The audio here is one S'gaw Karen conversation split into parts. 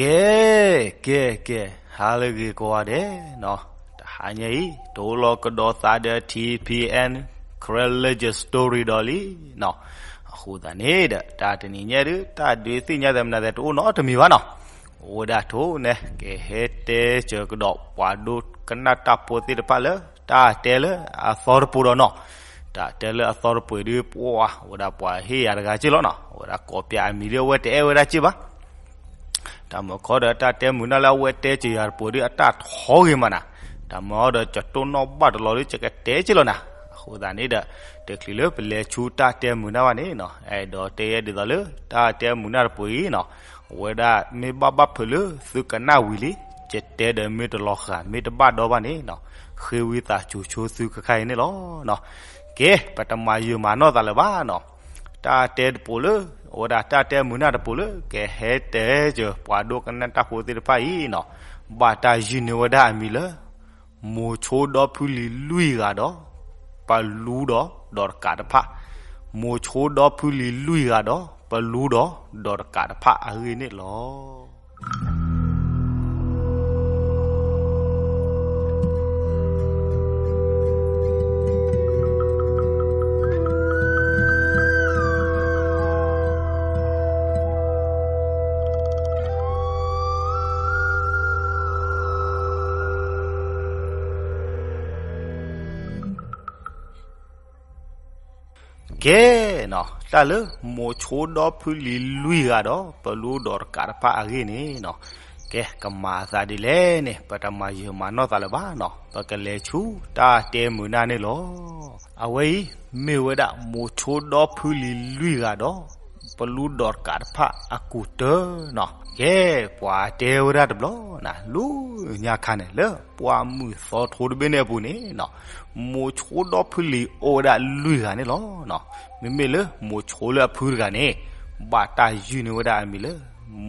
ကဲ ကဲ ကဲ ဟါလၢအဂ့ၤကိးဂၤဒဲးနီၤ, တဟါညါအံၤ တအိၣ်လီၤကဒီးသးဒီး ထံၣ်ဖံၣ်အဲၣ် Karen Legend Story ဒီးလံနီၤ. အဃိသတးန့ၣ်ဒီး တၢ်တနံၤညါဒုး တၢ်ဒုးသ့ၣ်ညါသးမနုၤသ့ၣ် တအိၣ်နီတမံၤဘၣ်နီၤ. အိၣ်ဝဲဒၣ်ထိၣ်န့ၣ် ကဟဲတဲစၢၤကဒီး ပှၤဒိကနၣ်တၢ်ဖိသ့ၣ်တဖၣ်လၢ တၢ်တဲလၢအသီတပူၤဒီးနီၤ. တၢ်တဲလၢအသီတပူၤဒုး ပှၤဝဲဒၣ်ပှၤဟ့ၣ်ယၤတဂၤက့လီၤနီၤ. အဝဲဒၣ်ကိးပၠးအမံၤဒုး အဝဲတအဲၣ်ဝဲဒၣ်က့ဘၣ်. တၢ်မၢခီဒီးတၢ်တဲမုာ်နၢ်လၢအဝဲတဲစၢၤယၤတပူၤဒုး အတၢ်ထီဂ့ၤမးနၤ. တၢ်မၢအီၤဒီး ကတိၢ်နီၣ်ဘၣ်တလီၤဒုး ကတဲက့လီၤနၤ. အဃိသတးန့ၣ်ဒီး တချုးလၢပလဲၤဆူတၢ်တဲမုာ်နၢ်ဘၣ်န့ၣ်နီၤ, အဲၣ်ဒိးတဲယဲဒ်သိးလၢ တၢ်တဲမုာ်နၢ်တပူၤအံၤနီၤ, အဝဲဒၣ်မ့ၢ်ဘၣ်ဘၣ်ဖုးလၢသုကနၣ်ဝံၤလံ, ယတဲဒီးမ့ၢ်တလီၤဃာ် မ့ၢ်တဘၣ်ဒီဘၣ်န့ၣ်နီၤ, ဃ့ဝံသးစူၤဆိသုခဲခါအံၤန့ၣ်လီၤ. ကဲ ပတမၤယုာ်မၤနီၢ်သးလၢၤဘၣ်နီၤ. တၢ်တဲတပူၤလၢ အဝဲဒၣ်တၢ်တဲမုာ်နၢ်တပူၤလၢ ကဟဲတဲစၢၤပှၤဒိကနၣ်တၢ်ဖိသ့ၣ်တဖၣ်အံၤနီၤ, ဘၣ်တၢ်ယုၢ်န့ၢ်ဝဲဒၣ်အမံၤလၢ မိၤဆိဒီဖုလံၤလွံၢ်ဂၤဒီး ပလူဒီးဒီးတကးတဖၣ်, မိၤဆိဒီဖုလံၤလွံၢ်ဂၤဒီး ပလူဒီးဒီးတကးတဖၣ်အဂ့ၢ်န့ၣ်လီၤ. ကဲ တၢ်လၢမိၤဆိဒီဖုလံၤလွံၢ်ဂၤဒီး ပလူဒီးတကးတဖၣ်အဂ့ၢ်န့ၣ်နီၤ, ကဲ ကမၤအသးဒ်လဲၣ်န့ၣ် ပတမၤယုာ်မၤနီၢ်သးလၢၤဘၣ်နီၤ, ပကလဲၤဆူတၢ်တဲမုာ်နၢ်န့ၣ်လီၤ. အဝဲအံၤ မ့ၢ်ဝဲဒၣ်မိၤဆိဒီဖုလံၤလွံၢ်ဂၤဒီး ပလူဒီးတကးတဖၣ်အကူာ်တၢၢ်နီၤ. ကဲ ပှၤတဲဝဲဒၣ်တဘျီနၤ, လၢညါခါန့ၣ် လၢပှၢ်မုၢ်သီထိတဘ့ၣ်န့ၣ်အပူၤန့ၣ်နီၤ, မိၤဆိဒီဖုလံၤအိၣ်ဝဲဒၣ်လွံၢ်ဂၤန့ၣ်လီၤ. မ့မ့ၢ်လၢမိၤဆိလၢအဖုတဂၤန့ၣ် ဘၣ်တၢ်ယုၢ်န့ၢ်ဝဲဒၣ်အမံၤလၢ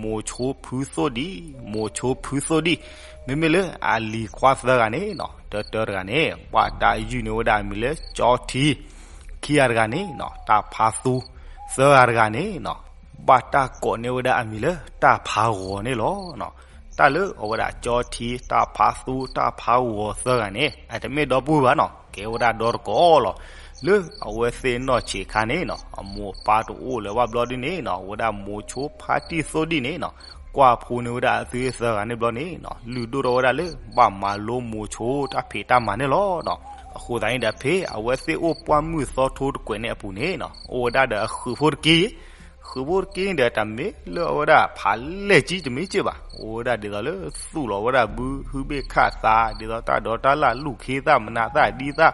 မိၤဆိဖုသိၣ်ဒံၣ်, မိၤဆိဖုသိၣ်ဒံၣ်. မ့မ့ၢ်လၢအလံၤခွါသၢဂၤန့ၣ်နီၤ, တၢတၢတဂၤန့ၣ် ဘၣ်တၢ်ယုၢ်န့ၢ်ဝဲဒၣ်အမံၤလၢကၠီထံ, ခံဂၤတဂၤန့ၣ်နီၤ တၢ်ဖးသူ, သၢဂၤတဂၤန့ၣ်နီၤ ဘၣ်တၢ်ကိးန့ၢ်ဝဲဒၣ်အမံၤလၢ တၢ်ဖးဂီၤန့ၣ်လီၤ. တၢ်လၢအဝဲဒၣ်ကၠီထံ, တၢ်ဖးသူ, တၢ်ဖးဂီၤသၢဂၤန့ၣ် အတမ့ၢ်ဒီပုၢ်ဝဲၢ်ဘၣ်နီၤ, ကဲဝဲဒၣ်ဒီတကိးလီၤ. လၢအဝဲသ့ၣ်နီၢ်ဆံးခါန့ၣ်နီၤ, အမိၢ်အပၢ်တအိၣ်လၢၤဘၣ်ဘျီဒ်န့ၣ်နီၤ, အဝဲဒၣ်မိၤဆိဖါတံၢ်သိၣ်ဒံၣ်န့ၣ်နီၤ, ကွၢ်ဖိန့ၢ်ဝဲဒၣ်အသုသၢဂၤန့ၣ်ဘျီန့ၣ်နီၤ, လုၢ်ဒိၣ်ထီၣ်ဝဲဒၣ်လၢ ဘၣ်မၤလိမိၤဆိတၢ်ဖံးတၢ်မၤန့ၣ်လီၤ. အဃိသတးန့ၣ်ဒီး ဖဲအဝဲသ့ၣ်အိၣ်ပှၢ်မုၢ်သီထိတကွဲးန့ၣ်အပူၤန့ၣ်နီၤ, အိၣ်ဝဲဒၣ်ဒီးအဃုာ်ဖိတက့ၢ် ဃုာ်ဖိတက့ၢ်ဒီး တမ့ၢ်လၢအဝဲဒၣ်ဖးလဲၢ်ကံတမ့ၢ်က့ၢ်ဘၣ်, အိၣ်ဝဲဒၣ်ဒ်သိးလၢသူၣ်လီၤဝဲဒၣ်ဘုဟုဘ့ၣ်ခၣ်သး, ဒ်သိးတၢ်ဒိးတၢ်လၢ်လူၢ်ခ့သၣ်မနၤသၣ်ဒံသၣ်,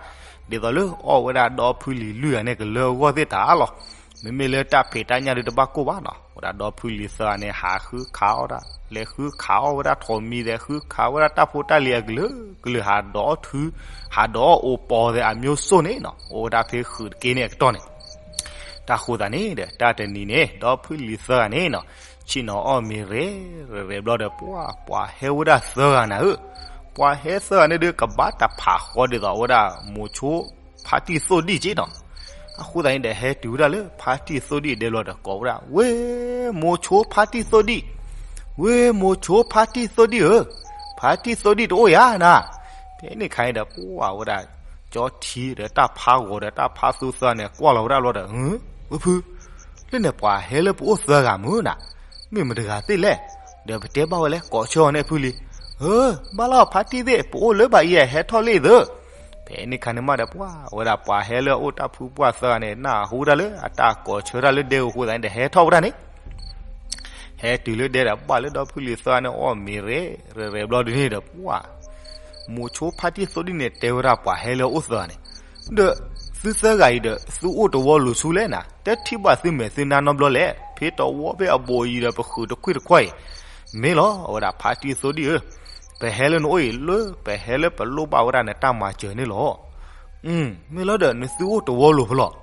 ဒ်သိးလၢအီၣ်ဝဲဒၣ်ဒီဖုလံၤလွံၢ်ဂၤန့ၣ်ကလၢအဂီၢ်သ့ၣ်တၢ်လီၤ. မ့မ့ၢ်လၢတၢ်ဖံးတၢ်ညၣ်ဒုးတဘၣ်ကိၢ်ဘၣ်နီၤ, ဝဲဒၣ်ဒီဖုလံၤသၢဂၤန့ၣ် ဟးဃုခးအီၣ်ဒၣ်, လဲၤဃုခးအီၣ်ဝဲဒၣ်ထိးမံၤဒီး ဃုခးဝဲဒၣ်တၢ်ဖိတၢ်လံၤအကလုာ်ကလုာ်, ဟးဒိးအီၣ်ထု, ဟးဒိးအီၣ်အိၣ်ပီၤသဲးအမျိုးစုံန့ၣ်နီၤ, အိၣ်ဝဲဒၣ်ဖဲဃုာ်တက့ၢ်န့ၣ်အကတီၢ်န့ၣ် တၢ်ဃိသးန့ၣ်ဒီး တၢ်တနံၤန့ၣ် ဒီဖုလံၤသၢဂၤန့ၣ်နီၤ, ဆ့ၣ်နီၤအီၣ်မ့ၤရဲၣ်ရဲၣ်ဘျီဒီး ပှၤ ပှၤဟဲဝဲဒၣ်သၢဂၤနၤဧၢ, ပှၤဟဲသၢဂၤန့ၣ်ဒီး ကဘၣ်တၢ်ဖးဃီဒ်သိးဝဲဒၣ် မိၤဆိဖါတံၢ်သိၣ်ဒံၣ်က့နီၤ. အဃိသတးန့ၣ်ဒီး ဟဲတုၤဝဲဒၣ်လၢဖါတံၢ်သိၣ်ဒံၣ်ဒဲဘျီဒီး ကိးဝဲဒၣ် ဝ့ၢ်မိၤဆိဖါတံၢ်သိၣ်ဒံၣ်, ဝ့ၢ်မိၤဆိဖါတံၢ်သိၣ်ဒံၣ်ဧၢ, ဖါတံၢ်သိၣ်ဒံၣ်တအိၣ်ဧါနၤ. ဖဲန့ၣ်ခါန့ၣ်ဒီး ပှၤဝဲဒၣ် ကၠီထံဒီးတၢ်ဖးဂီၤဒီးတၢ်ဖးသူသၢဂၤန့ၣ် ကွၢ်လီၤဝဲဒၣ်ဘျီဒီး ဝ့ၢ်ဖု, လၢန့ၣ်ပှၤဟဲလၢပအိၣ်သၢဂၤမုၢ်နၤ, မ့ၢ်မတဂၤသ့ၣ်လဲၣ်, ဒီးပတဲဘၣ်ဝဲလဲၣ် ကိးဆၢအီၤန့ၣ်ဖုလံၤ, ဧၢ, ဘၣ်လီၤဖါတံၢ်သ့ၣ် ပအိၣ်လၢၤဘၣ်အံၤ ဟဲထီၣ်လံသု. ဖဲန့ၣ်ခါန့ၣ်မးဒီး ပှၤဝဲဒၣ်ပှၤဟဲလၢအအိၣ်တၢ်ဖုပှၢ်သၢဂၤန့ၣ် နၢ်ဟူဝဲဒၣ်လၢအတၢ်ကိးဆၢတၢ်လၢဒဲအဃိသတးန့ၣ်ဒီး ဟဲထီၣ်ဝဲဒၣ်န့ၣ် ဟဲတုၤလၢဒဲဒီး ဘၣ်လၢဒီဖုလံၤသၢဂၤန့ၣ် အီၣ်မ့ၤရဲၣ်ရဲၣ်ဘျီဒ်န့ၣ်ဒီး ပှၤ မိၤဆိဖါတံၢ်သိၣ်ဒံၣ်န့ၣ် တဲဝဲဒၣ်ပှၤဟဲလၢအအိၣ်သၢဂၤန့ၣ်, ဒီးသုသၢဂၤအံၤဒီး သုအိၣ်တဝီလိၤဆူလဲၣ်နၤ, တထံၣ်ဘၣ်သုမဲာ်သုနါနီတဘျီလဲၣ်, ဖဲတဝီဖဲအဘိးအယံၤဒီး ပဃုာ်တခွံၣ်တခွါအံၤ, မ့ၢ်လီၤ အဝဲဒၣ်ဖါတံၢ်သိၣ်ဒံၣ်ဧၢ, ပဟဲလၢနအိၣ်အံၤလၢ ပဟဲလၢပလိၣ်ဘၣ်ဝဲဒၣ်နတၢ်မၤစၢၤန့ၣ်လီၤ. မ့ၢ်လီၤဒီး နသုအိၣ်တဝီလိၤဖဲလဲၣ်.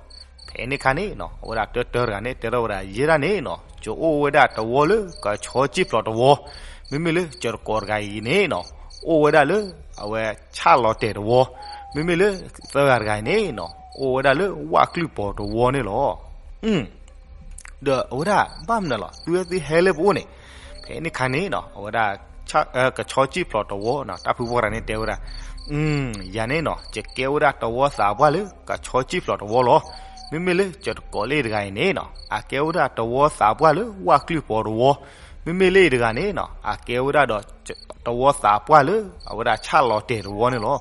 ဖဲန့ၣ်ခါန့ၣ်နီၤ အဝဲဒၣ်တၢတၢတဂၤန့ၣ် တဲထီၣ်ဝဲဒၣ် ယဲဒၣ်န့ၣ်နီၤ ယအိၣ်ဝဲဒၣ်တဝီလၢကဆီစံၣ်ဖျိးတဝီ, မ့မ့ၢ်လၢယတကိးတဂၤအံၤန့ၣ်နီၤ အိၣ်ဝဲဒၣ်လၢ အဝဲဆၣ်လီၤတဲာ်တဝီ, မ့မ့ၢ်လၢသၢဂၤတဂၤအံၤန့ၣ်နီၤ အိၣ်ဝဲဒၣ်လၢဝၣ်ကျုၢ်ပီၤတဝီန့ၣ်လီၤ. ဒီးအဝဲဒၣ်ဘၣ်မနုၤလဲၣ် သုဝဲသ့ၣ်ဟဲလၢပအိၣ်န့ၣ်, ဖဲန့ၣ်ခါန့ၣ်နီၤ အဝဲဒၣ် ကဆီကံၣ်ဖျိးတဝီနီၤ တၢ်ဖုပှၢ်တဂၤန့ၣ်တဲဝဲဒၣ်, ယၤန့ၣ်နီၤ ယကဲဝဲဒၣ်တဝီသးပှၢ်လၢကဆီကံၣ်ဖျိးတဝီလီၤ. မ့မ့ၢ်လၢကၠီၤတကိးလ့ၣ်တဂၤအံၤန့ၣ်နီၤ အကဲဝဲဒၣ်တဝီသးပှၢ်လၢဝၣ်ကျုၢ်ဖီတဝီ, မ့မ့ၢ်လၢအံၤတဂၤန့ၣ်နီၤ အကဲဝဲဒၣ်ဒီး တဝီသးပှၢ်လၢအဝဲဒၣ်ဆၣ်လီၤတဲာ်တဝီန့ၣ်လီၤ.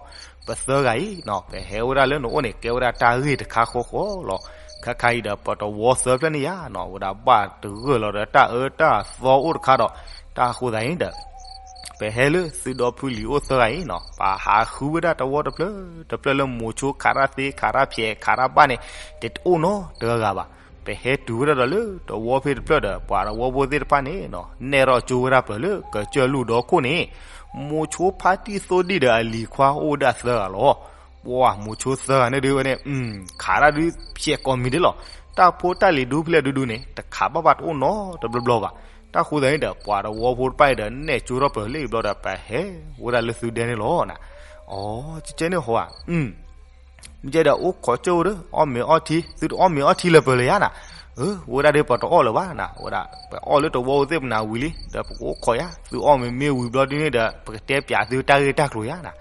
ပသၢဂၤအံၤနီၤ ပဟဲဝဲဒၣ်လၢနအိၣ်န့ၣ် ကဲဝဲဒၣ်တၢ်ဂ့ၢ်တခါဃီဃီလီၤ. ခဲခါအံၤဒီး ပတဝီသၢဖျၢၣ်န့ၣ်ယါနီၤ အဝဲဒၣ်ဘၣ်တဂၢၢ်လီၤဒီးတၢ်အၢတၢ်သီအိၣ်တခါဒီး တၢ်ဃိသးအံၤဒီး ပဟဲလၢသုဒီဖုလံၤအိၣ်သၢဂၤအံၤနီၤ ပဟးဃုဝဲဒၣ်တဝီတဖျၢၣ်တဖျၢၣ်လၢမိၤဆိခးတၢ်သ့ ခးတၢ်ဖျဲး ခးတၢ်ဘၣ်န့ၣ် တအိၣ်နီတဂၤဘၣ်. ပဟဲတုၤဝဲဒၣ်ဒီးလၢတဝီဖဲတဖျၢၣ်ဒီး ပှၤတဝီဖိသ့ၣ်တဖၣ်န့ၣ်နီၤ နဲၣ်ထီၣ်ကၠိဝဲဒၣ်ပၢၤလၢကစၢၢ်လူၢ်ဒီခိၣ်န့ၣ် မိၤဆိဖါတံၢ်သိဒံၣ်ဒီးအလံၤခွါအိၣ်ဝဲဒၣ်သၢဂၤလီၤ. ပှၤမိၤဆိသၢဂၤန့ၣ်ဒုးဝဲန့ၣ် ခးတၢ်ဒုးဖျဲးကိးမံၤဒ်လီၤ. တၢ်ဖိတၢ်လံၤဒူဖျဲးဒူဒူန့ၣ် တခးဘၣ်ဘၣ်တအိၣ်နီတဘျီဘျီဘၣ်. တၢ်ဃိသတးန့ၣ်ဒီး ပှၤတဝီဖိတဖၣ်အံၤဒီး နဲၣ်ကၠိထီၣ်ပၢၤလၢအံၤဘျီဒီး ပဟဲဝဲဒၣ်လၢသုဒဲန့ၣ်လီၤ. အီ ကကဲန့ၣ်ဟီဧါ မ့ၢ်ကဲဒီးအိၣ်ခိးကၠိဒီး အီၣ်မ့ၤအီထံ သုတအီၣ်မ့ၤအီထံလၢၤပၢၤလၢၤယါနၤ. အဝဲဒၣ်ဒီးပတအီၣ်လၢၤဘၣ်နၤ ဝဲဒၣ် ပအီၣ်လၢတဝီအိၣ်သ့ၣ်ပနၤဝံၤလံ ဒီးပကအိၣ်ခိးယါ သုအီၣ်မ့ၤမ့ၢ်ဝံၤဘျီဒ်န့ၣ်ဒီး ပကတဲပၠးသုတၢ်ဂ့ၢ်တၢ်ကျိၤယါနၤ.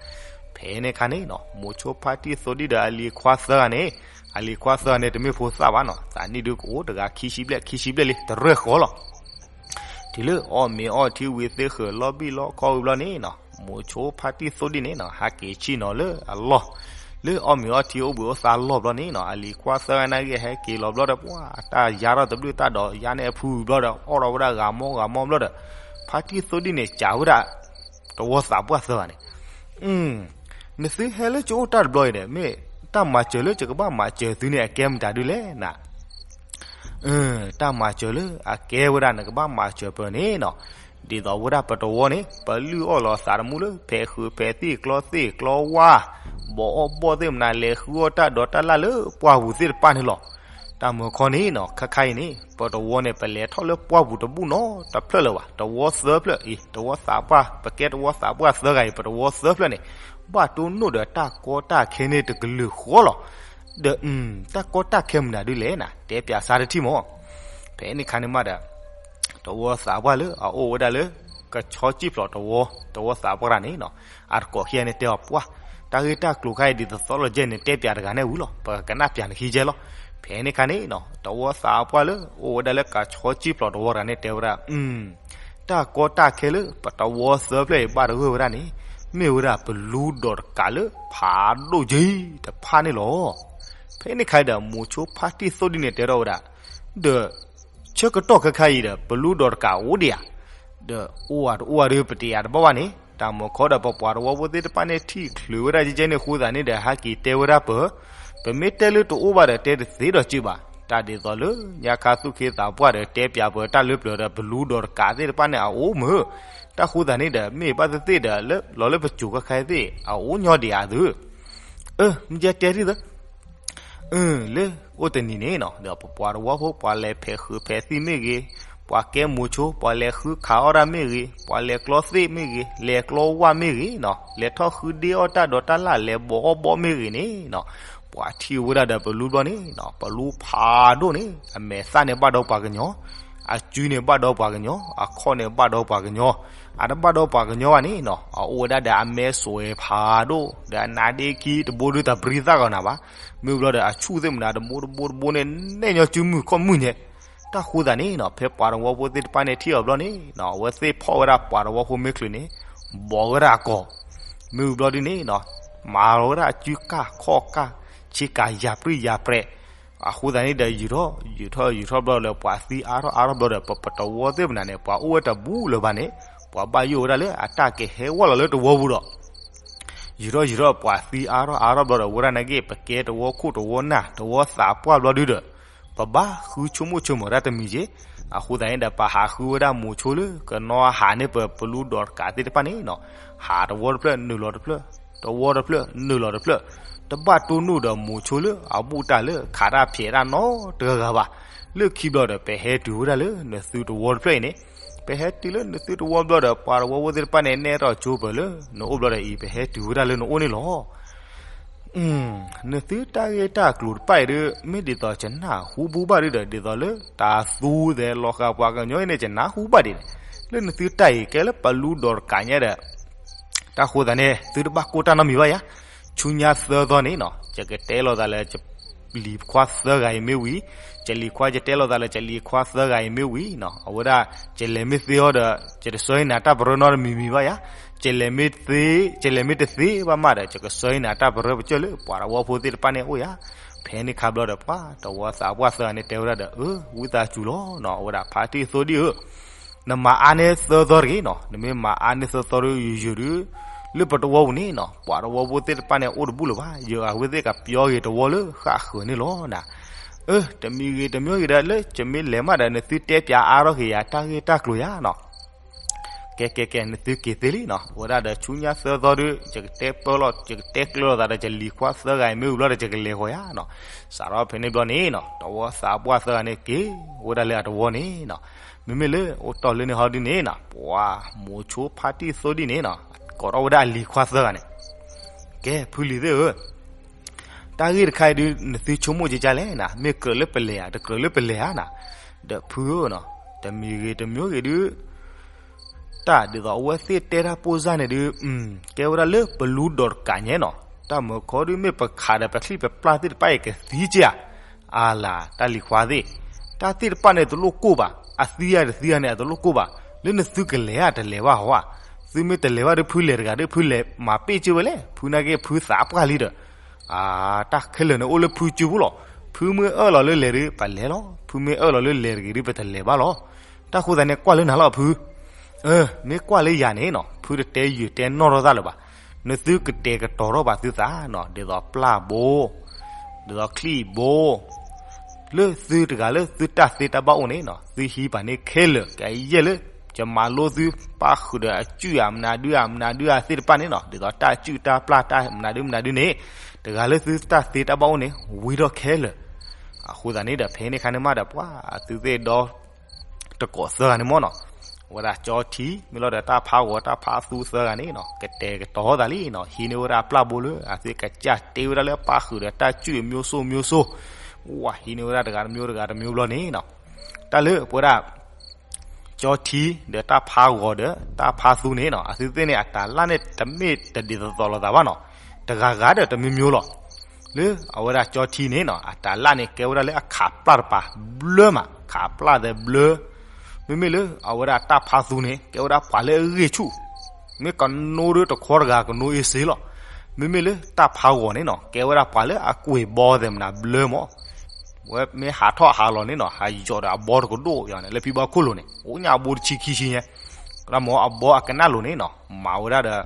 ဖဲန့ၣ်ခါန့ၣ်နီၤ မိၤဆိဖါတံၢ်သိဒံၣ်ဒီးအလံၤခွါသၢဂၤန့ၣ် အလံၤခွါသၢဂၤန့ၣ် တမ့ၢ်ဖိသၣ်ဘၣ်နီၤ သးနံၣ်ဒုးကအိၣ်တဂၤခံဆံဘျဲၣ် ခံဆံဘျဲၣ်လံ တရဲၣ်ဃီလီၤ. တုၤလၢအီၣ်မ့ၤအီထံဝံၤသ့ၣ်ဃၢၤလီၤဘံၣ်လီၤခီဝံၤဘျီန့ၣ်နီၤ မိၤဆိဖါတံၢ်သိဒံၣ်န့ၣ်နီၤ ဟဲက့ၤဆ့ၣ်နီၤလၢအလီၢ် လၢအီၣ်မ့ၤအီထံအိၣ်ဘှံးအိၣ်သါလီၢ်ဘျီန့ၣ်နီၤ အလံၤခွါသၢဂၤန့ၣ်ဂ့ၤဟဲက့ၤလီၤဘျီဒီး ပှၤတၢ်ယါထီၣ်တဘျုးတၢ်ဒီးယါန့ၣ်အဖုဘျီဒီး အီၣ်ထီၣ်ဝဲဒၣ်ဂၤမီဂၤမီဘျီဒီး ဖါတံၢ်သိဒံၣ်န့ၣ် ကးဝဲဒၣ် တဝီသးပှၢ်သၢဂၤန့ၣ် နသုဟဲလၢကအိၣ်တၢ်တဘျီအံၤဒီး မ့ၢ်တၢ်မၤစၢၤလၢယကဘၣ်မၤစၢၤသုန့ၣ် အကဲမတၤဒုလဲၣ်နၤ. တၢ်မၤစၢၤလၢအကဲဝဲဒၣ်နကဘၣ်မၤစၢၤပၢၤန့ၣ်နီၤ ဒ်သိးဝဲဒၣ်ပတဝီန့ၣ် ပလုၢ်အီၣ်လီၤသးတမူလၢ ဖဲးဃုာ်ဖဲးသ့ၣ်ကျီသ့ၣ်ကျီဝါ ဘီးအီၣ်ဘီၣ်သ့ၣ်မနၤ လဲၤဃုအီၣ်တၢ်ဒီးတၢ်လၢ်လၢပှၢ်ပူၤသ့ၣ်တဖၣ်န့ၣ်လီၤ. တၢ်မုၢ်ခီန့ၣ်နီၤ ခါခါအံၤန့ၣ် ပတဝီန့ၣ် ပလဲၤထီၣ်လၢပှၢ်ပူၤတဘူၣ်နီတဖျၢၣ်လၢၤဘၣ်. တဝီသၢဖျၢၣ်အံၤ တဝီသးပှၢ် ပကဲတဝီသးပှၢ်သၢဂၤအံၤ ပတဝီသၢဖျၢၣ်န့ၣ် ဘၣ်တိၢ်နီၣ်ဒီးတၢ်ကီတၢ်ခဲန့ၣ်တကလုာ်ဃီလီၤ. ဒီး တၢ်ကီတၢ်ခဲမနုၤဒ်လဲၣ်နၤ တဲပၠးစါတထံၣ်မး. ဖဲန့ၣ်ခါန့ၣ်မးဒီး တဝီသးပှၢ်လၢအအိၣ်ဝဲဒၣ်လၢ ကဆီကံၣ်ဖျိးတဝီ တဝီသးပှၢ်န့ၣ်နီၤ အတကိးခံဂၤန့ၣ်တဲအီၤ ပှၢ် တၢ်ဂ့ၢ်တၢ်ကျိၤခါအံၤဒ်သိးသိးလီၤကဲန့ၣ် တဲပၠးတဂၤန့ၣ်ဝံၤလီၤ ပကနၣ်ပၠးနခံကဲလီၤ. ဖဲန့ၣ်ခါန့ၣ်နီၤ တဝီသးပှၢ်လၢအိၣ်ဝဲဒၣ်လၢကဆီကံၣ်ဖျိးတဝီတဂၤန့ၣ်တဲဝဲဒၣ် တၢ်ကီတၢ်ခဲလၢပတဝီသၢဖျၢၣ်အံၤဘၣ်တဂၢၢ်ဝဲဒၣ်န့ၣ် မ့ၢ်ဝဲဒၣ်ပလူဒီးတကးလၢဖးဒိၣ်က့တဖၣ်န့ၣ်လီၤ. ဖဲန့ၣ်ခါဒီး မိၤဆိဖါတံၢ်သိဒံၣ်န့ၣ်တဲထီၣ်ဝဲဒၣ် ဒီး ဆၢကတီၢ်ခဲခါအံၤဒီး ပလူဒီးတကးအိၣ်ဒံးဧါ, ဒီးအိၣ်ဧါတအိၣ်ဧါဒီး ပတယာ်တဘၣ်ဘၣ်န့ၣ် တၢ်မုၢ်ခီဒီး ပပှၤတဝီဖိသ့ၣ်တဖၣ်န့ၣ် ထံၣ်ချုးဝဲဒၣ်ကဲကဲန့ၣ်အဃိသတးန့ၣ်ဒီး ဟဲက့ၤတဲဝဲဒၣ်ပၢၤ, ပမ့ၢ်တဲလၢတအိၣ်ဘၣ်ဒီး တဲတသ့ဒီးက့ဘၣ်. တၢ်ဒ်သိးလၢ ညါခါသူၣ်က့သးပှၢ်ဒီး တဲပၠးပၢၤတၢ်လၢပျၢၤဒီး ပလူဒီးတကးသ့ၣ်တဖၣ်န့ၣ် အအိၣ်မုာ်, တၢ်ဃိသတးန့ၣ်ဒီး မ့ၢ်ဘၣ်သ့ၣ်သ့ၣ်ဒီး လၢလီၤလၢပစိၤခဲခါသ့ၣ် အအိၣ်ညီဒံးဧါသု. အၢ မ့ၢ်ကဲတဲဒ်သိး အၢ လၢအိၣ်တနံၤန့ၣ်နီၤ ဒီးပပှၤတဝီဖိ ပှၤလဲၤဖဲးဃုာ်ဖဲးသံၣ်မ့ၢ်ဂ့ၤ, ပှၤကဲမိၤဆိ ပှၤလဲၤဃုခးအီၣ်တၢ်မ့ၢ်ဂ့ၤ, ပှၤလဲၤကျီသ့ၣ်မ့ၢ်ဂ့ၤ, လဲၤကျီဝၣ်မ့ၢ်ဂ့ၤနီၤ, လဲၤထီၣ်ဃုဒ့အီၣ်တၢ်ဒီးတၢ်လၢ် လဲၤဘီးအီၣ်ဘီမ့ၢ်ဂ့ၤန့ၣ်နီၤ, ပှၤထံၣ်ဝဲဒၣ်ဒီးပလူဘျီန့ၣ်နီၤ ပလူဖးဒိၣ်န့ၣ် အမဲာ်သၣ်န့ၣ်ဘၣ်ဒီးပှၤကညီ, အစုန့ၣ်ဘၣ်ဒီးပှၤကညီ, အခီၣ်န့ၣ်ဘၣ်ဒီးပှၤကညီ, အတဘၣ်ဒီးပှၤကညီဘၣ်န့ၣ်နီၤ အအိၣ်ဝဲဒၣ်ဒီးအမဲစိးဖးဒိၣ် ဒီးအနါဒ့ခံတဘိဒုးတၢ်ပြံသၣ်ဂီၤနၤဘၣ်. မ့ၢ်ဘျီဒီးအဆူၣ်သ့ၣ်မနၤတဘိတဘိတဘိန့ၣ် နဲၣ်ညီစုမုၢ်ခီၣ်မုၢ်ညဲ, တၢ်ဃိသတးန့ၣ်နီၤ ဖဲပှၤတဝီဖိသ့ၣ်တဖၣ်န့ၣ်ထံၣ်အီၤဘျီန့ၣ်နီၤ အဝဲသ့ၣ်ဖီၣ်ဝဲဒၣ်ပှၤတဝီဖိမ့ၢ်ချုးန့ၣ် ဘီးဝဲဒၣ်အကိာ်, မ့ၢ်ဘျီဒ်န့ၣ်နီၤ မၤလီၤဝဲဒၣ်အစုကၢ်ခီၣ်ကၢ် ဆ့ကၤယၤပြံယၤပြဲး, အဃိသတးန့ၣ်ဒီး ယူၤထီၣ်ယူၤထီၣ်ယူၤထီၣ်ဘျီလၢပှၤသံအါထီၣ်အါထီၣ်ဘျီဒီး ပပတဝီသ့ၣ်မနၤန့ၣ် ပှၤအိၣ်ဝဲတဘူးလၢၤဘၣ်န့ၣ် ပှၤဘၣ်ယိၣ်ဝဲဒၣ်လၢအတၢ်ကဟဲဝဲလီၤလၢတဝီပူၤဒီး ယူၤထီၣ်ယူၤထီၣ်ပှၤသံအါထီၣ်အါထီၣ်ဘျီဒီး ဝဲဒၣ်နာ်က့ ပကဲတဝီခိၣ်တဝီနၢ် တဝီသးပှၢ်ဘျီဒုဒီး ပဘၣ်ဃုဆိကမိၣ်ဆိကမးတၢ်တမံၤက့, အဃိသတးန့ၣ်ဒီး ပဟးဃုဝဲဒၣ်မိၤဆိလၢ ကနီၤဟးန့ၢ်ပပလူဒီးတကးသ့ၣ်တဖၣ်န့ၣ်နီၤ, ဟးတဝီတဖျၢၣ်နုာ်လီၤတဖျၢၣ်, တဝီတဖျၢၣ်နုာ်လီၤတဖျၢၣ်, တဘၣ်တိၢ်နီၣ်ဒီးမိၤဆိလၢအဘူးတၢ်လၢ ခးတၢ်ဖျဲးတၢ်နီတဂၤဂၤဘၣ်. လၢခံဘျီဒီး ပဟဲတုၤဝဲဒၣ်လၢနသုတဝီတဖျၢၣ်အံၤန့ၣ်, ပဟဲတုၤလၢနသုတဝီဘျီဒီး ပှၤတဝီဖိသ့ၣ်တဖၣ်န့ၣ် နဲၣ်ထီၣ်ကၠိပၢၤလၢနအိၣ်ဘျီဒီးအံၤ ပဟဲတုၤဝဲဒၣ်လၢနအိၣ်န့ၣ်လီၤ. နသုတၢ်ဂ့ၢ်တၢ်ကျိၤတဖၣ်အံၤဒီး မ့ၢ်ဒ်သိးကနၢ်ဟူဘူၣ်ဘၣ်ဒ်ဒီး ဒ်သိးလၢတၢ်သူသဲးလီၤဃာ်ပှၤကညီအံၤန့ၣ် ကနၢ်ဟူဘၣ်ဒ်န့ၣ်, လၢနသုတၢ်အံၤကဲလၢပလူဒီးတကးညါဒီး တၢ်ဃိသးန့ၣ် သုတဘၣ်ကိၢ်တၢ်နီတမံၤဘၣ်ယၤ. ဆူညါသၢသီန့ၣ်နီၤ ယကတဲလိာ်သးလၢ ယလံၤခွါသၢဂၤအံၤမ့ၢ်ဝံၤ, ယလံၤခွါ ယတဲလိာ်သးလၢ ယလံၤခွါသၢဂၤအံၤမ့ၢ်ဝံၤနီၤ အဝဲဒၣ် ယလဲၤမ့ၢ်သ့အီၤဒီး ယတဆှၢနၤတၢ်ပရၢနီတမံၤမံၤဘၣ်ယၤ. ယလဲၤမ့ၢ်သ့, ယလဲၤမ့ၢ်တသ့ဘၣ်မးဒီး ယကဆှၢနၤတၢ်ပရၢပကၢၢ်လၢပှၤတဝီဖိသ့ၣ်တဖၣ်န့ၣ်အအိၣ်ယၤ. ဖဲန့ၣ်ခါဘျီဒီး ပှၤတဝီသးပှၢ်သၢဂၤန့ၣ်တဲဝဲဒၣ်ဒီး အၢ ဝံသးစူၤလီၤနီၤ အဝဲဒၣ်ဖါတံၢ်သိဒံၣ်ဧၢ နမၤအါန့ၢ်သၢသီတဂ့ၤနီၤ, နမ့ၢ်မၤအါန့ၢ်သၢသီဒီးယုာ်ယုာ်ဒီး လၢပတဝီပူၤန့ၣ်နီၤ ပှၤတဝီဖိသ့ၣ်တဖၣ်န့ၣ် အိၣ်တဘူၣ်လၢၤဘၣ်, ယဂၤဝဲသ့ၣ်ကပျီဂ့ၤတဝီလၢဃၣ်ဃၢၤန့ၣ်လီၤနၤ. အၢ တမံၤဂ့ၤတမံၤဂ့ၤဒီး လၢယမ့ၢ်လဲၤမးဒီး နသုတဲပၠးအါထီၣ်က့ၤယၤတၢ်ဂ့ၢ်တၢ်ကျိၤယၤနီၤ. ကဲကဲကဲ နသုက့ၤသ့လံနီၤ, အဝဲဒၣ်ဒီးဆူညါသၢသီဒီး ယကတဲပၢလီၤ ယကတဲကျၢၤလိာ်သးဒီး ယလံၤခွါသၢဂၤအံၤမ့ၢ်ဝံၤဘျီဒီး ယကလဲၤဃီၤယၤနီၤ. စးထီၣ်ဖဲန့ၣ်ဘျီန့ၣ်နီၤ တဝီသးပှၢ်သၢဂၤန့ၣ်က့ၤဝဲဒၣ်လၢအတဝီန့ၣ်နီၤ. မ့မ့ၢ်လၢအိၣ်တီၢ်လၢန့ၣ်ဟီဒ်န့ၣ်နီၤ ပှၤမိၤဆိဖါတံၢ်သိဒံၣ်န့ၣ်နီၤ ကိးထီၣ်ဝဲဒၣ်အလံၤခွါသၢဂၤန့ၣ်, ကဲ ဖုလံၤသ့ၣ်ဧၢ တၢ်ဂ့ၢ်တခါအံၤဒုး နသုဆိကမိၣ်ကကလဲၣ်နၤ, မ့ၢ်ကြၢးလၢပလဲၤဧါ တကြၢးလၢပလဲၤဧါနၤ. ဒီးဖုဧၢနီၤ တမံၤဂ့ၤတမံၤဂ့ၤဒုး တၢ်ဒ်သိးအဝဲသ့ၣ်တဲတၢ်ပိၢ်စၢ်န့ၣ်ဒုး ကဲဝဲဒၣ်လၢပလူဒီးတကးညါနီၤ, တၢ်မၢခီဒုး မ့ၢ်ပခးဒီးပချံၣ်ပပျၢ်သ့ၣ်တဖၣ်အံၤကသံက့ဧါ. အါလၢ တၢ်လံၤခွါသ့ၣ်, တၢ်သ့ၣ်တဖၣ်န့ၣ်တလိၣ်ကိၢ်ဘၣ်, အသံဧါတသံဧါန့ၣ် အတလိၣ်ကိၢ်ဘၣ်, လၢနသုကလဲၤဧါတလဲၤဘၣ်ဟီဧါ. သုမ့ၢ်တလဲၤဘၣ်ဒီး ဖုလဲၤတဂၤဒီး ဖုလဲၤမၤပ့ၢ်က့ဝဲလဲၣ်, ဖုနာ်က့ဖုသးပှၢ်လံဒီး အၢ တၢ်ခဲလၢာ်န့ၣ်အိၣ်လၢဖုစုပူၤလီၤ. ဖုမ့ၢ်အၢၣ်လီၤလၢလဲၤဒီး ပလဲၤလီၤ, ဖုမ့ၢ်အၢၣ်လီၤလၢလဲၤတဂ့ၤဒီး ပတလဲၤဘၣ်လီၤ. တၢ်ဃိသတးန့ၣ် ကွၢ်လၢနၤလီၤဖု, မ့ၢ်ကွၢ်လၢယၤန့ၣ်နီၤ ဖုတတဲယုာ်တဲနီၢ်ထီၣ်တၢ်လၢၤဘၣ်. နသုကတဲာ်ကတီၤထီၣ်ဘၣ်သုသးနီၤ, ဒ်သိးပျၢ်ဘိ, ဒ်သိးချံၣ်ဘိ လၢသုတဂၤလၢသုတၢ်သ့တၢ်ဘၣ်အိၣ်န့ၣ်နီၤ သုဟံးပာ်န့ၢ်ခဲလၢာ် ကယဲၢ်လၢ ယမၤလိသု ပၣ်ဃုာ်ဒီးအစုၣ်အမနုၤဒုအမနုၤဒုအသ့ၣ်တဖၣ်န့ၣ်နီၤ ဒ်သိးတၢ်စုၣ်တၢ်ပျၢ်တၢ်မနုၤဒုမနုၤဒုန့ၣ် တဂၤလၢသုတၢ်သ့တၢ်ဘၣ်အိၣ်န့ၣ် ဝံထီၣ်ခဲလၢာ်. အဃိသတးန့ၣ်ဒီး ဖဲန့ၣ်ခါန့ၣ်မးဒီး ပှၤသုသ့ၣ်ဒီ တကိးသၢဂၤန့ၣ်မ့ၢ်နီၤ, ဝဲဒၣ်ကၠီထံ မ့ၢ်လီၤဒီးတၢ်ဖးဂီၤတၢ်ဖးသူသၢဂၤန့ၣ်နီၤ ကတဲာ်ကတီၤသးလံနီၤ ဟံးန့ၢ်ဝဲဒၣ်ပျၢ်ဘိလၢ အသုကစၢ်တ့ဝဲဒၣ်လၢပၣ်ဃုာ်ဒီးတၢ်စုၣ်အမျိုးစိမျိုးစိ, ဝဲဟံးန့ၢ်ဝဲဒၣ်တဂၤတမျိုးတဂၤတမျိုးဘျီန့ၣ်နီၤ, တၢ်လၢပဝဲဒၣ် ကၠီထံ ဒီးတၢ်ဖးဂီၤဒီးတၢ်ဖးသူန့ၣ်နီၤ အသုသ့ၣ်န့ၣ် အတၢ်လၢ်န့ၣ် တမ့ၢ်တဒ်သိးသိးလိာ်သးဘၣ်နီၤ, တဂၤဂၤဒီးတမျိုးမျိုးလီၤ. လၢအဝဲဒၣ်ကၠီထံန့ၣ်နီၤ အတၢ်လၢ်န့ၣ်ကဲဝဲဒၣ်လၢအခးပျၢ်တပၤ ဘျၢမး ခးပျၢ်သဲးဘျၢ, မ့မ့ၢ်လၢအဝဲဒၣ်တၢ်ဖးသူန့ၣ် ကဲဝဲဒၣ်ပှၤလၢအဂ့ၢ်ဆူၣ်, မ့ၢ်ကနိဒီးတခီတဂၤကနိအ့စ့လီၤ. မ့မ့ၢ်လၢတၢ်ဖးဂီၤန့ၣ်နီၤ ကဲဝဲဒၣ်ပှၤလၢအကွံာ်ဘီသဲးမနုၤဘျၢမး ဝဲမ့ၢ်ဟးထီၣ်ဟးလီၤန့ၣ်နီၤ ဟးယီၤဒီးအဘီတကဒိၣ်ယၤန့ၣ် လၢဖံဘီခိၣ်လိၤန့ၣ် အိၣ်ညါအဘိတဆံခံဆံညါ, လၢမ့ၢ်အဘီအကနၣ်လိၤန့ၣ်နီၤ မၤဝဲဒၣ်ဒီး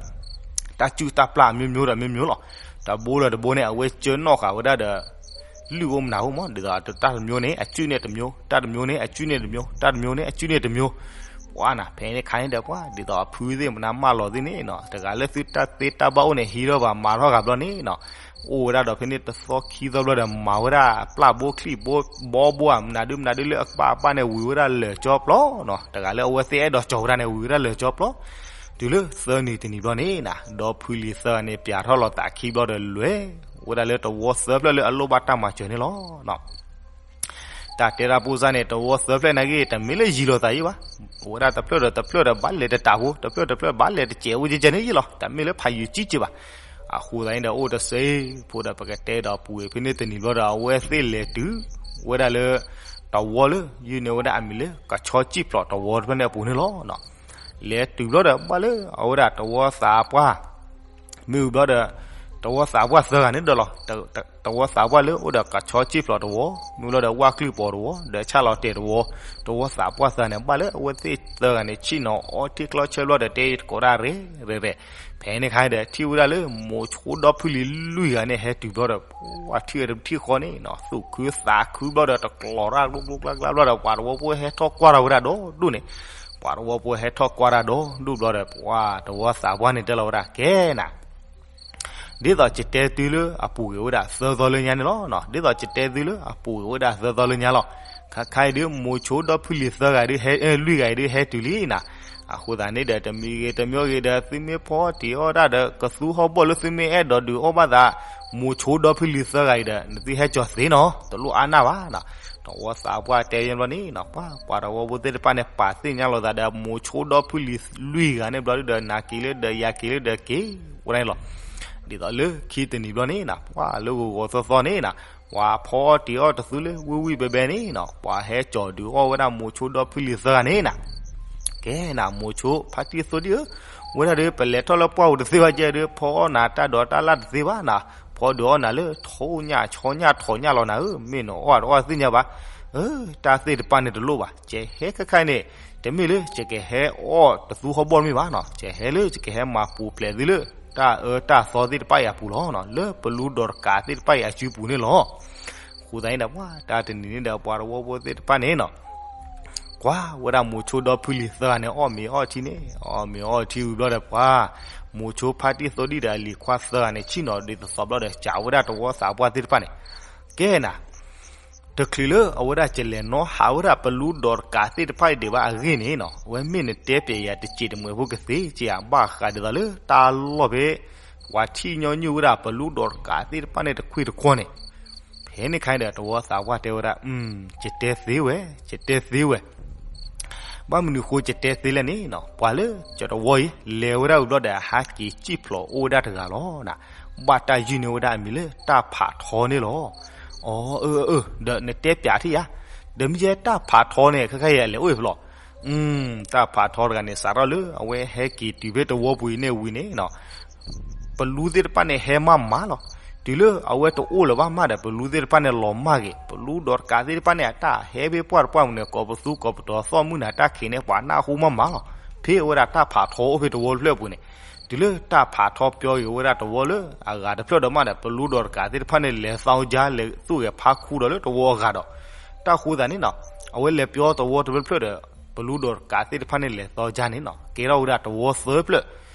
တၢ်စုၣ်တၢ်ပျၢ်အမျိုးမျိုးဒီးမျိုးမျိုးလီၤ. တဘိဒီးတဘိန့ၣ် အဝဲကၢနီၣ်ဃာ်ဝဲဒၣ်ဒီး လုၢ်အိၣ်မနုၤအိၣ်မး ဒ်သိးတၢ်တမျိုးန့ၣ် အစုၣ်န့ၢ်တမျိုး, တၢ်တမျိုးန့ၣ် အစုၣ်န့ၢ်တမျိုး, တၢ်တမျိုးန့ၣ် အစုၣ်န့ၢ်တမျိုး, ပှၤနၤ ဖဲန့ၣ်ခါန့ၣ်ဒီး ပှၤဒ်သိးအဖုသ့ၣ်မနုၤမၢလီၤသ့ၣ်န့ၣ်နီၤ တဂၤလၢသုတၢ်သ့တၢ်ဘၣ်အိၣ်န့ၣ် ဟံးထီၣ်ဘၣ်မၤထီၣ်ဂၤဘျီန့ၣ်နီၤ အိၣ်ဝဲဒၣ်ဒီးဖဲန့ၣ်တသီခံသီဘျီဒီး မၤဝဲဒၣ်ပျၢ်ဘိချံၣ်ဘိ ဘီဘိဧါ မနုၤဒုမနုၤဒုလၢအကပၣ်အပၣ်န့ၣ် ဝံၤဝဲဒၣ်လၢာ်ကၠီပျီနီၤ တဂၤလၢအဝဲသ့ၣ်အဲၣ်ဒိးကၠီဝဲဒၣ်န့ၣ် ဝံၤဝဲဒၣ်လၢာ်ကၠီပျီ, တုၤလၢသၢနံၤတနံၤဘျီန့ၣ်နီၤ ဒီဖုလံၤသၢဂၤန့ၣ် ပၠးထီၣ်လီၤသးခံဘျီဒီး လဲၤဝဲဒၣ်လၢတဝီသၢဖျၢၣ်လၢအလိၣ်ဘၣ်တၢ်မၤစၢၤန့ၣ်လီၤ. တၢ်တဲတၢ်ပိၢ်စၢ်န့ၣ် တဝီသၢဖျၢၣ်နာ်က့ တမ့ၢ်လၢယံာ်လိာ်သးယံာ်ဘၣ်, အိၣ်ဝဲဒၣ်တဖျၢၣ်ဒီးတဖျၢၣ်ဒီး ဘၣ်လဲၤတတးဖိ, တဖျၢၣ်တဖျၢၣ်ဘၣ်လဲၤတစဲးဝဲကဲကဲန့ၣ်ယံာ်လီၤ, တမ့ၢ်လၢဖးယံာ်ကံက့ဘၣ်. အဃိသတးန့ၣ်ဒီး အိၣ်တစဲးဖိဒီး ပကတဲဒီးပူၤဖဲန့ၣ်တနံၤဘျီဒီး အဝဲသ့ၣ်လဲၤတုၤဝဲဒၣ်လၢ တဝီလၢ ယုၢ်န့ၢ်ဝဲဒၣ်အမံၤလၢ ကဆီကံၣ်ဖျိးတဝီတဖျၢၣ်န့ၣ်အပူၤန့ၣ်လီၤ. လဲၤတုၤဘျီဒီး ဘၣ်လၢအဝဲဒၣ်တဝီသးပှၢ် မ့ၢ်ဝံၤဘျီဒီး တဝီသးပှၢ်သၢဂၤန့ၣ်ဒီးလီၤ. တဝီသးပှၢ်လၢအိၣ်ဒီးကဆီကံၣ်ဖျိးတဝီ, မ့ၢ်ဝံၤဘျီဒီး ဝၣ်ကျုၢ်ပီၤတဝီ, ဒီးဆၣ်လီၤတဲာ်တဝီ, တဝီသးပှၢ်သၢဂၤန့ၣ် ဘၣ်လၢအဝဲသ့ၣ်သၢဂၤန့ၣ် ဆ့ၣ်နီၤအီထံၣ်ကျီဆၢဘျီဒီး တဲတကိးတၢ်ရဲၣ်ရဲၣ်ရဲၣ်, ဖဲန့ၣ်ခါဒီး ထံၣ်ဝဲဒၣ်လၢ မိၤဆိဒီဖုလံၤလွံၢ်ဂၤန့ၣ် ဟဲတုၤဘျီဒီး ပှၤထံၣ်ဝဲတထံၣ်ဃီန့ၣ်နီၤ သူၣ်ခုသးခုဘျီဒီး တကျိၤတၢ်ကျိကျိကျါကျါဘျီဒီး ပှၤတဝီဖိဟဲထီၣ်ကွၢ်ထီၣ်ဝဲဒၣ်ဒီဒူၣ်န့ၣ် ပှၤတဝီဖိဟဲထီၣ်ကွၢ်တၢ်ဒီဒူၣ်ဘျီဒီး ပှၤတဝီသးပှၢ်န့ၣ်တဲလီၤဝဲဒၣ် ကဲနၤ ဒ်သိးယတဲသုလၢအပူၤကွံာ်ဝဲဒၣ်သၢသီလၢညါန့ၣ်လီၤ. ဒ်သိးယတဲသုလၢအပူၤကွံာ်ဝဲဒၣ်သၢသီလၢညါလီၤ. ခါခါအံၤဒုး မိၤဆိဒီဖုလံၤသၢဂၤဒုး ဟဲ လွံၢ်ဂၤအံၤဒုး ဟဲတုၤလံနၤ. အဃိသတးန့ၣ်ဒီး တမံၤဂ့ၤတမံၤဂ့ၤဒီး သုမ့ၢ်ဖီတံၢ်အီၣ်ဒၣ်ဒီး ကသူဟီၣ်ဘီၣ်လၢသုမ့ၢ်အဲၣ်ဒိးဒုးအီၣ်ဘၣ်သး မိၤဆိဒီဖုလံၤသၢဂၤအံၤဒီး နသုဟဲကၠီၤသ့နီၤ, တလိၣ်အါနၢ်ဘၣ်နီၤ. တဝီသးပှၢ်တဲယဲဘျီန့ၣ်နီၤ, ပှၤ ပှၤတဝီဖိသ့ၣ်တဖၣ်န့ၣ် ပာ်သ့ၣ်ညါလိာ်သးဒီးမိၤဆိဒီဖုလံၤလွံၢ်ဂၤန့ၣ်ဘျီဒီး နၤက့ၤလၢဒီးယၤက့ၤလၢဒီးက့ၤဝဲဒၣ်န့ၣ်လီၤ. ဒ်သိးလၢခံတနံၤဘျီန့ၣ်နီၤ, ပှၤလၢဂီၤဂီၤသီသီန့ၣ်နီၤ, ပှၤဖီအီၣ်တ့ၤအီၣ်တသူလၢဝံၣ်ဝံၣ်ဘဲဘဲန့ၣ်နီၤ, ပှၤဟဲကၠီၤဒုးအီၣ်ဝဲဒၣ်မိၤဆိဒီဖုလံၤသၢဂၤန့ၣ်နီၤ. ကဲနၤ မိၤဆိဖါတံၢ်သိဒံၣ်ဧၢ, ဝဲဒၣ်ဒီး ပလဲၤထီၣ်လၢပှၢ်ပူၤတသ့ဘၣ်ကဲဒီး ဖီအီၣ်နၤတၢ်ဒိးတၢ်လၣ်တသ့ဘၣ်နၤ, ဖီဒုးအီၣ်နၤလၢထိၣ်ညၣ်ဆီညၣ်ထိၣ်ညၣ်လီၤနၤဧၢ, မ့ၢ်နအီၣ်တအီၣ်သ့ၣ်ညါဘၣ်. အၢ တၢ်သ့ၣ်တဖၣ်န့ၣ်တလိၣ်ဘၣ်, ကဟဲခဲခါအံၤန့ၣ် တမ့ၢ်လၢယကဟဲအီၣ်တသူဟီၣ်ဘီၣ်တမ့ၢ်ဘၣ်နီၤ, ယဟဲလၢယကဟဲမၤပူၤဖျဲးသုလၢ တၢ်အၢတၢ်သီသ့ၣ်တဖၣ်အံၤအပူၤလီၤနီၤ, လၢပလူဒီးတကးသ့ၣ်တဖၣ်အံၤအစုပူၤန့ၣ်လီၤ. အဃိသတးန့ၣ်ဒီး ပှၤတၢ်တနံၤန့ၣ်ဒီး ပှၤတဝီဖိသ့ၣ်တဖၣ်န့ၣ်နီၤ ကွၢ်ဝဲဒၣ်မိၤဆိဒီဖုလံၤသၢဂၤန့ၣ် အီၣ်မ့ၤအီထံန့ၣ်, အီၣ်မ့ၤအီထံဝံၤဘျီဒီး ပှၤမိၤဆိဖါတံၢ်သိဒံၣ်ဒီးအလံၤခွါသၢဂၤန့ၣ် ဆ့ၣ်နီၤဒ်သိးဘျီဒီး ကးဝဲဒၣ်တဝီသးပှၢ်သ့ၣ်တဖၣ်န့ၣ်, ကဲနၤ တချုးလၢအဝဲဒၣ်ကလဲၤနီၣ်ဟးဝဲဒၣ်ပလူဒီးတကးသ့ၣ်တဖၣ်အံၤဒံးဘၣ်အဂ့ၢ်န့ၣ်နီၤ, အဝဲမ့ၢ်နတဲပျဲးယၤတစဲးတမှဲးဖိကသ့က့ၤဧါ, ဘၣ်ဃးဒ်သိးလၢတၢ်လီၢ်ဖဲ ပှၤထံၣ်ညီနုၢ်ဝဲဒၣ်ပလူဒီးတကးသ့ၣ်တဖၣ်န့ၣ်တခွံၣ်တခွီၣ်န့ၣ်. ဖဲန့ၣ်ခါအံၤဒီး တဝီသးပှၢ်တဲဝဲဒၣ်, ယတဲသ့ဝဲ, ယတဲသ့ဝဲ ဘၣ်မနုၤဃိယတဲသ့လဲၣ်န့ၣ်နီၤ, ပှၤလၢယတဝီအံၤ လဲၤဝဲဒၣ်ဝံၤဘျီဒီး ဟးက့ၤစံၣ်ဖျိးအိၣ်ဝဲဒၣ်တဂၤလီၤ. ဘၣ်တၢ်ယုၢ်န့ၢ်ဝဲဒၣ်အမံၤလၢတၢ်ဖးထီန့ၣ်လီၤ. အၢ အၢ အၢ ဒီးနတဲပျးထံၣ်ယၤ, ဒီးမ့ၢ်ယဲတၢ်ဖးထီန့ၣ် ခဲခါအံၤအလဲၤအိၣ်အံၤဖဲလဲၣ်. တၢ်ဖးထီတဂၤန့ၣ် စးထီၣ်လၢအဝဲဟဲက့ၤတုၤဖဲတဝီပူၤအံၤန့ၣ်ဝံၤန့ၣ်နီၤ ပလူသ့ၣ်တဖၣ်န့ၣ်ဟဲမးမးလီၤ. တုၤလၢအဝဲတအိၣ်လၢၤဘၣ်မးဒီး ပလူသ့ၣ်တဖၣ်န့ၣ်လီၤမၢ်က့ၤ, ပလူဒီးတကးသ့ၣ်တဖၣ်န့ၣ် အတၢ်ဟဲဖဲပှၢ်တပှၢ်မုၢ်န့ၣ် ကိးပသူကိးပတီၤသီၣ်မုၢ်နၤတၢ်ခံးန့ၣ် ပှၤနၢ်ဟူမးမးလီၤ. ဖဲအဝဲဒၣ်တၢ်ဖးထီအိၣ်ဖဲတဝီတဖျၢၣ်အပူၤန့ၣ်, တုၤလၢတၢ်ဖးထီပၠီက့ၤဝဲဒၣ်တဝီလၢအဂၤတဖျၢၣ်ဒီးမးဒီး ပလူဒီးတကးသ့ၣ်တဖၣ်န့ၣ် လဲၤသီကါ လဲၤသူၣ်ဂဲၤဖးခူဒီးလၢတဝီအဂၤဒီး တၢ်ဃိသတးန့ၣ်နီၤ, အဝဲလဲၤပၠီတဝီတဖျၢၣ်ဖျၢၣ်ဒီး ပလူဒီးတကးသ့ၣ်တဖၣ်န့ၣ် လဲၤသီကါန့ၣ်နီၤ, ကဲထီၣ်ဝဲဒၣ်တဝီသၢဖျၢၣ်,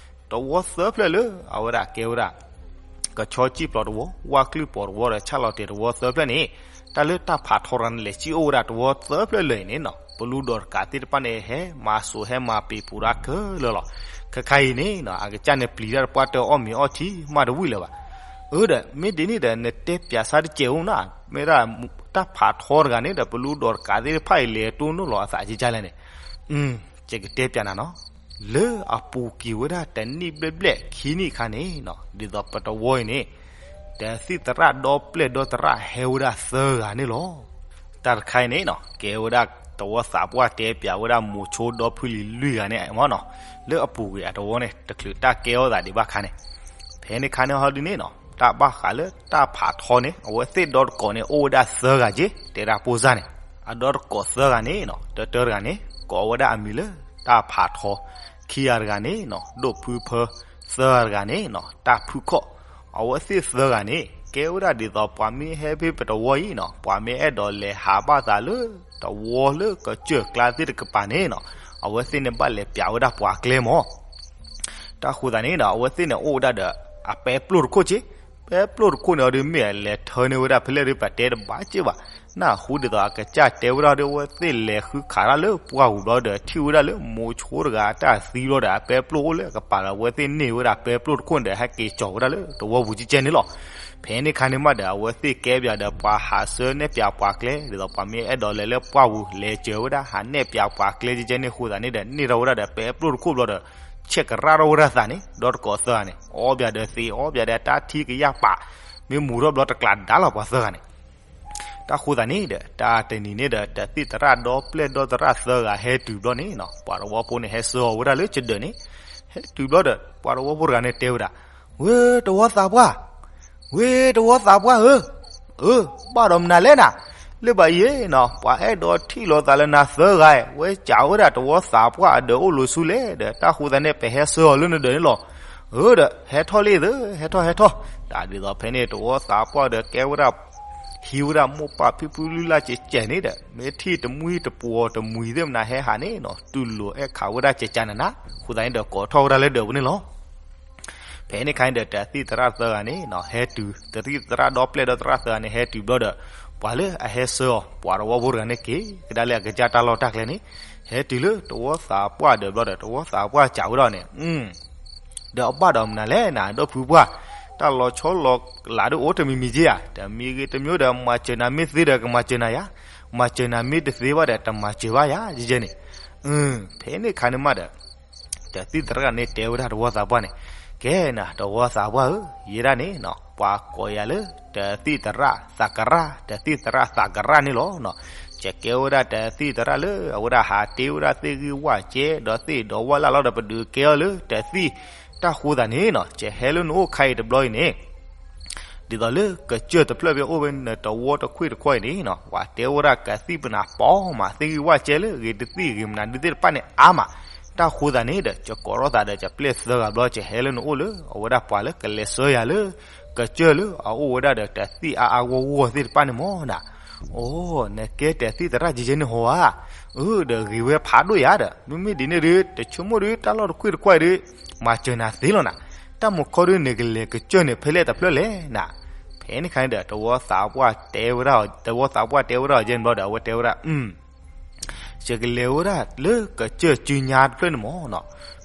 တဝီသၢဖျၢၣ်လၢအဝဲဒၣ်ကဲဝဲဒၣ် ကဆီစံၣ်ဖျိးတဝီ, ဝၣ်ကျုၢ်ပီၤတဝီဒီး ဆၣ်လီၤတဲာ်တဝီသၢဖျၢၣ်န့ၣ်, တၢ်လၢတၢ်ဖးထီတဂၤန့ၣ် လဲၤစံၣ်အိၣ်ဝဲဒၣ်တဝီသၢဖျၢၣ်လၢာ်အံၤန့ၣ်နီၤ, ပလူဒီးတကးသ့ၣ်တဖၣ်န့ၣ် ဟဲမၤစိာ်ဟဲမၤပံာ်ပူၤတၢ်ခဲလၢာ်လီၤ. ခဲခါအံၤန့ၣ်နီၤ အကစၢ်န့ၣ်ပျံၤတၢ်တပှၢ်တၢၢ်အီၣ်မ့ၤအီထံမးတဝံၣ်လၢၤဘၣ်. အၢဒီး မ့ၢ်ဒ်န့ၣ်ဒီး နတဲပျးစၢ်တစဲးအိၣ်နၤ, မ့ၢ်ဒၣ်တၢ်ဖးထီတဂၤန့ၣ်ဒီး ပလူဒီးတကးသ့ၣ်တဖၣ်အံၤ လဲၤတိၢ်နီၣ်လီၤအသးကကၢ်လဲၣ်န့ၣ်, ယကတဲပျးနၤနီၤ, လၢအပူၤကွံာ်ဝဲဒၣ်တနံၣ်ဘျဲၣ်ဘျဲၣ်ခံနံၣ်အခါန့ၣ်နီၤ, ဒ်သိးပတဝီအံၤန့ၣ် တသံၣ်သရၣ်ဒီပျဲၢ်ဒီသရၣ်ဟဲဝဲဒၣ်သၢဂၤန့ၣ်လီၤ. တၢ်တခါအံၤန့ၣ်နီၤ ကဲဝဲဒၣ်တဝီသးပှၢ်တဲပျးဝဲဒၣ်မိၤဆိဒီဖုလံၤလွံၢ်ဂၤန့ၣ်မ့ၢ်နီၤ, လၢအပူၤကွံာ်အတဝီန့ၣ် တချုးတၢ်ကဲထီၣ်သးဒံးဘၣ်ခါန့ၣ်, ဖဲန့ၣ်ခါန့ၣ်ဟီဒ်န့ၣ်နီၤ တၢ်ဘၣ်ဃးလၢတၢ်ဖးထီန့ၣ် အဝဲသ့ၣ်ဒီတကိးန့ၣ် အိၣ်ဝဲဒၣ်သၢဂၤက့ တဲဒၣ်ပိၢ်စၢ်န့ၣ်, အဒီတကိးသၢဂၤန့ၣ်နီၤ တၢတၢတဂၤန့ၣ် ကိးဝဲဒၣ်အမံၤလၢတၢ်ဖးထီ, ခံဂၤတဂၤန့ၣ်နီၤ ဒိၣ်ဖုဖၢ, သၢဂၤတဂၤန့ၣ်နီၤ တၢ်ဖုခီၣ်, အဝဲသ့ၣ်သၢဂၤန့ၣ် ကဲဝဲဒၣ်ဒ်သိးပှၤမ့ၢ်ဟဲဖဲပတဝီအံၤနီၤ ပှၤမ့ၢ်အဲၣ်ဒိးလဲၤဟးဘၣ်သးလၢတဝီလၢကစၢၢ်ကျါသ့ၣ်တကပၤန့ၣ်နီၤ အဝဲသ့ၣ်န့ၣ်ဘၣ်လဲၤပျးဝဲဒၣ်ပှၤကျဲမး တၢ်ဃိသတးန့ၣ်ဒီး အဝဲသ့ၣ်န့ၣ်အိၣ်ဝဲဒၣ်ဒီး အပဲပျိၢ်တခိၣ်က့, ပဲပျိၢ်တခိၣ်န့ၣ်အီၤဒီး မ့ၢ်အလဲၤထၢန့ၢ်ဝဲဒၣ်ဖဲလဲၣ်ဒီး ပတဲတဘၣ်က့ဘၣ်, နၢ်ဟူဒ်သိးအကစၢ်တဲဝဲဒၣ်ဒီး အဝဲသ့ၣ်လဲၤဃုခးတၢ်လၢပှၢ်ပူၤဘျီဒီး ထံၣ်ဝဲဒၣ်လၢမိၤဆိတဂၤအတၢ်သံဘျီဒီး အပဲပျိၢ်အိၣ်လၢအကပၤဒီး အဝဲသ့ၣ်န့ၢ်ဝဲဒၣ်ပဲပျိၢ်တခိၣ်န့ၣ်ဒီး ဟဲက့ၤကၠီၤဝဲဒၣ်လၢတဝီပူၤကကဲန့ၣ်လီၤ. ဖဲန့ၣ်ခါန့ၣ်မးဒီး အဝဲသ့ၣ်ကဲပၠးဒီးပှၤဟးဆှၢနဲၣ်ပၠးပှၤကျဲ ဒ်သိးပှၤမ့ၢ်အဲၣ်ဒိးလဲၤလၢပှၢ်ပူၤ လဲၤစၢၤဝဲဒၣ် ဟးနဲၣ်ပၠးပှၤကျဲကကဲန့ၣ်အဃိသတးန့ၣ်ဒီး န့ၢ်ထီၣ်ဝဲဒၣ်ဒီးပဲပျိၢ်တခိၣ်ဘျီဒီး ဆဲးကရၣ်ထီၣ်ဝဲဒၣ်သးန့ၣ် ဒီတကိးသၢဂၤန့ၣ် အီၣ်ပၠးဒီးသ့ အီၣ်ပၠးဒီးတၢ်ထံကယၢ်ပာ်, မ့ၢ်မူၤထီၣ်ဘျီတကျးဒါလီၤပှၤသၢဂၤန့ၣ် တၢ်ဃိသတးန့ၣ်ဒီး တၢ်တနံၤန့ၣ်ဒီး တသံၣ်သရၣ်ဒီပျဲၢ်ဒီသရၣ်သၢဂၤဟဲတုၤဘျီန့ၣ်နီၤ ပှၤတဝီဖိန့ၣ်ဟဲဆှၢအီၤဝဲဒၣ်လၢကဒၢးန့ၣ်, ဟဲတုၤဘျီဒီး ပှၤတဝီဖိတဂၤန့ၣ်တဲဝဲဒၣ်, ဝဲတဝီသးပှၢ်, ဝဲတဝီသးပှၢ်ဧၢ, အၢ ဘၣ်ဒီးမနုၤလဲၣ်နၤ, လၢဘၣ်အံၤနီၤ ပှၤအဲၣ်ဒိးထံၣ်လိာ်သးလၢနၤသၢဂၤ, ဝဲစံးဝဲဒၣ်တဝီသးပှၢ်အဒၢးအိၣ်လိၤဆူလဲၣ်ဒီး တၢ်ဃိသတးန့ၣ် ပဟဲဆှၢအီၤလၢနဒၢးန့ၣ်လီၤ. အၢဒီး ဟဲထီၣ်လံသၢ, ဟဲထီၣ် ဟဲထီၣ်, တၢ်ဒ်သိးဖဲန့ၣ် တဝီသးပှၢ်ဒီးကဲဝဲဒၣ် ဟံးဝဲဒၣ်မိၢ်ပၢ်ဖံဖုလုၢ်လၢ်ကဲးကဲးန့ၣ်ဒီး မ့ၢ်ထံၣ်တမှံတပှီၤတမှံၤသ့ၣ်မနၤဟဲဟးန့ၣ်နီၤ တူၢ်လိာ်အဲၣ်ခးဝဲဒၣ်ကဲးကဲးနးနး, အဃိသတးန့ၣ်ဒီး ကိးထီၣ်ဝဲဒၣ်လၢဒၢးပူၤန့ၣ်လီၤ. ဖဲန့ၣ်ခါန့ၣ်ဒီး တၢ်သံၣ်သရၣ်သၢဂၤန့ၣ်နီၤ ဟဲတုၤ, တၢ်သံၣ်သရၣ်ဒီပျဲၢ်ဒီသရၣ်သၢဂၤန့ၣ် ဟဲတုၤဘျီဒီး ပှၤလၢအဟဲဆှၢအီၤ ပှၤတဝီဖိတဂၤန့ၣ်က့ၤကဒါလၢအကစၢ်တၢ်လီၢ်တၢ်ကျဲန့ၣ်, ဟဲတုၤလၢတဝီသးပှၢ်ဒၢးဘျီဒီး တဝီသးပှၢ်စံးဝဲဒၣ်န့ၣ်, ဒီးအဘၣ်ဒီးမနုၤလဲၣ်နၤ ဒီပုၢ်ပှၢ်, တၢ်လီၤဆီလီၤလးဒ်အိၣ်တမံၤမံၤက့ဧါ, တမံၤဂ့ၤတမံၤဒီး မၤစၢၤနၤမ့ၢ်သ့ဒီး ကမၤစၢၤနၤယၤ, မၤစၢၤနၤမ့ၢ်တသ့ဘၣ်ဒီး တမၤစၢၤဘၣ်ယၤ ယဲန့ၣ်. ဖဲန့ၣ်ခါန့ၣ်မးဒီး တသံၣ်သရၣ်န့ၣ်တဲဝဲဒၣ်တဝီသးပှၢ်န့ၣ်, ကဲနၤ တဝီသးပှၢ်ဧၢ, ယဲဒၣ်န့ၣ်နီၤ ပှၤကိးယၤလၢ တသံၣ်သရၣ်သးကရၢ်, တသံၣ်သရၣ်သးကရၢ်န့ၣ်လီၤ. ယကဲဝဲဒၣ်တသံၣ်သရၣ်လၢ အဝဲဒၣ်ဟးတ့ဝဲဒၣ်သ့ၣ်ဂံၢ်ဝၣ်ကဲ ဒီးသ့ၣ်ဒီးဝၣ်လၢ်လီၤဒီး ပဒုးကဲအီၤလၢတသံၣ်, တၢ်ဃိသးန့ၣ်နီၤ ယဟဲလၢနအိၣ်ခါအံၤတဘျီအံၤန့ၣ် ဒ်သိးလၢကစၢၢ်တဖျၢၣ်ဖဲအိၣ်ဝဲနတဝီတခွ့ၣ်တခီအံၤန့ၣ်နီၤ ပှၤတဲဝဲဒၣ်ကသံၣ်ပနၢ်ပီၤမး သ့ၣ်ဂံၢ်ဝၣ်ကဲလၢ ဂ့ၤတသံၣ်ဂ့ၤမနုၤဒုသ့ၣ်တဖၣ်န့ၣ်အါမး, တၢ်ဃိသးန့ၣ်ဒီး ယကိးထီၣ်သးဒီး ယပျဲၢ်သၢဂၤဘျီ ယဟဲလၢနအိၣ်လၢ အဝဲဒၣ်ပှၤလၢကလဲၤဆှၢယၤလၢ ကစၢၢ်လၢအအိၣ်ဝဲဒၣ်ဒီးတသံၣ်အါအါဂီၢ်ဂီၢ်သ့ၣ်တဖၣ်န့ၣ်မးနၤ. အိ နကဲတသံၣ်သရၣ်ကဲကဲန့ၣ်ဟီဧါ. အၢ ဒီးဂ့ၤဝဲဖးဒိၣ်ယၤဒီး မ့မ့ၢ်ဒ်န့ၣ်ဒီး တဆိကမိၣ်ဒီး တၢ်လီၢ်တခွ့ၣ်တခီအံၤဒီး မၤစၢၤနၤသ့လီၤနၤ. တၢ်မူခီဒီး နကလဲၤကစၢၢ်န့ၣ် ဖဲလဲၣ်တဖျၢၣ်လဲၣ်နၤ. ဖဲန့ၣ်ခါန့ၣ်ဒီး တဝီသးပှၢ်တဲဝဲဒၣ်, တဝီသးပှၢ်တဲဝဲဒၣ်အီၤယဲန့ၣ်ဘျီဒီး အဝဲတဲဝဲဒၣ် အ ယကလဲၤဝဲဒၣ်လၢကစၢၢ်စုညါတဖျၢၣ်န့ၣ်မးနီၤ.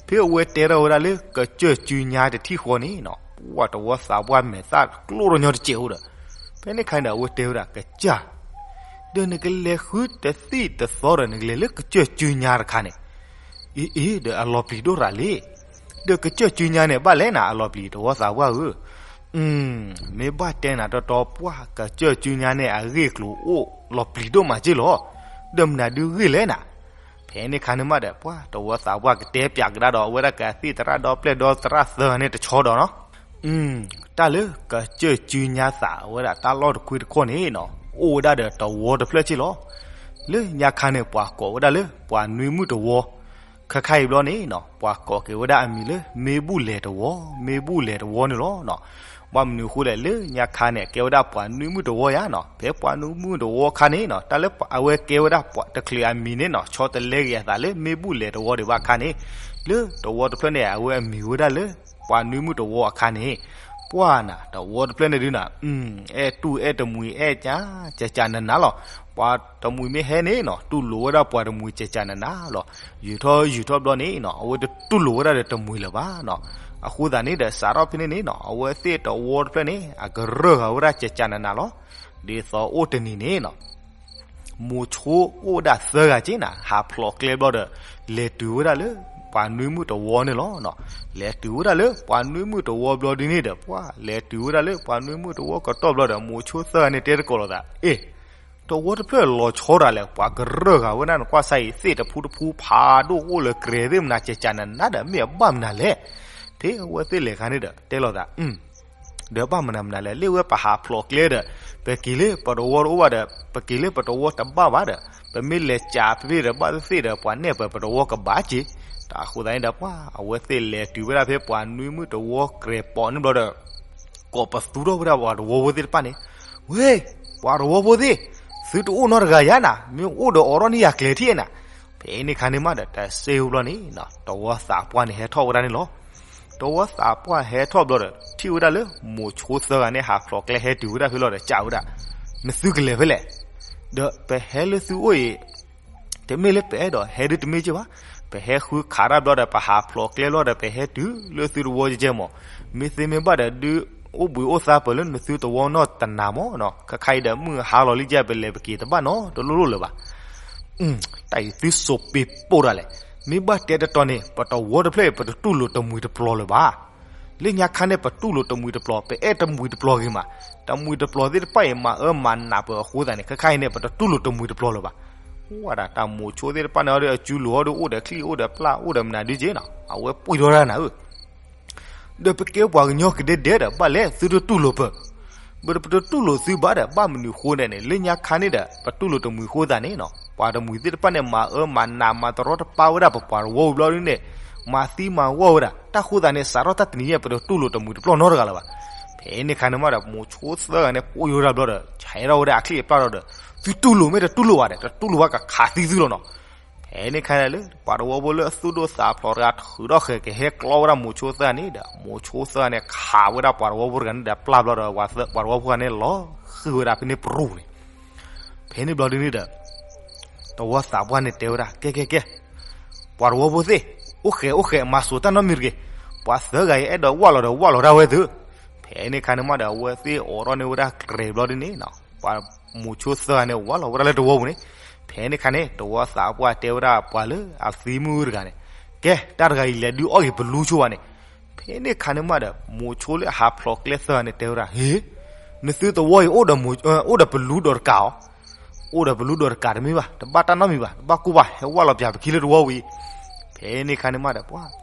ဖဲအဝဲတဲထီၣ်ဝဲဒၣ်လၢကစၢၢ်စုညါတထံၣ်ဃီန့ၣ်နီၤ ပှၤတဝီသးပှၢ်မဲာ်သၣ်ကျိၣ်ထီၣ်ညီတစဲးအိၣ်ဒီး ဖဲန့ၣ်ခါန့ၣ်ဒီး အဝဲတဲဝဲဒၣ်ကစၢၢ် ဒီးနကလဲၤဃုတသံၣ်တသီဒီး နကလဲၤလၢကစၢၢ်စုညါတခါန့ၣ်, အ့ အ့ ဒီးအလီၤပျံၤဒိၣ်ရၤလံ. ဒီးကစၢၢ်စုညါန့ၣ် ဘၣ်လဲၣ်နၤ အလီၤပျံၤ တဝီသးပှၢ်ဧၢ. မ့ၢ်ဘၣ်တဲနၤတီတီပှၢ် ကစၢၢ်စုညါန့ၣ် အဂ့ၢ်ကျိၤအိၣ်လီၤပျံၤဒိၣ်မးက့လီၤ. ဒီးမနုၤဒုဂ့ၢ်လဲၣ်နၤ. ဖဲန့ၣ်ခါန့ၣ်မးဒီး ပှၤတဝီသးပှၢ်ကတဲပၠးကဒါဒီး အဝဲဒၣ်ကသံၣ်သရၣ်ဒီပျဲၢ်ဒီသရၣ်သၢဂၤန့ၣ်တဆီဒီးနီၤ တၢ်လၢကစၢၢ်စုညါသး အဝဲဒၣ်တၢ်လီၢ်တခွ့ၣ်တခီန့ၣ်နီၤ အိၣ်ဝဲဒၣ်ဒီးတဝီတဖျၢၣ်က့လီၤ. လၢညါခါန့ၣ် ပှၤကိးဝဲဒၣ်လၢ ပှၤနွံမုၣ်တဝီ, ခဲခါအံၤဘျီန့ၣ်နီၤ ပှၤကိးက့ၤဝဲဒၣ်အမံၤလၢ မ့ၢ်ဘူၣ်လဲၤတဝီ, မ့ၢ်ဘူၣ်လဲၤတဝီန့ၣ်လီၤ. ဘၣ်မနုၤအဃိလဲၣ် လၢညါခါန့ၣ် အကဲဝဲဒၣ်ပှၤနွံမုၣ်တဝီယါနီၤ. ဖဲပှၤနွံမုၣ်တဝီခါန့ၣ်နီၤ တၢ်လၢအဝဲကဲဝဲဒၣ်ပှၤတချုးအမံၤန့ၣ်နီၤ ဆီတလဲက့ၤအသးလၢ မ့ၢ်ဘူၣ်လဲၤတဝီဒံးဘၣ်အခါန့ၣ်, လၢတဝီတဖျၢၣ်န့ၣ် အဝဲအမံၤဝဲဒၣ်လၢ ပှၤနွံမုၣ်တဝီအခါန့ၣ်, ပှၢ်နၤ တဝီတဖျၢၣ်န့ၣ်ဒုးနၤ အဲၣ်တူၢ်အဲၣ်တမှံၤအဲၣ်ကၠး ကၠးကၠးနးနးလီၤ. ပှၤတမှံၤမ့ၢ်ဟဲန့ၣ်နီၤ တူၢ်လိာ်ဝဲဒၣ်ပှၤတမှံၤကၠးကၠးနးနးလီၤ. ယူာ်ထီၣ်ယူာ်ထီၣ်ဘျီန့ၣ်နီၤ အဝဲတတူၢ်လိာ်ဝဲဒၣ်ဒီးတမှံၤလၢၤဘၣ်နီၤ. အဃိသတးန့ၣ်ဒီး စးထီၣ်ဖဲန့ၣ်န့ၣ်နီၤ အဝဲသ့ၣ်တဝီတဖျၢၣ်န့ၣ် အကရၢၢ်ဃာ်ဝဲဒၣ်ကၠးကၠးနးနးလီၤ. ဒ်သိးအိၣ်တနံၤန့ၣ်နီၤ မိၤဆိအိၣ်ဝဲဒၣ်သၢဂၤက့နၤ ဟးဖျိးကျဲဘျီဒီး လဲၤတုၤဝဲဒၣ်လၢ ပှၤနွံမုၣ်တဝီန့ၣ်လီၤ. လဲၤတုၤဝဲဒၣ်လၢပှၤနွံမုၣ်တဝီဘျီဒ်န့ၣ်ဒီး ပှၢ်လဲၤတုၤဝဲဒၣ်လၢပှၤနွံမုၣ်တဝီကတီၢ်ဘျီဒီး မိၤဆိသၢဂၤန့ၣ်တဲတကိးလိာ်သး အ့ တဝီတဖျၢၣ်လီၤဆီဒၣ်လဲာ် ပှၤကရၢၢ်ဃာ်ဝဲဒၣ်နကွၢ်စၢ်အံၤ သ့ၣ်တဖုတဖုဖးဒိၣ်အိၣ်လၢကြဲးသ့ၣ်မနၤ ကၠးကၠးနးနးဒီး မ့ၢ်အဘၣ်မနုၤလဲၣ်. ဖဲအဝဲသ့ၣ်လဲၤခါန့ၣ်ဒီး တဲလိာ်သး ဒီးဘၣ်မနုၤမနုၤလဲၣ် လၢဝဲပဟးဖျိးကျဲဒီး ပက့ၤလၢပတဝီတအိၣ်ဘၣ်ဒီး ပက့ၤလၢပတဝီတဘၣ်ဘၣ်ဒီး ပမ့ၢ်လဲၤကးဖဲဒီးဘၣ်သ့ၣ်ဒီး ပှၤနဲၣ်ပှၤပတဝီကဘၣ်က့ၤ. တၢ်ဃိသတးန့ၣ်ဒီး ပှၢ်အဝဲသ့ၣ်လဲၤတုၤဝဲဒၣ်ဖဲပှၤနွံမုၣ်တဝီကြဲးပိာ်န့ၣ်ဘျီဒီး ကိးပသူထီၣ်ဝဲဒၣ်ပှၤတဝီဖိသ့ၣ်တဖၣ်န့ၣ်, ဝ့ၢ် ပှၤတဝီဖိသ့ၣ်, သုတအိၣ်နီတဂၤယါနၤ, မ့ၢ်အိၣ်ဒီးအိးထီၣ်န့ၢ်ယၤကျဲၤထံၣ်နၤ. ဖဲန့ၣ်ခါန့ၣ်မးဒီး တၢ်စ့ဝံၤဘျီန့ၣ် တဝီသးပှၢ်န့ၣ်ဟဲထီၣ်ဝဲဒၣ်န့ၣ်လီၤ. တဝီသးပှၢ်ဟဲထီၣ်ဘျီဒီး ထံၣ်ဝဲဒၣ်လၢမိၤဆိသၢဂၤန့ၣ် ဟးဖျိးကျဲဟဲတုၤဝဲဒၣ်ဖဲလီၤဒီး စံးဝဲဒၣ်, နသုကလဲၤဖဲလဲၣ်. ဒီးပဟဲလၢသုအိၣ်အံၤ တမ့ၢ်လၢပအဲၣ်ဒိးဟဲဒ်တမ့ၢ်က့ဘၣ်. ပဟဲဃုခးတၢ်ဘျီဒီး ပဟးဖျိးကျဲလီၤဒီး ပဟဲတုၤလၢသုတဝီကဲကဲမး. မ့ၢ်သ့မ့ၢ်ဘၣ်ဒီး ဒုးအိၣ်ဘှံးအိၣ်သါပၢၢ်လၢနသုတဝီနီၢ်တနၤမးနီၤ. ခဲခါအံၤဒီး မုၢ်ဟါလီၤလံကဲ ပလဲၤပက့ၤတဘၣ်နီတလိၣ်လိၣ်လၢၤဘၣ်. တၢ်အံၤသုစိာ်ပ့ၤပိၢ်တၢ်လဲၣ်. မ့ၢ်ဘၣ်တဲတတီၤန့ၣ် ပတဝီတဖျၢၣ်အံၤ ပတတူၢ်လိာ်တမှံၤတပျီၤလၢၤဘၣ်. လၢညါခါန့ၣ် ပတူၢ်လိာ်တမှံၤတပျီၤ, ပအဲၣ်တမှံၤတပျီၤဂ့ၤမး. တမှံၤတပျီၤသ့ၣ်တဖၣ်အံၤ မၤအၢမၤနးပၢၢ်အဃိသတးန့ၣ် ခဲခါအံၤန့ၣ် ပတတူၢ်လိာ်တမှံၤတပျီၤလၢၤဘၣ်. ဝဲဒၣ်တၢ်မိၤဆိသ့ၣ်တဖၣ်န့ၣ် အီၤဒီးအစုလိၤအီၤဒီး အိၣ်ဒီးချံၣ်အိၣ်ဒီးပျၢ်အိၣ်ဒီးမနုၤဒုက့နီၤ အဝဲပှံၢ်ထီၣ်တၢ်နၤဧၢ ဒီးပကဲပှၤကညီကဒဲဒဲဒီး ဘၣ်လဲၣ်သုတတူၢ်လိာ်ပၢၢ်. ပတတူၢ်လိာ်သုဘၣ်ဒီး ဘၣ်မနုၤအဃိန့ၣ်န့ၣ် လၢညါခါန့ၣ်ဒီး ပတူၢ်လိာ်တမှံၤအဃိသတးန့ၣ်နီၤ ပှၤတမှံၤသ့ၣ်တဖၣ်န့ၣ် မၤအၢမၤနးမၤတရီတပါဝဲဒၣ်ပပှၤတဝီဝံၤဘျီဒ်န့ၣ် မၤသံမၤဝီဝဲဒၣ်. တၢ်ဃိသတးန့ၣ် စးထီၣ်တၢ်တနံၤညါ ပတတူၢ်လိာ်တမှံၤတပျီၤနီတဂၤလၢၤဘၣ်. ဖဲန့ၣ်ခါန့ၣ်မးဒီး မိၤဆိသၢဂၤန့ၣ် ပှံၢ်ထီၣ်တၢ်ဘျီဒီး ဟဲထီၣ်ဝဲဒၣ်အချံၣ်အပျၢ်ထီၣ်ဒီး သုတူၢ်လိာ်မ့ၢ်တတူၢ်လိာ်ဘၣ်ဒီး တတူၢ်လိာ်ဘၣ်ကခးသံသုလီၤနီၤ. ဖဲန့ၣ်ခါန့ၣ်လၢ ပှၤတဝီဖိလၢအသူၣ်ဒိၣ်သးဖျိးတဂၤ ထုးထီၣ်ဃဲၤကဟဲကျီဝဲဒၣ်မိၤဆိသၢဂၤန့ၣ်ဒီး မိၤဆိသၢဂၤန့ၣ် ခးဝဲဒၣ်ပှၤတဝီဖိတဂၤန့ၣ်ဒီး ပျၢ်ဘျီဒီး ပှၤတဝီဖိတဂၤန့ၣ် လီၤဃံၤဝဲဒၣ်ဖဲန့ၣ်ပရူၢ်န့ၣ်. ဖဲန့ၣ်ဘျီဒ်န့ၣ်ဒီး တဝီသးပှၢ်န့ၣ်တဲဝဲဒၣ် ကဲကဲကဲ ပှၤတဝီဖိသ့ၣ် အိၣ်ဃဲးအိၣ်ဃဲး မၤစိာ်တၢ်နီတမံၤတဂ့ၤ. ပှၤသၢဂၤအံၤ အဲၣ်ဒိးဝၢ်လီၤဒီးဝၢ်လီၤဒၣ်ဝဲသု. ဖဲ ဖဲန့ၣ်ခါန့ၣ်မးဒီး အဝဲသ့ၣ်အိးထီၣ်န့ၢ်ဝဲဒၣ်ကြဲးဘျီဒ်န့ၣ်နီၤ, ပှၤမိၤဆိသၢဂၤန့ၣ် ဝးလီၤဝဲဒၣ်လၢတဝီပူၤန့ၣ်. ဖဲန့ၣ်ခါန့ၣ် တဝီသးပှၢ်တဲဝဲဒၣ်ပှၤလၢအသံမုၢ်တဂၤန့ၣ်, ကဲ တၢ်တဂၤအံၤလဲၤဒုးအီၣ်က့ၤပလူဆိဘၣ်န့ၣ်. ဖဲန့ၣ်ခါန့ၣ်မးဒီး မိၤဆိလၢအဟးဖျိးကျဲသၢဂၤန့ၣ် တဲဝဲဒၣ်, ဟ့, နသုတဝီအံၤ အိၣ်ဒီးပလူဒီးတကးအီၤ, အိၣ်ဒီးပလူဒီးတကးတမ့ၢ်ဘၣ်, တဘၣ်တၢ်နီတမံၤဘၣ်, တဘၣ်ကိၢ်ဘၣ်, ဟဲဝးလီၤပၠးပခံလၢတဝီဝံၤ. ဖဲန့ၣ်ခါန့ၣ်မးဒီးပှၤ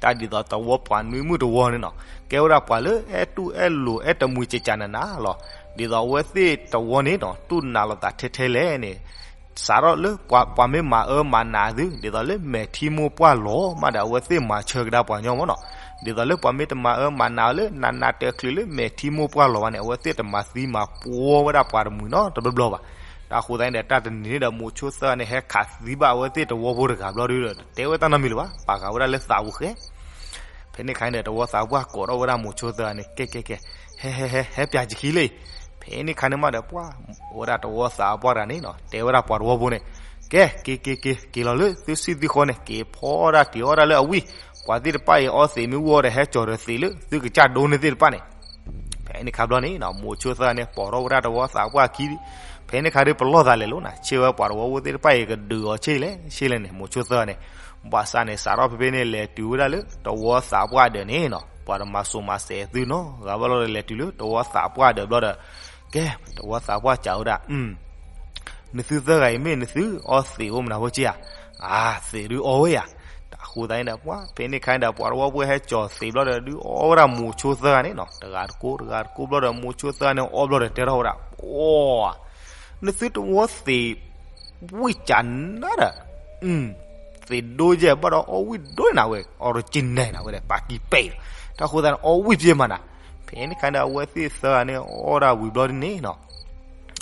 တၢ်ဒ်သိးတဝီပှၤနွံမုၣ်တဝီန့ၣ်နီၤ, ကဲဝဲဒၣ်ပှၤလၢအဲၣ်တူၢ်အဲၣ်လိၤ အဲၣ်တမှံၤကကနးနးလီၤ. ဒ်သိးအဝဲသ့ၣ်တဝီန့ၣ်နီၤ တူၢ်နးလိာ်သးထဲထဲလဲၣ်န့ၣ်, စးထီၣ်လၢပှၤမ့ၢ်မၤအၢမၤနးသု ဒ်သိးလၢမဲာ်ထံမိၢ်ပှၢ်လီၤမးဒီး အဝဲသ့ၣ်မၤဆၢကဒါပှၤညီမးနီၤ. ဒ်သိးလၢပှၤမ့ၢ်တမၤအၢမၤနးအီၤလၢနးနးတၢၤချုးလၢမဲာ်ထံမိၢ်ပှၢ်လီၤဘၣ်န့ၣ် အဝဲသ့ၣ်တမၤသံမၤပှီၢ်ဝဲဒၣ်ပှၤတမှံၤနီတဘျီဘျီဘၣ်. တၢ်ဃိသတးန့ၣ်ဒီး တၢ်တနံၤန့ၣ်ဒီး မိၤဆိသၢဂၤန့ၣ် ဟဲခးသံဘၣ်အဝဲသ့ၣ်တဝီဖိတဂၤဘျီဒီး တတဲဝဲတၢ်နီတမံၤလၢၤဘၣ်, ပာ်ဃာ်ဝဲဒၣ်လၢသးပူၤဃဲ ဖဲန့ၣ်ခါန့ၣ်ဒီး တဝီသးပှၢ်ကိးထီၣ်ဝဲဒၣ်မိၤဆိသၢဂၤန့ၣ် ကဲကဲကဲ, ဟဲဟဲဟဲ ဟဲပၠးကခံလံ. ဖဲန့ၣ်ခါန့ၣ်မးဒီးပှၤ အိၣ်ဝဲဒၣ်တဝီသးပှၢ်တဂၤန့ၣ်နီၤ တဲဝဲဒၣ်ပှၤတဝီဖိန့ၣ်, ကဲ က့ၤက့ၤက့ၤ က့ၤလီၤလၢသုစံၣ်သုဃီန့ၣ် က့ၤဖီဒၣ်တ့ၤအီၣ်ဒၣ်လၢအဝံၣ်, ပှၤသ့ၣ်တဖၣ်အံၤအီသံးမ့ၢ်ဝံၣ်အီၤဒီး ဟဲကၠီၤဒီးသံးလၢသုကစၢ်ဒိန့ၣ်သ့ၣ်တဖၣ်န့ၣ်. ဖဲန့ၣ်ခါဘျီန့ၣ်နီၤ မိၤဆိသၢဂၤန့ၣ် ပိာ်ထီၣ်ဝဲဒၣ်တဝီသးပှၢ်ခံ, ဖဲန့ၣ်ခါဒီးပလီၢ်သးလဲၤလိၤနၤ, ဆ့ၣ်ဝဲပှၤတဝီဖိသ့ၣ်တဖၣ်အံၤကဒုးအီၤဆ့ၣ်လဲၣ်ဆ့ၣ်လဲၣ်န့ၣ် မိၤဆိသၢဂၤန့ၣ်, ဘၣ်ဆၣ်န့ၣ် စးထီၣ်ဖဲဖဲန့ၣ် လဲၤတုၤဝဲဒၣ်လၢတဝီသးပှၢ်ဒၢးန့ၣ်နီၤ ပှၤတမၤစိၤမၤစဲးသုနီတဂၤဘၣ်လီၤဒီး လဲၤတုၤလၢတဝီသးပှၢ်ဒၢးဘျီဒီး, ကဲ တဝီသးပှၢ်စံးဝဲဒၣ် နသုသၢဂၤအံၤမ့ၢ်နသုအီသံးအိၣ်မနုၤဖိက့ဧါ. အါ သံးဒုးအီဝဲယၤ. တၢ်ဃိသတးန့ၣ်ဒီး ပှၤဖဲန့ၣ်ခါန့ၣ်ဒီး ပှၤတဝီဖိဟဲကၠီၤသံးဘျီဒီး ဒုးအီဝဲဒၣ်မိၤဆိသၢဂၤန့ၣ်နီၤ, တဂၤတကိး တဂၤတကိးဘျီဒီး မိၤဆိသၢဂၤန့ၣ်အီဘျီဒီး တဲထီၣ်ဝဲဒၣ်, အိ, နသုတဝီသံး ဝံၣ်ကနၤဒီး, သံးဒိယဲၢ်ဘၣ်ဒီး အီဝံၣ်ဒိနၤဝဲ original နၤဝဲဒီး ပာ်ကံပ့ၢ်လီၤ. တၢ်ဃိသတးန့ၣ် အီဝံၣ်ပျဲမးနၤ. ဖဲန့ၣ်ခါန့ၣ်ဒီး အဝဲသ့ၣ်သၢဂၤန့ၣ် အီဒၣ်ဝံၤဘျီဒ်န့ၣ်နီၤ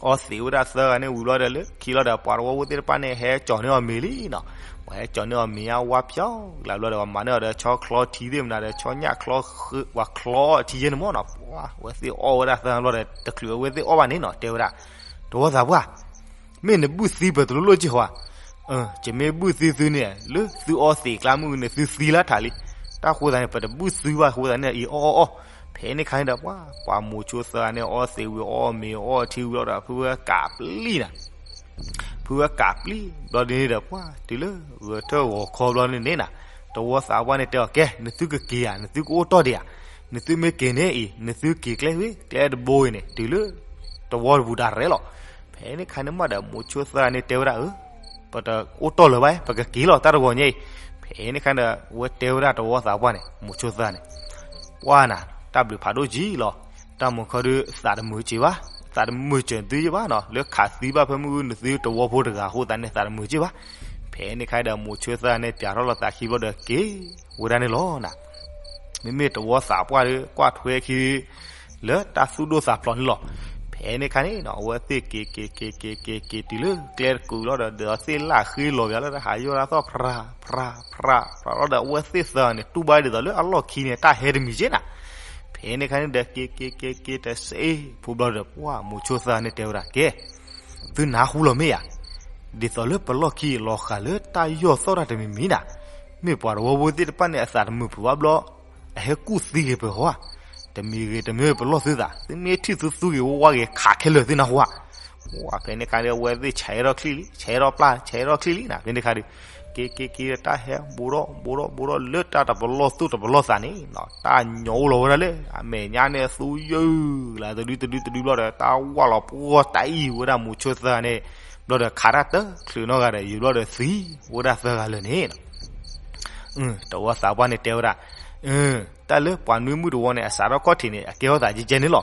အီသံးဝဲဒၣ်သၢဂၤန့ၣ်ဝံၤဘျီဒီး လၢခံလီၤဒီး ပှၤတဝီဖိသ့ၣ်တဖၣ်န့ၣ် ဟဲကၠီၤန့ၢ်အီၤမ့ၤလံနီၤ. ပှၤဟဲကၠီၤန့ၢ်အီၤမ့ၤအဝါဖျီကလးဘျီဒီး ပှၤမၤန့ၢ်အီၤဒီးဆီချီထံသ့ၣ်မနုၤဒီး ဆီညၣ်ချီဃု ပှၤချီထံယဲၢ်န့ၣ်မ့ၢ်နီၤ. ပှၤအဝဲသ့ၣ်အီဝဲဒၣ်သၢဂၤဘျီဒီး တချုးအဝဲသ့ၣ်အီဘၣ်န့ၣ်နီၤ တဲဝဲဒၣ်, တဝီသးပှၢ် မ့ၢ်နဘုၣ်သံပတလိၣ်လိၣ်က့ၤဟီဧါ. ယမ့ၢ်ဘုၣ်သံသုန့ၣ် လၢသုအီသံးကျါမုၢ်နသုသံလၢထးလံ. တၢ်ဃိသတးန့ၣ် ပတဘုၣ်သံဘၣ် ဃိသတးန့ၣ် အံၤအီၣ်အီၣ်အီၣ်. ဖဲန့ၣ်ခါန့ၣ်ဒီး ပှၤ ပှၤမိၤဆိသၢဂၤန့ၣ် အီသံးဝံၤအီၣ်မ့ၤအီထံဝံၤဒီး ဖုဝဲကးပျံၤနၤ ဖုဝဲကးပျံၤဘျီဒ်န့ၣ်ဒီး ပှၤ တုၤလၢဂဲၤထၢၣ်ဂီၤခီဘျီန့ၣ်န့ၣ်နီၤ, တဝီသးပှၢ်န့ၣ်တဲအီၤ ကဲ နသုကက့ၤဧါ နသုကအိၣ်တ့ၢ်ဒံးဧါ. နသုမ့ၢ်က့ၤန့ၣ်အံၤ နသုက့ၤကျဲဝံၤ ကျဲတဘိအံၤန့ၣ် တုၤလၢတဝီတပူၤဒၣ်ရဲၣ်လီၤ. ဖဲန့ၣ်ခါန့ၣ်မးဒီး မိၤဆိသၢဂၤန့ၣ်တဲဝဲဒၣ် အၢ ပတအိၣ်တ့ၢ်လၢၤဘၣ် ပကက့ၤလီၤတၢ်တဂီၤညါအံၤ. ဖဲန့ၣ်ခါဒီး အဝဲတဲဝဲဒၣ်တဝီသးပှၢ်န့ၣ် မိၤဆိသၢဂၤန့ၣ် ပှၤနၤ တၢ်ဘျုးဖးဒိၣ်ကံလီၤ. တၢ်မုာ်ခီဒုးသးတမုာ်က့ၤဘၣ်, သးတမုာ်စၢၤသုယဲၢ်ဘၣ်နီၤ, လၢခးသံဘၣ်ဖဲမုၢ်နသုတဝီဖိတဂၤအဃိသတးန့ၣ် သးတမုာ်က့ၤဘၣ်. ဖဲန့ၣ်ခါဒီး မိၤဆိသၢဂၤန့ၣ် ပၠးထီၣ်လီၤသးခံဘျီဒီးက့ၤဝဲဒၣ်န့ၣ်လီၤနၤ. မ့မ့ၢ်တဝီသးပှၢ်ဒီး ကွၢ်ထွဲခံ လၢတၢ်သူၣ်ဒိၣ်သးဖျိးန့ၣ်လီၤ. ဖဲန့ၣ်ခါန့ၣ်နီၤ အဝဲသ့ၣ်က့ၤက့ၤက့ၤက့ၤက့ၤတုၤလၢကျဲတကုာ်လီၤဒီး ဒ်သိးသ့ၣ်လၢဃ့လီၤပၠးလၢတၢ်ဟးယီၢ်တၢ်သီၣ် ဖြးဖြးဖြးဖြးလီၤဒီး အဝဲသ့ၣ်သၢဂၤန့ၣ် တူၢ်ဘၣ်ဒ်သိးလၢအလီၢ်ခံန့ၣ် တၢ်ဟဲတမံၤက့နၤ. ဖဲန့ၣ်ခါန့ၣ်ဒီး က့ၤက့ၤက့ၤက့ၤတစ့ဖိဘျီဒီး ပှၤမိၤဆိသၢဂၤန့ၣ်တဲဝဲဒၣ် ကဲ သုနၢ်ဟူလီၤမ့ၢ်ဧါ, ဒ်သိးလၢပလီၢ်ခံအံၤလီၤဃာ်လၢတၢ်ယီၢ်သီၣ်တၢ်တမံၤမံၤနၤ, မ့ၢ်ပှၤတဝီဖိသ့ၣ်တဖၣ်န့ၣ် အသးတမုာ်ပှၤဘၣ်ဘျီ အဟဲကူၣ်သံဂ့ၤပှၤဧါ, တမံၤဂ့ၤတမံၤဂ့ၤပလီၢ်သုသး, သုမ့ၢ်ထံၣ်သုသူဂ့ၤဝါဝါဂ့ၤ ခးခဲလၢာ်သုနၢ်ဟူဧါ. ပှၤဖဲန့ၣ်ခါဒီး အဝဲသ့ၣ်ဆဲးထီၣ်ချံလံ ဆဲးထီၣ်ပျၢ် ဆဲးထီၣ်ချံလံနၤ, ဖဲန့ၣ်ခါဒီး က့ၤက့ၤက့ၤတၢ်ဟဲဘူးထီၣ်ဘူးထီၣ်ဘူးထီၣ်လၢတၢ်တပလီၢ်သူၣ်တပလီၢ်သးန့ၣ်နီၤ, တၢ်ညီအိၣ်လီၤဝဲဒၣ်လၢ အမဲာ်ညါန့ၣ်သူယုၢ်လၢတဒုတဒုတဒုဘျီဒီး တၢ်ဝၢ်လီၤပှီၢ်တၢ်အံၤဝဲဒၣ်မိၤဆိသၢဂၤန့ၣ်, ဘျီဒီးခးတၢ်တချုးနီတဂၤဒီး ယုၢ်ဘျီဒီးသံဝဲဒၣ်သၢဂၤလၢာ်န့ၣ် တဝီသးပှၢ်န့ၣ်တဲဝဲဒၣ်, တၢ်လၢပှၤနွံမုၣ်တဝီန့ၣ် အစးထီၣ်ခီၣ်ထံးန့ၣ် အကဲထီၣ်သးကဲကဲန့ၣ်လီၤ.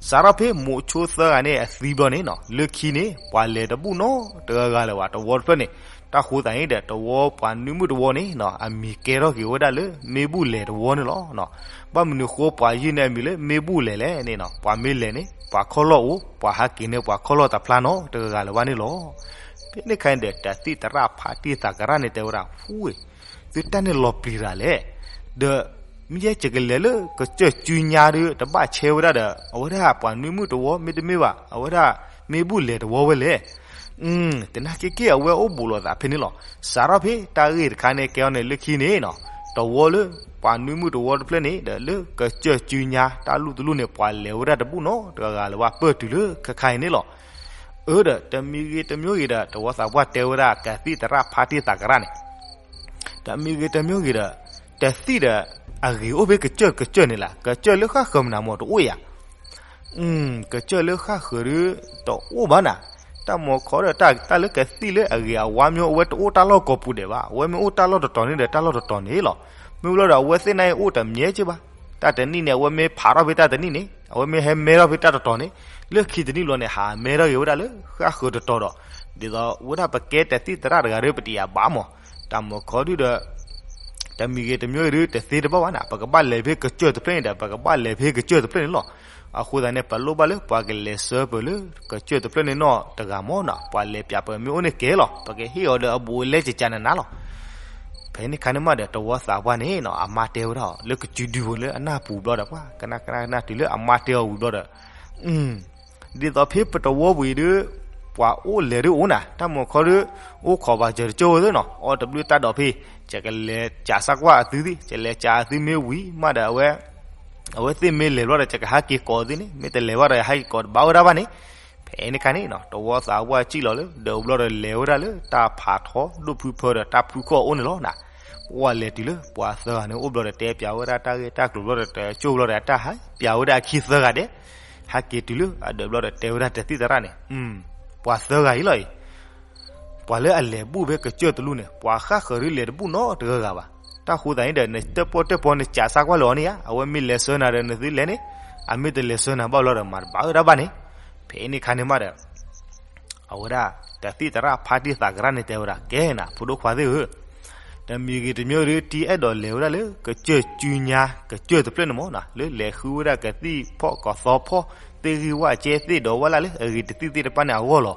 စးထီၣ်ဖဲမိၤဆိသၢဂၤန့ၣ်အသံဘျီန့ၣ်နီၤ, လၢခံန့ၣ် ပှၤလဲၤတဘူၣ်နီတဂၤဂၤလၢၤဘၣ် တဝီတဖျၢၣ်န့ၣ်. တၢ်ဃိသတးန့ၣ်ဒီး တဝီပှၤနွံမုၣ်တဝီန့ၣ်နီၤ အမံၤကဲထီၣ်က့ၤဝဲဒၣ်လၢ မ့ၢ်ဘူၣ်လဲၤတဝီန့ၣ်လီၤ. ဘၣ်မနုၤဃိပှၤယုၢ်န့ၢ်အမံၤလၢမ့ၢ်ဘူၣ်လဲၤလဲၣ်န့ၣ်နီၤ, ပှၤမ့ၢ်လဲၤန့ၣ် ပှၤခီၣ်လီၢ်အိၣ်, ပှၤဟးက့ၤန့ၣ် ပှၤခီၣ်လီၢ်တဖျါနီတဂၤဂၤလၢၤဘၣ်န့ၣ်လီၤ. ဖဲန့ၣ်ခါန့ၣ်ဒီး တၢ်သံၣ်သရၣ်ဖါတံၢ်သးကရၣ်န့ၣ်တဲဝဲဒၣ် ဖူဝဲ သုတၢ်န့ၣ်လီၤပျံၤတၢ်လဲၣ်. ဒီး မ့ၢ်ယဲယကလဲၤလၢကစၢၢ်စုညါဒီး တဘၣ်ဆဲဝဲဒၣ်ဒီး အဝဲဒၣ်ပှၤနွံမုၣ်တဝီ မ့တမ့ၢ်ဘၣ် အဝဲဒၣ်မ့ၢ်ဘူၣ်လဲၤတဝီဝဲလဲၣ်. တနာ်က့က့ အဝဲအိၣ်ဘူးလိာ်သးဖဲန့ၣ်လီၤ. စးထီၣ်ဖဲတၢ်ဂ့ၢ်တခါန့ၣ်ကဲအီၤန့ၣ် လၢခံန့ၣ်နီၤ တဝီလၢ ပှၤနွံမုၣ်တဝီတဖျၢၣ်န့ၣ်ဒီး လၢကစၢၢ်စုညါတၢ်လူၢ်တလူၢ်န့ၣ် ပှၤလဲၤဝဲဒၣ်တဘူၣ်နီတဂၤဂၤလၢၤဘၣ် ပၢၢ်တုၤလၢခဲခါအံၤန့ၣ်လီၤ. အၢဒီး တမံၤဂ့ၤတမံၤဂ့ၤဒီး တဝီသးပှၢ်တဲဝဲဒၣ် ကသံၣ်သရၣ်ဖါတံၢ်သးကရၣ်န့ၣ် တမံၤဂ့ၤတမံၤဂ့ၤဒီး တသံၣ်ဒီး အဂ့ၤအိၣ်ဖဲကစၢၢ်ကစၢၢ်န့ၣ်လၢ ကစၢၢ်လၢဃၣ်ဃၢၤမနုၤမ့ၢ်တအိၣ်ဧါ. ကစၢၢ်လၢဃၣ်ဃၢၤဒုး တအိၣ်ဘၣ်နၤ, တၢ်မၤခီဒီး တၢ်လၢကသံၣ်လၢအဂ့ၤအဝါမ့ၢ် အဝဲတအိၣ်တၢ်လီၢ်ကိးပူၤဒဲးဘၣ်, အဝဲမ့ၢ်အိၣ်တၢ်လီၢ်တတီၤန့ၣ်ဒီး တၢ်လီၢ်တတီၤန့ၣ်လီၤ. မ့ၢ်လီၤဒီး အဝဲသ့ၣ်န့ၣ်အိၣ်တမံၤက့ဘၣ်, တၢ်တနံၣ်န့ၣ် အဝဲမ့ၢ်ဖးထီၣ်ဖဲတၢ်တနံၣ်န့ၣ် အဝဲမ့ၢ်ဟဲမဲထီၣ်ဖဲတၢ်တတီၤန့ၣ် လၢခံတနံၣ်လီၤန့ၣ် ဟးမဲထီၣ်က့ၤဝဲဒၣ်လၢဃၣ်ဃၢၤတတီၤဒီး ဒ်သိးဝဲဒၣ်ပကဲတသံၣ်သရၣ်တဂၤဒီး ပတယာ်ဘၣ်မး, တၢ်မၤခီဒုးဒီး တမံၤဂ့ၤတမံၤဂ့ၤဒုး တသ့တဘၣ်ဘၣ်နၤ, ပကဘၣ်လဲၤဖဲကစၢၢ်တဖျၢၣ်န့ၣ်ဒီး ပကဘၣ်လဲၤဖဲကစၢၢ်တဖျၢၣ်န့ၣ်လီၤ. အဃိသတးန့ၣ် ပလိၣ်ဘၣ်လၢပှၤကလဲၤဆှၢပၢၤလၢ ကစၢၢ်တဖျၢၣ်န့ၣ်နီတဂၤမးနၤ, ပှၤလဲၤပျးပၢၤမ့ၢ်အိၣ်န့ၣ်ကဲလီၤ, ပကဟ့ၣ်အီၤဒီးအဘူးအလဲကကနနၤလီၤ. ဖဲန့ၣ်ခါန့ၣ်မးဒီး တဝီသးပှၢ်န့ၣ်နီၤ အမါတဲဝဲဒၣ်အီၤ လၢကစုဒုဖိလၢအနၢ်ပူၤဘျီဒီး ပှၤကနၣ်ကနၣ်ကနၣ်တုၤလၢအမါတဲအီၤဝံၤဘျီဒီး ဒ်သိးဖဲပတဝီပူၤအံၤဒုး ပှၤအိၣ်လဲၤဒုးအိၣ်နၤ, တၢ်မၤခီဒုး အိၣ်ခိးဘၣ်စၢၤတကၠိဝဲသ့ၣ်နီၤ, အီတဘျုးတၢ်ဒိးဖဲ ယကလဲၤကးစၢ်ကွၢ်အသုသ့ၣ်, ယလဲၤကးအသုမ့ၢ်ဝံၤမးဒီး အဝဲ အဝဲသ့ၣ်မ့ၢ်လဲၤဘျီဒီး ယကဟဲက့ၤကိးအသုန့ၣ်, မ့ၢ်တလဲၤဘၣ်ဒီး ယဟဲက့ၤကိးတဘၣ်ဝဲဒၣ်ဘၣ်န့ၣ်, ဖဲန့ၣ်ခါန့ၣ်နီၤ တဝီသးပှၢ်စံၣ်လီၤလၢ ဒီးအိၣ်ဘျီဒီးလဲၤဝဲဒၣ်လၢတၢ်ဖးထီဒိၣ်ဖုဖၢဒီးတၢ်ဖုခီၣ်အအိၣ်န့ၣ်လီၤနၤ. ပှၤလဲၤတုၤလၢပှၤသၢဂၤန့ၣ်အိၣ်ဘျီဒီး တဲပျးဝဲဒၣ်တၢ်ဂ့ၢ်တၢ်ကျိၤဘျီဒီး တကၠိဘျီဒီး တၢ်ဟဲပျးဝဲဒၣ်အခံသၢဂၤဒဲး, ဟဲက့ၤတုၤလၢအဒၢးဘျီဒီး တဲဝဲဒၣ်တသံၣ်သရၣ်န့ၣ်, ပှၤသၢဂၤအံၤလီၤအံၤ ပှၤလၢအလဲၤဘူၣ်ဖဲကစၢၢ်တလူၢ်န့ၣ် ပှၤဃၣ်ဃၢၤဒုးလဲၤတဘူၣ်နီတဂၤဂၤဘၣ်. တၢ်ဃိသတးန့ၣ်ဒီး နတၢၣ်ပီၣ်တၢၣ်ပီနကးစၢ်ကွၢ်လၢအီၤန့ၣ်ဧါ, အဝဲမ့ၢ်လဲၤဆှၢနၤဒီးနသုလဲၤန့ၣ်, အမ့ၢ်တလဲၤဆှၢနၤဘၣ်လီၤဒီး မၤတဘၣ်ဝဲဒၣ်ဘၣ်န့ၣ်, ဖဲန့ၣ်ခါန့ၣ်မးဒီး အဝဲဒၣ် တသံၣ်သရၣ်ဖါတံၢ်သးကရၣ်န့ၣ်တဲဝဲဒၣ် ကဲနၤ ဖိဒိၣ်ခွါသ့ၣ်ဧၢ, တမံၤဂ့ၤတမံၤဂ့ၤဒုး တအဲၣ်ဒိးလဲၤဝဲဒၣ်လၢကစၢၢ်စုညါ ကစၢၢ်တဖျၢၣ်န့ၣ်မးနီၤ, လၢလဲၤဃုဝဲဒၣ်ကသံၣ်ဖီၣ်ကသီဖီၣ် သ့ၣ်ဂံၢ်ဝၣ်ကဲသ့ၣ်ဒီးဝဲလၢ်လၢအဂ့ၤတသံၣ်သ့ၣ်တဖၣ်န့ၣ်အဂီၢ်လီၤ.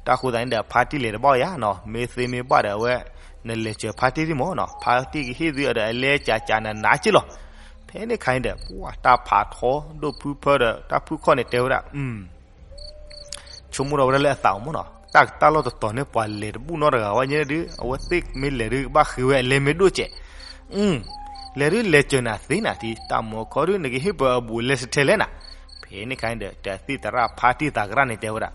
တၢ်ဃိသတးန့ၣ်ဒီး ဖါတံၢ်လဲၤတဘၣ်ယါနီၤ, မ့ၢ်သ့မ့ၢ်ဘၣ်ဒီးအဝဲ နလဲၤစၢၤဖါတံၢ်ဒံးမးနီၤ, ဖါတံၢ်ကဟ့ၣ်သုအဒီးအလဲကးကးနးနးက့လီၤ. ဖဲန့ၣ်ခါန့ၣ်ဒီး ပှၤတၢ်ဖးထီဒိၣ်ဖုဖၢဒီး တၢ်ဖုခီၣ်န့ၣ်တဲဝဲဒၣ် ဆိကမိၣ်ထီၣ်ဝဲဒၣ်လၢအသးအိၣ်မးနီၤ, တၢ်တၢ်လီၢ်တတီၤန့ၣ် ပှၤလဲၤတဘူၣ်နီတဂၤဝဲညါဒုး အဝဲသ့ၣ်မ့ၢ်လဲၤဒုး ကဘၣ်ဃ့ဝဲအလဲမ့ၢ်ဒိၣ်စဲး, လဲၤဒုးလဲၤစၢၤနၤသ့နၤထံ တၢ်မၤခီဒုး နကဟ့ၣ်ပှၤအဘူးအလဲစထဲလဲၣ်နၤ. ဖဲန့ၣ်ခါန့ၣ်ဒီး တသံၣ်သရၣ်ဖါတံၢ်သးကရၣ်န့ၣ်တဲဝဲဒၣ်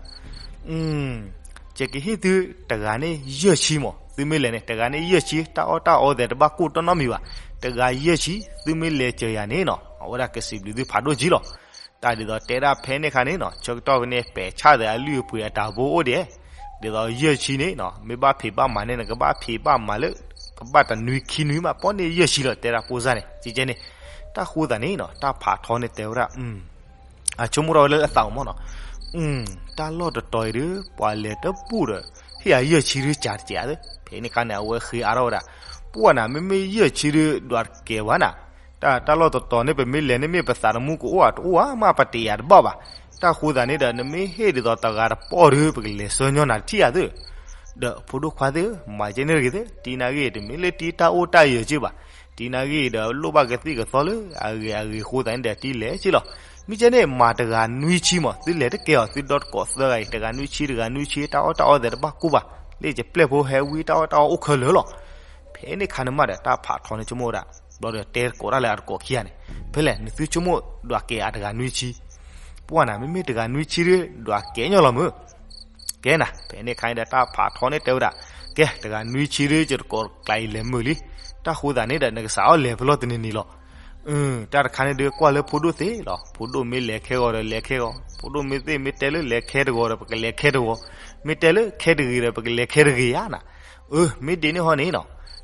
ယကဟ့ၣ်သုတဂၤန့ၣ်ယဲၢ်ဆံမး, သုမ့ၢ်လဲၤန့ၣ် တဂၤန့ၣ်ယဲၢ်ဆံ, တၢ်အီၣ်တၢ်အီသဲးတဘၣ်ကိၢ်တနီတမံၤဘၣ်, တဂၤယဲၢ်ဆံ, သုမ့ၢ်လဲၤစၢၤယၤန့ၣ်နီၤ အဝဲဒၣ်ကစံးဘျုးသုဖးဒိၣ်က့လီၤ. တၢ်ဒ်သိးတဲဒၣ်ဖဲန့ၣ်ခါန့ၣ်နီၤ ဆၢကတီၢ်ဖဲန့ၣ် ပဲာ်ဆၣ်သဲးအလုၢ်အပှ့ၤအတၢ်ဘိအိၣ်ဒံး, ဒ်သိးယဲၢ်ဆံန့ၣ်နီၤ မ့ၢ်ဘၣ်ဖံးဘၣ်မၤန့ၣ် နကဘၣ်ဖံးဘၣ်မၤလၢ ကဘၣ်တနွံခံနွံမး ပီၣ်န့ၢ်ယဲၢ်ဆံလီၤ တဲဒၣ်ဖိစၢ်န့ၣ် ကဲကဲန့ၣ်, တၢ်ဃိသးန့ၣ်နီၤ တၢ်ဖးထီန့ၣ်တဲဝဲဒၣ် အဆိကမိၣ်ထီၣ်ဝဲလၢအသးအိၣ်မးနီၤ, တၢ်လီၢ်တတီၤအံၤဒုး ပှၤလဲၤတဘူၣ်ဒီး ဟ့ၣ်ယၤယဲၢ်ဆံဒုးကးတကဲးသ့, ဖဲန့ၣ်ခါန့ၣ် အဝဲဃ့အါထီၣ်ဝဲဒၣ်, ပှၢ်နၤ မ့မ့ၢ်ယဲၢ်ဆံဒုး ဒွးတကဲးဘၣ်နၤ, တၢ် တၢ်လီၢ်တတီၤန့ၣ် ပမ့ၢ်လဲၤန့ၣ်မ့ၢ်ပသးသမူကအိၣ်ဧါတအိၣ်ဧါမး ပတယာ်တဘၣ်ဘၣ်, တၢ်ဃိသးန့ၣ်ဒီး နမ့ၢ်ဟ့ၣ်ဒ်သိးတဂၤတပီၢ်ဒုး ပကလဲၤဆှၢညီနၤတထံၣ်ဧါသ့, ဒီးဖိဒိၣ်ခွါသ့ၣ်ဧၢ မၤကဲန့ၣ်တဂ့ၤသ့, တံၤနာ်ဂ့ၢ် တမ့ၢ်လၢတံၤတၢ်အိၣ်တၢ်ယၢၤက့ဘၣ်, တံၤနာ်ဂ့ၢ်ဒီး လိၣ်ဘၣ်ကသံၣ်ကသီလၢအဂ့ၤအဂ့ၤအဃိသတးန့ၣ်ဒီး တံၤလဲၤက့လီၤ. မ့ၢ်ကဲန့ၣ် မၤတဂၤနွံဆံမး သုလဲၤတကဲအီၤ သုဒီတကိးသၢဂၤအံၤ တဂၤနွံဆံ တဂၤနွံဆံ တၢ်အီၣ်တၢ်အီသဲးတဘၣ်ကိၢ်ဘၣ်, လၢယပျဲၢ်ဖိဟဲဝံတၢ်အီၣ်တၢ်အီအိၣ်ခဲလၢာ်လီၤ. ဖဲန့ၣ်ခါန့ၣ်မးဒီး တၢ်ဖးထီန့ၣ်ဆိကမိၣ်ဝဲဒၣ်, ဘျီဒီးတဲသကိးတၢ်လၢအတကိးခံဂၤန့ၣ်, ဖဲလဲၣ် နသုဆိကမိၣ်ဒွးကဲးအတဂၤနွံဆံ, ပှၢ်နၤ မ့မ့ၢ်တဂၤနွံဆံဒုး ဒွးကဲးညီလီၤမုၢ် ကဲနၤ, ဖဲန့ၣ်ခါန့ၣ်ဒီး တၢ်ဖးထီန့ၣ်တဲဝဲဒၣ်, ကဲ တဂၤနွံဆံဒုး ယတကိးကျးအံၤလဲၤမုာ်လံ, တၢ်ဃိသးန့ၣ်ဒီး နကစးထီၣ်လဲၤဖဲလီၤတနံၤနံၤလီၤ. တၢ်တခါန့ၣ်ဒုး ကွၢ်လၢဖိဒိၣ်သ့လီၤ, ဖိဒိၣ်မ့ၢ်လဲၤခဲဂီၤဒီးလဲၤခဲဂီၤ, ဖိဒိၣ်မ့ၢ်သ့ၣ်မ့ၢ်တဲလၢလဲၤခဲတဂီၤဒီး ပကလဲၤခဲတဂီၤ, မ့ၢ်တဲလၢခဲတဂ့ၤဒီး ပကလဲၤခဲတဂ့ၤယါနၤ. အၢ မ့ၢ်ဒ်န့ၣ်ဟီန့ၣ်နီၤ,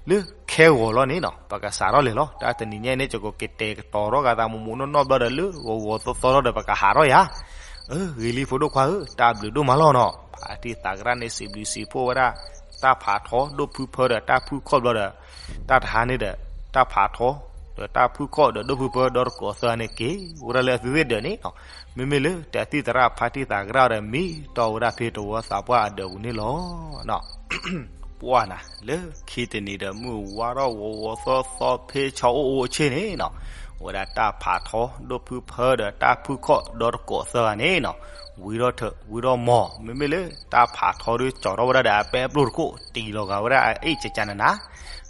လၢခဲဂီၤလီၤန့ၣ်နီၤ ပကစးထီၣ်လဲၤလီၤ, တၢ်တနံၤညါအံၤန့ၣ် ယကကတဲာ်ကတီၤထီၣ်ဂၤသးမူးမူးနီၢ်နီၢ်ဘျီဒီး လၢဂီၤဂီၤသီသီထီၣ်ဒီး ပကဟးထီၣ်ယါ. အၢ ဂ့ၤလံဖိဒိၣ်ခွါဧၢ, တၢ်ဘျုးဒိၣ်မးလီၤနီၤ. ဖါတံၢ်သးကရၣ်န့ၣ် စံးဘျုးစံးဖှိၣ်ဝဲဒၣ် တၢ်ဖးထီဒိၣ်ဖုဖၢဒီးတၢ်ဖုခီၣ်ဘျီဒီး တၢ်တဟါန့ၣ်ဒီး တၢ်ဖးထီ ဒီးတၢ်ဖုခီၣ်ဒီးဒိၣ်ဖုဖၢဒီတကိးသၢဂၤန့ၣ်က့ၤဝဲဒၣ်လၢအသုသ့ၣ်ဒၢးန့ၣ်နီၤ, မ့မ့ၢ်လၢတၢ်သံၣ်သရၣ်ဖါတံၢ်သးကရၣ်ဒီး မံတီၢ်ဝဲဒၣ်ဖဲတဝီသးပှၢ်အဒၢးပူၤန့ၣ်လီၤ. ပှၢ်နၤ လၢခံတနံၤဒီး မုၢ်ဝါထီၣ်ဂီၤဂီၤသီသီ ဖဲဆီအိၣ်အိၣ်ဆ့ၣ်န့ၣ်နီၤ, ဝဲဒၣ်တၢ်ဖးထီဒိၣ်ဖုဖၢဒီးတၢ်ဖုခီၣ်ဒီတကိးသၢဂၤန့ၣ်နီၤ, ဝံထီၣ်ထၢၣ်ဝံထီၣ်မီၤ မ့မ့ၢ်လၢတၢ်ဖးထီဒုး ကၠီထီၣ်ဝဲဒၣ်ဒီးအပဲအပျိၢ်တခိၣ် တံၢ်လီၤဂာ်ဝဲဒၣ်အအ့ၣ်ကကနနၤ,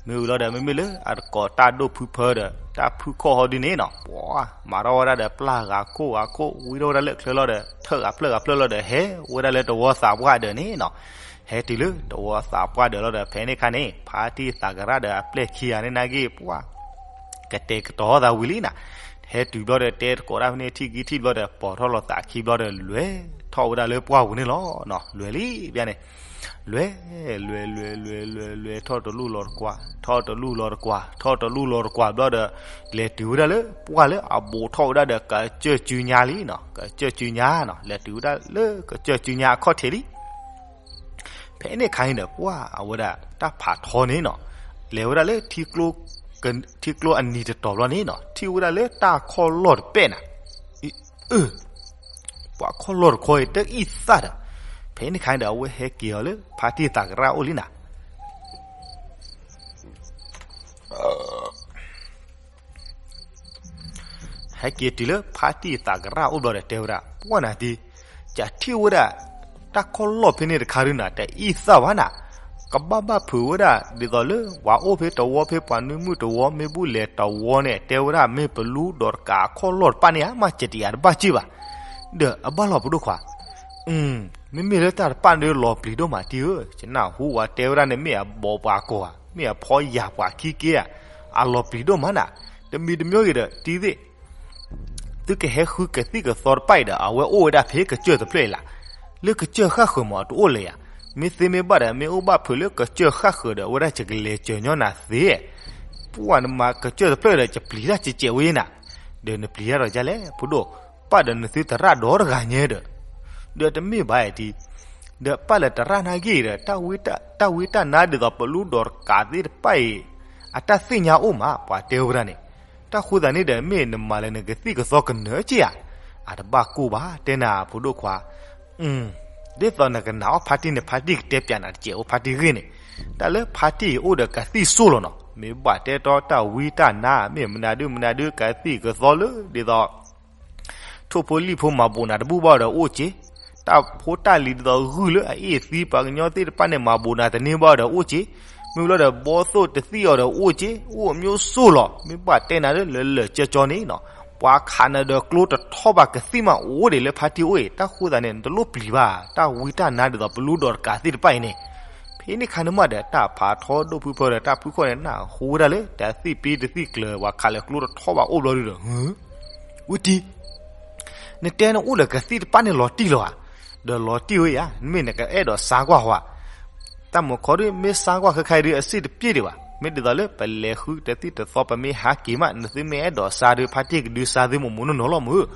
မ့ၢ်ဝံၤလီၤဒီး မ့မ့ၢ်လၢအတကိးတၢ်ဒိၣ်ဖုဖၢဒီး တၢ်ဖုခီၣ်ဟီဒုန့ၣ်နီၤ, ပှၤမၤထီၣ်ဝဲဒၣ်ဒီး ပျၢ်ဂၤခိၣ်ဂၤခိၣ် ဝံထီၣ်ဝဲဒၣ်လၢချၢလီၤဒီး ထၢၣ်ဂၤဖျၢၣ်ဂၤဖျၢၣ်လီၤဒီး ဟဲဝဲဒၣ်လၢတဝီသးပှၢ်ဒၢးန့ၣ်နီၤ. ဟဲတုၤလၢတဝီသးပှၢ်ဒၢးလီၤဒီး ဖဲန့ၣ်ခါန့ၣ် ဖါတံၢ်သးကရၣ်ဒီးအပျဲၢ်ခံဂၤန့ၣ် နာ်က့ ပှၤ ကတဲာ်ကတီၤသးဝံၤလံနီၤ. ဟဲတုၤဘျီဒီး တဲတကိးတၢ်ဖဲန့ၣ် ထံၣ်ကံထံၣ်ဘျီဒီး ပိာ်ထီၣ်လီၤသးခံဘျီဒီး လဲၤထီၣ်ဝဲဒၣ်လၢပှၢ်ပူၤန့ၣ်လီၤ. လဲၤလံ ဘၣ်န့ၣ် လဲၤ လဲၤ လဲၤ လဲၤ လဲၤ လဲၤ ထီၣ်တလူၢ်လီၤတကွၢ်, ထီၣ်တလူၢ်လီၤတကွၢ်, ထီၣ်တလူၢ်လီၤတကွၢ်ဘျီဒီး လဲၤတုၤဝဲဒၣ်လၢပှၢ်လၢအဘူးထီၣ်ဝဲဒၣ်ဒီး ကစၢၢ်စုညါလံနီၤ, ကစၢၢ်စုညါနီၤ, လဲၤတုၤဝဲဒၣ်လၢကစၢၢ်စုညါအခီၣ်ထံးလံ. ဖဲန့ၣ်ခါန့ၣ်ဒီး ပှၢ်အဝဲဒၣ်တၢ်ဖးထီန့ၣ်နီၤ, လဲၤဝဲဒၣ်လၢ ထံကျိအနံၤတတီၤဘျီန့ၣ်နီၤ, ထံၣ်ဝဲဒၣ်လၢတၢ်ခီၣ်လီၢ်တပဲၣ်နၤ, အ့ ပှၤခီၣ်လီၢ်တခီအံၤ တအံၣ်သၣ်ဒီး, ဖဲန့ၣ်ခါန့ၣ်ဒီး အဝဲဟဲက့ၤအီၤလၢဖါတံၢ်သးကရၣ်အိၣ်လံနၤ. ဟဲက့ၤတုၤလၢဖါတံၢ်သးကရၣ်အိၣ်ဘျီဒီး တဲဝဲဒၣ် ပှၢ်နၤတံၤ, ကထံၣ်ဝဲဒၣ် တၢ်ခီၣ်လီၢ်ဖဲန့ၣ်တခါဒုနၤ တအံၣ်သၣ်ဘၣ်နၤ, ကဘၣ်ဘၣ်ဖုးဝဲဒၣ် ဒ်သိးလၢပှၤအိၣ်ဖဲတဝီဖဲပှၤနွံမုၣ်တဝီ မ့ၢ်ဘူၣ်လဲၤတဝီန့ၣ် တဲဝဲဒၣ်မ့ၢ်ပလူဒီးတကးအခီၣ်လီၢ်တပၣ်န့ၣ်ဧါ မးကတံၤအတဘၣ်က့ၢ်ဘၣ်. ဒီးအဘၣ်လီၤပဒိၣ်ခွါ မ့မ့ၢ်လၢတၢ်တပၣ်န့ၣ်လီၤပျံၤဒိၣ်မးတံၤဧၢ, ယနၢ်ဟူဝဲတဲဝဲဒၣ်န့ၣ် မ့ၢ်အဘီပှၤကိာ်ဧါ, မ့ၢ်အဖီယာ်ပှၤခံက့ဧါ, အလီၤပျံၤဒိၣ်မးနၤ, တမံၤတမံၤဂ့ၤဒီးတံၤသ့ၣ် သုကဟဲဃုကသံၣ်ကသီတပၣ်အံၤဒီး အဝဲအိၣ်ဝဲဒၣ်ဖဲကစၢၢ်တဖျၢၣ်အံၤလၢ်, လၢကစၢၢ်ဃၣ်ဃၢၤမးတအိၣ်လၢၤဧါ, မ့ၢ်သ့မ့ၢ်ဘၣ်ဒီး မ့ၢ်အိၣ်ဘၣ်ဖုးလၢကစၢၢ်ဃၣ်ဃၢၤဒီး အဝဲဒၣ်ယကလဲၤစၢၤညီနၤသ့, ပှၢ်နမၤကစၢၢ်တဖျၢၣ်ဒီး ယပျံၤတၢ်ကဲးကဲးဝဲယဲနၤ, ဒီးနပျံၤတၢ်ဒီးဒ်လဲၣ် ဖိဒိၣ်, ပၣ်ဒီးနသုသရၣ်ဒီတဂၤညါဒီး, ဒီးတမ့ၢ်ဘၣ်အံၤတံၤ, ဒီးပၣ်လၢသရၣ်နာ်က့ဒီး တၢ်ဝံတၢ်နါဒ်သိးပလူဒီးတကးသ့ၣ်တဖၣ်အံၤ အတၢ်သ့ၣ်ညါအိၣ်မး ပှၤတဲဝဲဒၣ်န့ၣ်, တၢ်ဃိသတးန့ၣ်ဒီး မ့ၢ်နမၤလၢနကသံၣ်ကသီကနၢၤက့ဧါ, အတဘၣ်ကိၢ်ဘၣ် တဲနၤဖိဒိၣ်ခွါ ဒ်သိးနကနာ်အီၤဖါတံၢ်န့ၣ် ဖါတံၢ်ကတဲပၠးနၤတကဲးအိၣ်ဖါတံၢ်ဂ့ၢ်န့ၣ်, တၢ်လၢဖါတံၢ်အံၤအိၣ်ဒီးကသံၣ်စိၣ်လီၤနီၤ, မ့ၢ်ဘၣ်တဲတီတၢ်ဝံတၢ်နါ မ့ၢ်မနုၤဒုမနုၤဒု ကသံၣ်ကသီလၢဒ်သိး ထိၣ်ဖိလံၣ်ဖိမၤဘိးနၤတဘူၣ်ဘၣ်ဒီးအိၣ်က့ၤ, တၢ်ဖိတၢ်လံၤဒ်သိးဂုၢ်လၢအအ့ၣ်သံပှၤကညီသ့ၣ်တဖၣ်န့ၣ် မၤဘိးနၤတန့ၢ်ဘၣ်ဒီးအိၣ်က့ၤ, မ့ၢ်လီၤဒီး ဘီသိၣ်တသံၣ်အီၤဒီးအိၣ်က့ၤ, အိၣ်အမျိုးစိလီၤ, မ့ၢ်ဘၣ်တဲနၤလၢလၢာ်လၢာ်ကၠီကၠီန့ၣ်နီၤ, ပှၤခးနၤဒီးကျိတထီၣ်ဘၣ် ကသံၣ်မးအိၣ်ဒံးလၢဖါတံၢ်အိၣ်အံၤ, တၢ်ဃိသတးန့ၣ် နတလိၣ်ပျံၤဘၣ် တၢ်ဝံတၢ်နါဒ်သိးပလူဒီးတကးသ့ၣ်တဖၣ်အံၤန့ၣ်, ဖဲန့ၣ်ခါန့ၣ်မးဒီး တၢ်ဖးထီဒိၣ်ဖုဖၢဒီးတၢ်ဖုခီၣ်န့ၣ် နၢ်ဟူဝဲဒၣ်လၢ တသံၣ်ပ့တသံၣ်ကျၢၤ ပှၤခးလၢကျိတထီၣ်ဘၣ်အိၣ်ဘျီဒုဒီး ဝံတံၤ, နတဲနအိၣ်ဒီးကသံၣ်တပၣ်န့ၣ်လီၤတံၢ်လီၤဧါ, ဒီးလီၤတံၢ်ဝဲဧါ, မ့ၢ်နကအဲၣ်ဒိးစါကွၢ်ဧါ, တၢ်မုၢ်ခီဒု မ့ၢ်စါကွၢ်ခဲခါအံၤဒု အစ့ၣ်တပျ့ၢ်ဒံးဘၣ်, မ့ၢ်ဒ်သိးလၢပလဲၤဃုတသံၣ်တသီ ပမ့ၢ်ဟးက့ၤမး နသုမ့ၢ်အဲၣ်ဒိးစါဒု ဖါတံၢ်ကဒုစါသုမိၢ်မိၢ်နီၢ်နီၢ်လီၤမုၢ်,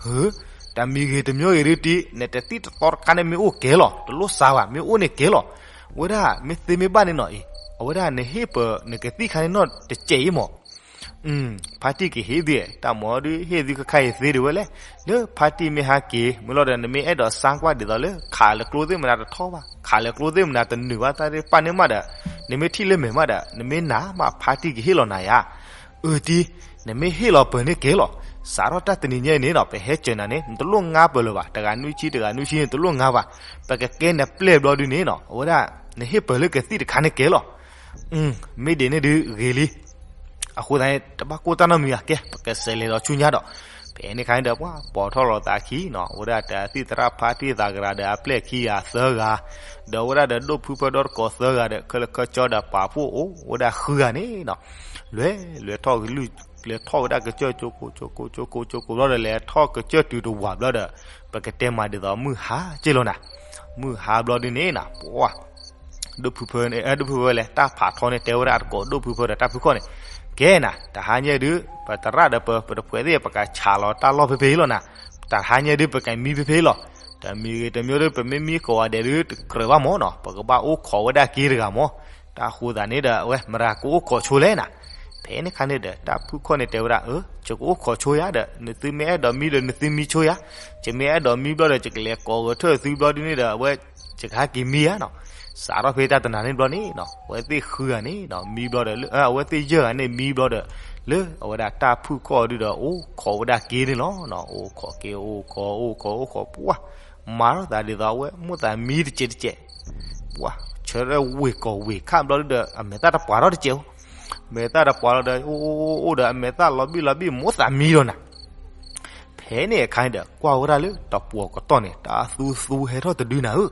ဟၢ, တမံၤဂ့ၤတမံၤဂ့ၤဒုတံၤ နတသံၣ်တသီတခါန့ၣ်မ့ၢ်အိၣ်ကဲလီၤ တလိၣ်စါဘၣ် မ့ၢ်အိၣ်န့ၣ်ကဲလီၤ, ဝဲဒၣ်မ့ၢ်သ့မ့ၢ်ဘၣ်န့ၣ်နီၤအံၤ အဝဲဒၣ်နဟ့ၣ်ပၢၤနကသံၣ်ခါန့ၣ်နီၢ်တစဲးအံၤမး ဖါတံၢ်ကဟ့ၣ်သု, တၢ်မၤဒုဟ့ၣ်သုခဲခါအံၤသ့ဒံးဝဲလဲၣ်, လၢဖါတံၢ်မ့ၢ်ဟးက့ၤ မ့ၢ်လီၤဒီး နမ့ၢ်အဲၣ်ဒိးစါကွၢ်ဒ်သိးလၢ ခးလၢကျိသ့ၣ်မနုၤတထီၣ်ဘၣ်, ခးလၢကျိသ့ၣ်မနုၤတနုာ်ဘၣ် တၢ်သ့ၣ်တဖၣ်န့ၣ်မးဒီး, နမ့ၢ်ထံၣ်လၢမဲာ်မးဒီး နမ့ၢ်နာ်မး ဖါတံၢ်ကဟ့ၣ်လီၤနၤယၤ အၢတံၤ, နမ့ၢ်ဟ့ၣ်လီၤပၢၤန့ၣ်ကဲလီၤ, စးထီၣ်တၢ်တနံၤညါအံၤန့ၣ်နီၤ ပဟဲစၢၤနၤန့ၣ် နတလိၣ်ငါပၢၤလၢၤဘၣ်, တဂၤနွံဆံ တဂၤနွံဆံန့ၣ် တလိၣ်ငါဘၣ်, ပကကဲနပျဲၢ်ဘျီဒုန့ၣ်နီၤ အဝဲဒၣ် နဟ့ၣ်ပၢၤလၢကသံၣ်တခါန့ၣ်ကဲလီၤ, မ့ၢ်ဒ်န့ၣ်ဒုဂ့ၤလံ, အဃိသတးန့ၣ် တဘၣ်ကိၢ်တၢ်နီတမံၤဘၣ်, ကဲ ပကစးလဲၤဒီးဆူညါဒီး, ဖဲန့ၣ်ခါန့ၣ်ဒီး ပှၤပိာ်ထီၣ်လီၤသးခံနီၤ, အဝဲဒၣ်တသံၣ်သရၣ်ဖါတံၢ်သးကရၣ်ဒီးအပျဲၢ်ခံဂၤသၢဂၤ, ဒီးအဝဲဒၣ်ဒီးဒိၣ်ဖုဖၢဒီတကိးသၢဂၤဒီး ခဲလၢာ်ခဲဆ့ဒီးပာ်ဖှိၣ်အိၣ် အဝဲဒၣ်ဃုဂၤန့ၣ်နီၤ, လဲၤလဲၤထီၣ်ကလုၢ် လဲၤထီၣ်ဝဲဒၣ်ကစၢၢ်ကၠိကိးကၠိကိးကၠိကိးဘျီဒီး လဲၤထီၣ်ကစၢၢ်တုၤတဝာ်ဘျီဒီး ပကတဲမးဒ်သိးမုၢ်ဟါက့ၢ်လီၤနၤ, မုၢ်ဟါဘျီဒုန့ၣ်နီၤ ပှၤ ဒိၣ်ဖုဖၢန့ၣ် ဒိၣ်ဖုဖၢဝဲလဲၣ် တၢ်ဖးထီန့ၣ် တဲဝဲဒၣ်တကိးဒိၣ်ဖုဖၢဒီးတၢ်ဖုခီၣ်န့ၣ်, ကဲနၤ တဟါညါဒုး ပသရၣ်ဒီးပ ပတဖှဲးသ့ၣ် ပကဆးလီၤတၢ်လီၢ်ဖဲဖဲအံၤလီၤနၤ, တဟါညါဒုး ပကမံဖဲဖဲအံၤလီၤ, တမံၤဂ့ၤတမံၤဒုး ပမ့ၢ်မံကိးဂၤဒဲးဒုး တကြၢးဘၣ်မးနီၤ ပကဘၣ်အိၣ်ခိးဝဲဒၣ်က့ၤတဂၤမး, တၢ်ဃိသတးန့ၣ်ဒီး အဝဲမတၤကအိၣ်ခိးဆိလဲၣ်နၤ, ဖဲန့ၣ်ခါန့ၣ်ဒီး တၢ်ဖုခီၣ်န့ၣ်တဲဝဲဒၣ် အၢ ယကအိၣ်ခိးဆိယၤဒီး နသုမ့ၢ်အဲၣ်ဒိးမံဒီး နသုမံဆိယၤ, ယမ့ၢ်အဲၣ်ဒိးမံဘျီဒီး ယကလဲၤကိးဂဲၤထၢၣ်သုဘျီဒုန့ၣ်ဒီး အဝဲ ယကဟဲက့ၤမံဧါနီၤ, စးထီၣ်ဖဲတၢ်တနၤန့ၣ်ဘျီန့ၣ်နီၤ အဝဲသ့ၣ်ဃုဂၤန့ၣ်နီၤ မံဘျီဒီး လၢအဝဲသ့ၣ်ယဲၢ်ဂၤန့ၣ်မံဘျီဒီး လၢအဝဲဒၣ်တၢ်ဖုခီၣ်ဒုဒီး အိၣ်ခိးဝဲဒၣ်က့ၤန့ၣ်လီၤနီၤ, အိၣ်ခိးက့ၤ အိၣ်ခိး အိၣ်ခိး အိၣ်ခိး ပှၤ မၤထီၣ်သးဒ်သိးအဝဲ မိၣ်သးမံတစဲးတစဲး ပှၤ ဆၢထၢၣ်ဝ့ၢ်ကီၢ်ဝ့ၢ်ခၣ်ဘျီဒုဒီး အမဲာ်သၣ်တပှၤထီၣ်တစဲးဧိၤ, မဲာ်သၣ်တပှၤလီၤဒီး အိၣ်အိၣ်အိၣ်ဒီး အမဲာ်သၣ်လီၤဘံၣ်လီၤဘံၣ် မိၣ်သးမံလီၤနၤ. ဖဲန့ၣ်အခါန့ၣ်ဒီး ကွၢ်ဝဲဒၣ်လၢတပှီၢ်ကတီၢ်န့ၣ် တၢ်သူသူဟဲထီၣ်တဒုနၤဧၢ.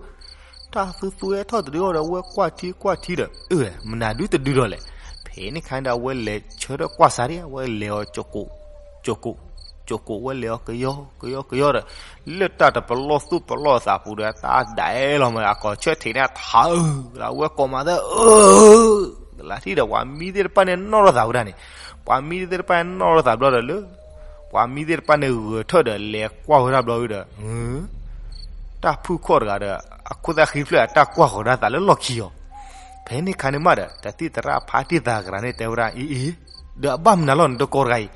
တၢ်သူသူဟဲထီၣ်တဒုအီၤဒီး အဝဲကွၢ်ထံကွၢ်ထံဒီး အၢ မနုၤဒုတဒုဒီးလဲၣ်. ဖဲန့ၣ်အခါန့ၣ်ဒီး အဝဲလဲၤဆၢထၢၣ်ကွၢ်စးဒံး အဝဲလဲၤအီၤ ကၠိၣ်ကိၣ် ကၠိၣ်ကိၣ် ဝဲလဲၤအီၤကယီကယီကယီဒီး လၢတၢ်တပလီၢ်သူၣ်ပလီၢ်သးပူၤဒီး တၢ်ဒၣ်အဲၣ်လီၤမး အကီၢ်ဆၢထံးန့ၣ်ထးဧၢ, ဒီးအဝဲကိးမးသၢ အၢ ကလၤထံၣ်ဒီး ပှၤမံသ့ၣ်တဖၣ်န့ၣ်နီၣ်ထီၣ်သးဝဲဒၣ်န့ၣ်, ပှၤမံသ့ၣ်တဖၣ်န့ၣ်နီၣ်ထီၣ်သးဘျီဒီးလၢ ပှၤမံသ့ၣ်တဖၣ်န့ၣ်ဂဲၤထၢၣ်ဒီး လဲၤကွၢ်ဝဲဒၣ်ဘျီဒီး တၢ်ဖုၣ်ခီၣ်တဂၤဒီး အခိၣ်သၣ်ဃံဖျၢၣ်အတၢ်ကွၢ်ဃီၤဒၣ်သးလၢလီၢ်ခံအီၤ. ဖဲန့ၣ်ခါန့ၣ်မးဒီး တၢ်သံၣ်သရၣ်ဖါတံၢ်သးကရၤန့ၣ်တဲဝဲဒၣ် အံၤအံၤ ဒီးအဘၣ်မနုၤလီၤနတကိးတဂၤအံၤ,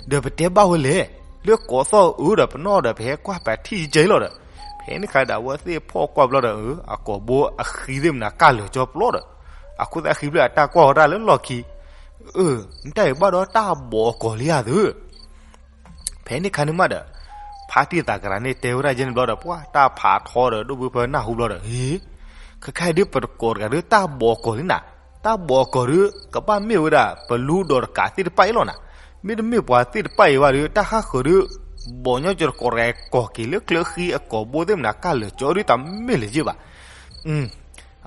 ဒီးပတဲဘၣ်ဝဲလဲၣ်, လၢကိးသီၣ်အၢဒီးပနီၣ်ဒီး ပဟဲကွၢ်ပထံၣ်ကဲလီၤဒီး, ဖဲန့ၣ်ခါဒီး အဝဲသ့ၣ်ဖီၣ်ကွၢ်ဘျီဒီး အကိာ်ဘိအဃံသ့ၣ်မနၤကၢ်လၢာ်ကၠီပျီဒီး, အခိၣ်သၣ်ဃံဖျၢၣ်အတၢ်ကွၢ်ဃီၤဒၣ်လၢလီၢ်ခံ, အၢ နတၢ်အံၤဘၣ်ဒီးတၢ်ဘီၣ်အကီၢ်လံဧါသၢ ဖဲန့ၣ်ခါန့ၣ်မးဒီး ဖါတံၢ်သးကရၤန့ၣ်တဲဝဲဒၣ်ယဲန့ၣ်ဘျီဒီး ပှၤတၢ်ဖးထီဒီး ဒိၣ်ဘုဖၢနၢ်ဟူဘျီဒီး ဟ့, ခဲခါအံၤဒုးပတကိးတဂၤဒုး တၢ်ဘီၣ်အကီၢ်လံနၤ, တၢ်ဘီၣ်အကီၢ်ဒုး ကဘၣ်မ့ၢ်ဝဲဒၣ်ပလူဒီးတကးသ့ၣ်တဖၣ်အံၤလီၤနၤ, မ့တမ့ၢ်ပှၤသ့ၣ်တဖၣ်အံၤဘၣ်ဒီး တၢ်ဃၣ်ဃၢၤဒုး ဘီၣ်ညီကၠီတကိးတဂၤအံၤ ကီၢ်က့ၤလၢချၢဃံအကိာ်ဘိသ့ၣ်မနၤကၢ်လၢာ်ကၠီဒုး တမ့ၢ်လၢၤယ့ၢ်ဘၣ်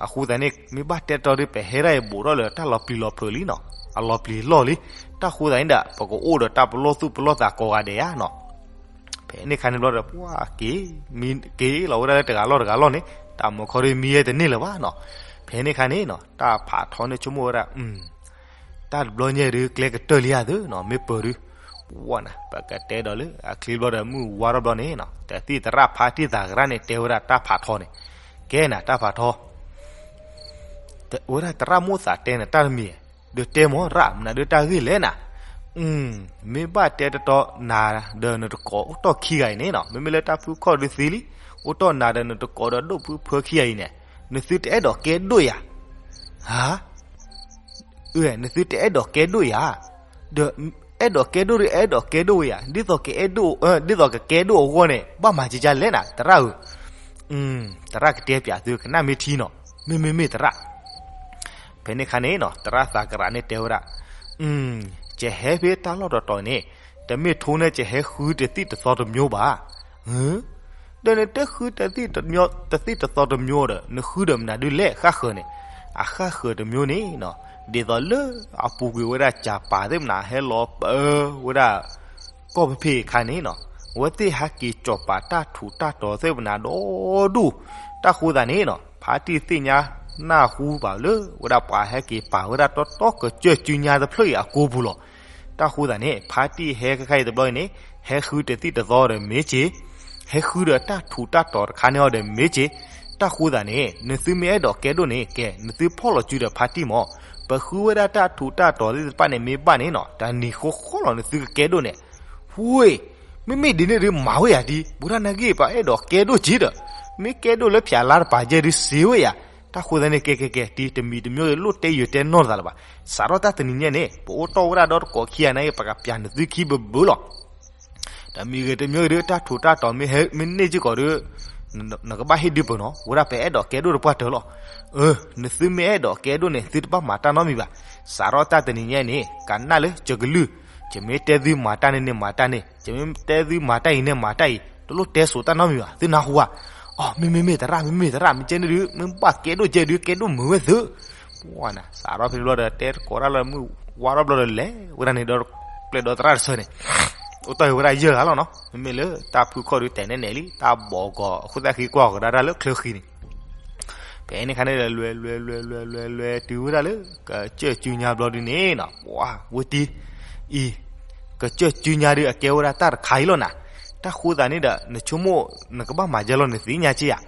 အဃိသတးန့ၣ် မ့ၢ်ဘၣ်တဲတီဒီး ပဟဲဒၣ်အံၤဘူးထီၣ်လၢတၢ်လီၤပျံၤလီၤဖုးလံနီၤ, အလီၤပျံၤလီၢ်လံ, တၢ်ဃိသတးန့ၣ်ဒီး ပကအိၣ်ဒီးတၢ်ပလီၢ်သူၣ်ပလီၢ်သးကိးဂၤဒဲးဧါနီၤ. ဖဲန့ၣ်ခါန့ၣ်ဘျီဒီး ပှၤက့ၤ မံက့ၤလီၤဝဲဒၣ်လၢတဂၤလီၢ်တဂၤလီၢ်န့ၣ် တၢ်မူခီဒီးမံဝဲတန့ၢ်လၢၤဘၣ်နီၤ. ဖဲန့ၣ်ခါန့ၣ်နီၤ တၢ်ဖးထီန့ၣ်ဆိကမိၣ်ဝဲဒၣ် တၢ်တဘျီညါဒုး ကျဲကတၢၢ်လံဧါသၢနီၤ, မ့ၢ်ပၢၤဒုး ဝဲနၤ ပကတဲဒီးလၢအချံဘျီဒီး မုၢ်ဝါထီၣ်ဘျီန့ၣ်နီၤ တၢ်သံၣ်သရၣ်ဖါတံၢ်သးကရၤန့ၣ် တဲဝဲဒၣ်တၢ်ဖးထီန့ၣ်, ကဲနၤတၢ်ဖးထီ ဝဲဒၣ်သရၣ်မိၣ်သးတဲနၤတၢ်တမံၤ, ဒီးတဲမ့ၢ်ရၣ် မနုၤဒုးတၢ်ဂ့ၢ်လဲၣ်နၤ, မ့ၢ်ဘၣ်တဲတတီနၤဒီးနတကိးအိၣ်တီၢ်ခံဂၤအံၤန့ၣ်နီၤ, မ့မ့ၢ်လၢတၢ်ဖုၣ်ခီၣ်ဒုးသံလံ, အိၣ်တီၢ်နၤဒီးနတကိးဒီးဒိၣ်ဖုဖၢခံဂၤအံၤန့ၣ်, နသုတအဲၣ်ဒိးကဲဒိၣ်ယၤ, ဟါ နသုတအဲၣ်ဒိးကဲဒိၣ်ယၤ, ဒီးအဲၣ်ဒိးကဲဒိၣ်ဒီးအဲၣ်ဒိးကဲဒိၣ်ဝဲယၤ, ဒ်သိးကအဲၣ်ဒိၣ်, ဒ်သိးကကဲဒိၣ်အဂီၢ်န့ၣ် ဘၣ်မၤကကလဲၣ်နၤ သရၣ်ဧၢ, သရၣ်ကတဲပၠးသုကနၣ်မ့ၢ်ထံနီၤ, မ့မ့ၢ်မ့ၢ်သရၣ် ဖဲန့ၣ်ခါန့ၣ်နီၤ သရၣ်သးကရၤန့ၣ်တဲဝဲဒၣ်, ကဟဲဖဲတၢ်လီၢ်တတီၤန့ၣ်, တမ့ၢ်ထိန့ၢ်ကဟဲဃုတသံၣ်တသီတမျိုးဘၣ်, ဒီးနတဃုတသံၣ်တသီတမျိုးဒီး နဃုဒီးမနုၤဒုးလဲၣ်ဃၣ်ဃၢၤန့ၣ်, အဃၣ်ဃၢၤတမျိုးန့ၣ်နီၤ, ဒ်သိးလၢအပူၤကွံာ်ဝဲဒၣ်ကၢ်ပၤသ့ၣ်မနၤဟဲလီၤပၢဝဲဒၣ် ကီၢ်ဖဲဖဲအခါန့ၣ်နီၤ, အဝဲသ့ၣ်ဟဲက့ၤကၠီၣ်ပာ်တၢ်ထူးတၢ်တီၤသ့ၣ်မနၤဒီဒူၣ်, တၢ်ဃိသးန့ၣ်နီၤ ဖါတံၢ်သ့ၣ်ညါနၢ်ဟူဘၣ်လၢ ဝဲဒၣ်ပှၤဟဲက့ၤပာ်ဝဲဒၣ်တီတီကစၢၢ်စုညါတဖျၢၣ်အံၤအကိပူၤလီၤ. တၢ်ဃိသးန့ၣ် ဖါတံၢ်ဟဲခဲခါအံၤတဘျီအံၤန့ၣ် ဟဲဃုတသံၣ်တသီဒီးမ့ၢ်က့ၤ, ဟဲဃုဒီးတၢ်ထူးတၢ်တီၤတခါန့ၣ်အီၤဒီးမ့ၢ်က့ၤ, တၢ်ဃိသးန့ၣ် နသုမ့ၢ်အဲၣ်ဒိးကဲဒိၣ်န့ၣ် ကဲ နသုဖီၣ်လီၤစုဒီးဖါတံၢ်မး, ပဃုဝဲဒၣ်တၢ်ထူးတၢ်တီၤသ့ၣ်တဖၣ်န့ၣ်မ့ၢ်ဘၣ်န့ၣ်နီၤ တနံၤဃီဃီလီၤ နသုကကဲဒိၣ်န့ၣ် ဝ့ၢ်, မ့မ့ၢ်ဒ်န့ၣ်ဒုးမၤဝဲယၤဒ် ဘူးတၢ်နာ်က့ၤ ပှၤအဲၣ်ဒိးကဲဒိၣ်က့ၤဒီး, မ့ၢ်ကဲဒိၣ်လၢဖျးလါတပာ်ကဲဒုးစ့ဝဲယၤ, တၢ်ဃိသးန့ၣ် ကဲကဲကဲ တံၤတမံၤတမျိုးလိၣ်တဲယိာ်တဲနီၢ်သးလၢၤဘၣ်, စးထီၣ်တၢ်တနံၤညါန့ၣ် ပအိၣ်တီၢ်ဝဲဒၣ်ဒီတကိးခံဂၤန့ၣ် ပကပျးနသုခံဘၢဘၢလီၤ. တမံၤဂ့ၤတမံၤဂ့ၤဒုး တၢ်ထူးတၢ်တီၤမ့ၢ်န့ၢ်စ့ၢ်ကီးဒီး နကဘၣ်ဟ့ၣ်ဒုးပၢၤနီၤ ဝဲဒၣ်ပအဲၣ်ဒိးကဲဒိၣ်တပှၢ်တၢၢ်လီၤ. အၢ နသုမ့ၢ်အဲၣ်ဒိးကဲဒိၣ်န့ၣ် သုတဘၣ်မၤတၢ်နီတမံၤဘၣ်. စးထီၣ်တၢ်တနံၤညါန့ၣ် ကနၣ်လၢကလုၢ်, ယမ့ၢ်တဲသုမၤတၢ်န့ၣ်န့ၣ်မၤတၢ်န့ၣ်, ယမ့ၢ်တဲသုမၤတၢ်အံၤန့ၣ်မၤတၢ်အံၤ, တလိၣ်တဲစိာ်တၢ်နီတမံၤဘၣ်. သုနၢ်ဟူဧါ. အိ မ့မ့ၢ်မ့ၢ်သရၣ် မ့မ့ၢ်မ့ၢ်သရၣ် မ့ၢ်ကဲန့ၣ်ဒုး မ့ၢ်ဘၣ်ကဲဒိၣ်ကဲဒုး ကဲဒိၣ်မုာ်ဝဲသု ပှၤနၤ စးထီၣ်ဖဲန့ၣ်ဘျီဒီး တဲတကိးတၢ်လၢမုၢ်ဝါထီၣ်ဘျီဒီး လဲၤဝဲဒၣ်န့ၣ်ဒီး ပျဲၢ်ဒီးသရၣ်တဆၢန့ၣ် အိၣ်တီၢ်ဝဲဒၣ်ယဲၢ်ဂၤလီၤနီၤ. မ့မ့ၢ်လၢတၢ်ဖုၣ်ခီၣ်ဒုးတဲနဲၣ်နဲၣ်လံ တၢ်ဘီၣ်ကီၤ အခိၣ်သၣ်ဃံကွၢ်ကဒါတၢ်လၢချၢဃံန့ၣ် ဖဲန့ၣ်ခါန့ၣ်ဒီး လဲၤလဲၤလဲၤလဲၤလဲၤလဲၤတုၤဝဲဒၣ်လၢ ကစၢၢ်စုညါဘျီဒုးန့ၣ်နီၤ ပှၤဝဲတံၤ အံၤ ကစၢၢ်စုညါဒုးအကဲဝဲဒၣ်တၢ်တခါအံၤလီၤနၤ. တၢ်ဃိသးန့ၣ်ဒီး နဆိကမိၣ် နကဘၣ်မၤယဲလီၤနသ့ၣ်ညါက့ဧါ.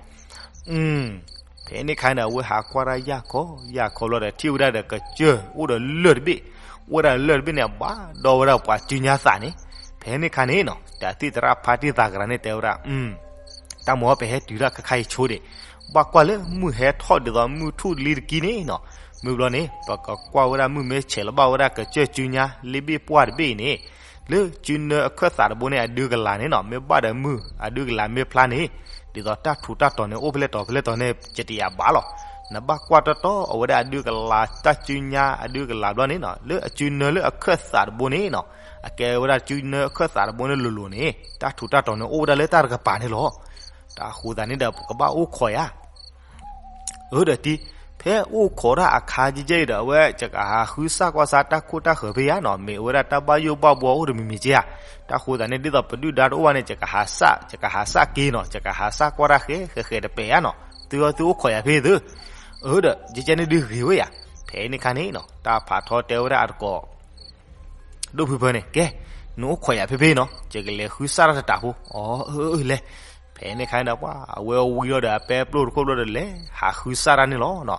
ဖဲန့ၣ်ခါန့ၣ်ဒီး အဝဲဟးကွၢ်တၢ်ယၢ်ခီယၢ်ခီဘျီဒီး ထံၣ်ဝဲဒၣ်ဒီးကစၢၢ်အိၣ်ဒီးလၢၢ်တဘ့ၣ်, အိၣ်ဝဲဒၣ်လၢၢ်တဘ့ၣ်န့ၣ် ဘၣ်ဒီးဝဲဒၣ်ပှၤစုညါသးန့ၣ်. ဖဲန့ၣ်ခါန့ၣ်နီၤ တၢ်သံၣ်သရၣ်ဖါတံၢ်သးကရၤန့ၣ်တဲဝဲဒၣ် တၢ်မ့ၢ်ပဟဲတုၤဒၣ်ခဲခါအံၤဆိဒံး, ဘၣ်ကွၢ်လၢမုၢ်ဟဲထီၣ်ဒ်သိးမုၢ်ထူၣ်လံတကံန့ၣ်နီၤ, မုၢ်ဘျီန့ၣ် ပကကွၢ်ဝဲဒၣ်မုၢ်မ့ၢ်ဆဲးလီၤဘၣ်ဝဲဒၣ်ကစၢၢ်စုညါလ့ဘ့ၣ်ပှၢ်တဘ့ၣ်အံၤန့ၣ်, လၢစုနၢအခၢၣ်သးတဘိန့ၣ် အဒုကလၤန့ၣ်နီၤ မ့ၢ်ဘၣ်ဒီးမုၢ်အဒုကလၤမ့ၢ်ဖျါန့ၣ်, ဒ်သိးတၢ်ထူးတၢ်တီၤန့ၣ် အိၣ်ဖဲလဲၣ်တီၤဖဲလဲၣ်တီၤန့ၣ် ကတယၤဘၣ်လီၤ. နဘၣ်ကွၢ်တီတီ အဝဲဒၣ်အဒုးကလၤတၢ်စုညါ အဒုးကလၤဘျီန့ၣ်နီၤ လၢအစုနၢလၢအခၢၣ်သးတဘိန့ၣ်နီၤ, အကဲဝဲဒၣ်စုနၢအခၢၣ်သးတဘိန့ၣ်လိၤလိၤန့ၣ် တၢ်ထူးတၢ်တီၤန့ၣ် အိၣ်ဝဲဒၣ်လၢတၢ်တကပၤန့ၣ်လီၤ. တၢ်အဃိသတးန့ၣ်ဒီး ပကဘၣ်အိၣ်ခိးယၤ အၢ ဒီးတံၤ, ဖဲအိၣ်ခိးတၢ်အခါကဲကဲအံၤဒီး အဝဲ ယကဟးဃုစၢ်ကွၢ်စၢ် တၢ်ခိၣ်တၢ်ဃၢၤဖဲယၤနီၤ, မ့ၢ်အဝဲဒၣ်တၢ်ဘၣ်ယိၣ်ဘၣ်ဘှီအိၣ်တမံၤမံၤကဲဧါ. တၢ်ဃိသတးန့ၣ် ဒ်သိးပဒုၣ်ဒါတအိၣ်ဘၣ်န့ၣ် ယကဟးစၢ်, ယကဟးစၢ်က့ၤနီၤ, ယကဟးစၢ်ကွၢ်တၢ်ဃဲ ဃဲဃဲတပဲာ်ဧါနီၤ, သုအသုအိၣ်ခိးယၤဖဲသု. အၢ ဒီး ကဲကဲန့ၣ်ဒုးဂ့ၤဝဲယၤ. ဖဲန့ၣ်ခါန့ၣ်နီၤ တၢ်ဖးထီတဲဝဲဒၣ်အတကိး ဒိၣ်ဖုဖၢန့ၣ် ကဲ, နအိၣ်ခိးယၤဖဲဖဲနီၤ, ယကလဲၤဃုစၢ်တၢ်တတးဖိ. အီ အၢ အၢ လဲၤ. ဖဲန့ၣ်ခါန့ၣ်ဒီး ပှၤ အဝဲဝံၤလီၤဒီးအပဲပျိၢ်တခိၣ်ဘျီဒီးလဲၤ ဟးဃုစၢ်တၢ်န့ၣ်လီၤ.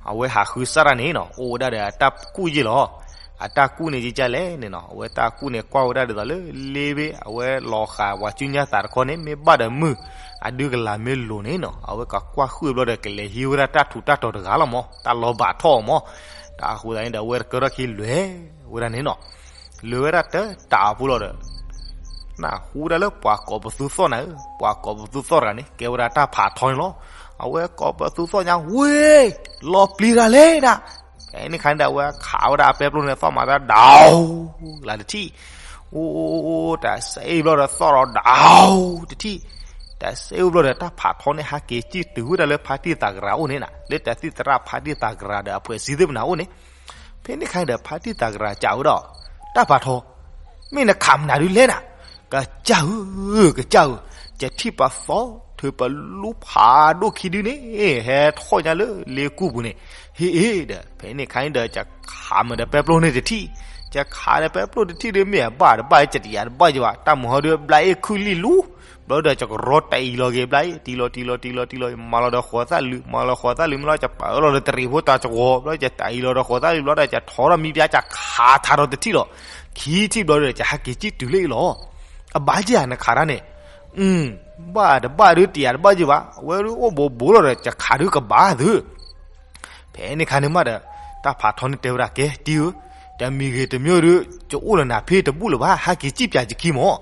အဝဲဟးဃုစၢ်တၢ်န့ၣ်နီၤ အိၣ်ဝဲဒၣ်ဒီးအတၢ်ကူၣ်ယ့ၢ်လီၤ. အတၢ်ကူၣ်န့ၣ်ကဲကဲလဲၣ်န့ၣ်နီၤ, အဝဲတၢ်ကူၣ်န့ၣ်ကွၢ်ဝဲဒၣ်ဒ်သိးလၢ လ့ဘ့ၣ် အဝဲလီၤဃာ်ပှၤစုညါသးတခီန့ၣ် မ့ၢ်ဘၣ်ဒီးမုၢ် အဒုးကလၤမ့ၢ်လိၤန့ၣ်နီၤ, အဝဲကကွၢ်ဃုာ်ဘျီဒီး ကလဲၤဟံးဝဲဒၣ်တၢ်ထူးတၢ်တီၤတဂၤလီၤမး, တၢ်လီၤဘၣ်ထီၣ်အီၤမး. တၢ်အဃိသတးန့ၣ်ဒီး အဝဲတကၢထီၣ်ခံလဲၤဝဲဒၣ်န့ၣ်နီၤ, လဲၤဝဲဒၣ်တတးဖိလီၤဒီး နၢ်ဟူဒၣ်လၢပှၤကိးပသူသီၣ်နၤဧၢ, ပှၤကိးပသူသီၣ်တဂၤန့ၣ် ကဲဝဲဒၣ်တၢ်ဖးထီန့ၣ်လီၤ. အဝဲကိးပသူသီၣ်ညါ ဝ့ၢ်, လီၤပျံၤတၢ်လဲၣ်ဒၣ်. ဖဲန့ၣ်ခါန့ၣ်ဒီး အဝဲခးဝဲဒၣ်အပဲပျိၢ်န့ၣ် သီၣ်မၤတၢ်ဒၣ် လၢတထံၣ်, အိၣ်, တၢ်စ့ဘျီဒီးသီၣ်ဒီးဒၣ် တထံၣ်, တၢ်စ့အိၣ်ဘျီဒီး တၢ်ဖးထီန့ၣ် ဟဲက့ၤစံၣ်တုၤဝဲဒၣ်လၢဖါတံၢ်သးကရၤအိၣ်န့ၣ်နၤ, လၢတၢ်သံၣ်သရၣ်ဖါတံၢ်သးကရၤဒီး အဖှဲးစံသ့ၣ်ပနၤအိၣ်န့ၣ်. ဖဲန့ၣ်ခါန့ၣ်ဒီး ဖါတံၢ်သးကရၤစံးဝဲဒၣ်, တၢ်ဖးထီ, မ့ၢ်နခးမနုၤဒုလဲၣ်နၤ, ကစၢ်ဧၢ, ကစၢ်ဧၢ, ယထံၣ်ပသီထုးပလူဖးဒိၣ်ခံဒုန့ၣ် ဟဲထီၣ်ညါလၢလ့ကူၣ်ပူၤန့ၣ်, ဟ့ၣ်အ့ၣ်ဒီး ဖဲန့ၣ်ခါန့ၣ်ဒီး ယခးမ့ၢ်ဒီးပဲပျိၢ်န့ၣ်တထံၣ်, ယခးဒီးပဲပျိၢ်တထံၣ်ဒီး မ့ၢ်အဘၣ်တဘၣ် ယတယၤတဘၣ်ယဘၣ်, တၢ်မုၢ်ဟီဒုး ဘျါအ့ၣ်ခုၣ်လံၣ်လူ, ဘျီဒီး ယကရီတံၤလီၤက့ၤဘျါအ့ၣ်, တံၤလီၤ တံၤလီၤ တံၤလီၤ တံၤလီၤ, မၤလီၤဒီးဃိးသၣ်လွံၢ်, မၤလီၤဃိးသၣ်လွံၢ်မ့ၢ်လီၤ ယပာ်အၢလီၤဒီးတရံးဖိတၢ်ကဝီၤ, ဘျီယတံၤလီၤဒီးဃိးသၣ်လွံၢ်ဘျီဒီး ယထီထီၣ်မံဘျါ ယခးထါဒီးတထံၣ်လီၤ, ခံထံၣ်ဘျီဒီး ယဟဲက့ၤစံၣ်တုၤလၢအံၤလီၤ. အဘၣ်က့ၤဧါ နခးတၢ်န့ၣ်, ဘၣ်တဘၣ်ဒုး တယၤတဘၣ်ယဘၣ်, အဝဲဒုးအိၣ်ဘူးဘူးလီၤဒီး ယခးဒုးကဘၣ်သု ဖဲန့ၣ်ခါန့ၣ်မးဒီး တၢ်ဖးထီန့ၣ်တဲဝဲဒၣ် ကဲတံၤဧၢ, တမံၤဂ့ၤတမံၤဒုး ယအိၣ်လၢနၤဖဲတဘူၣ်လၢၤဘၣ်, ဟဲက့ၤစံၣ်ပၠးယခံမး.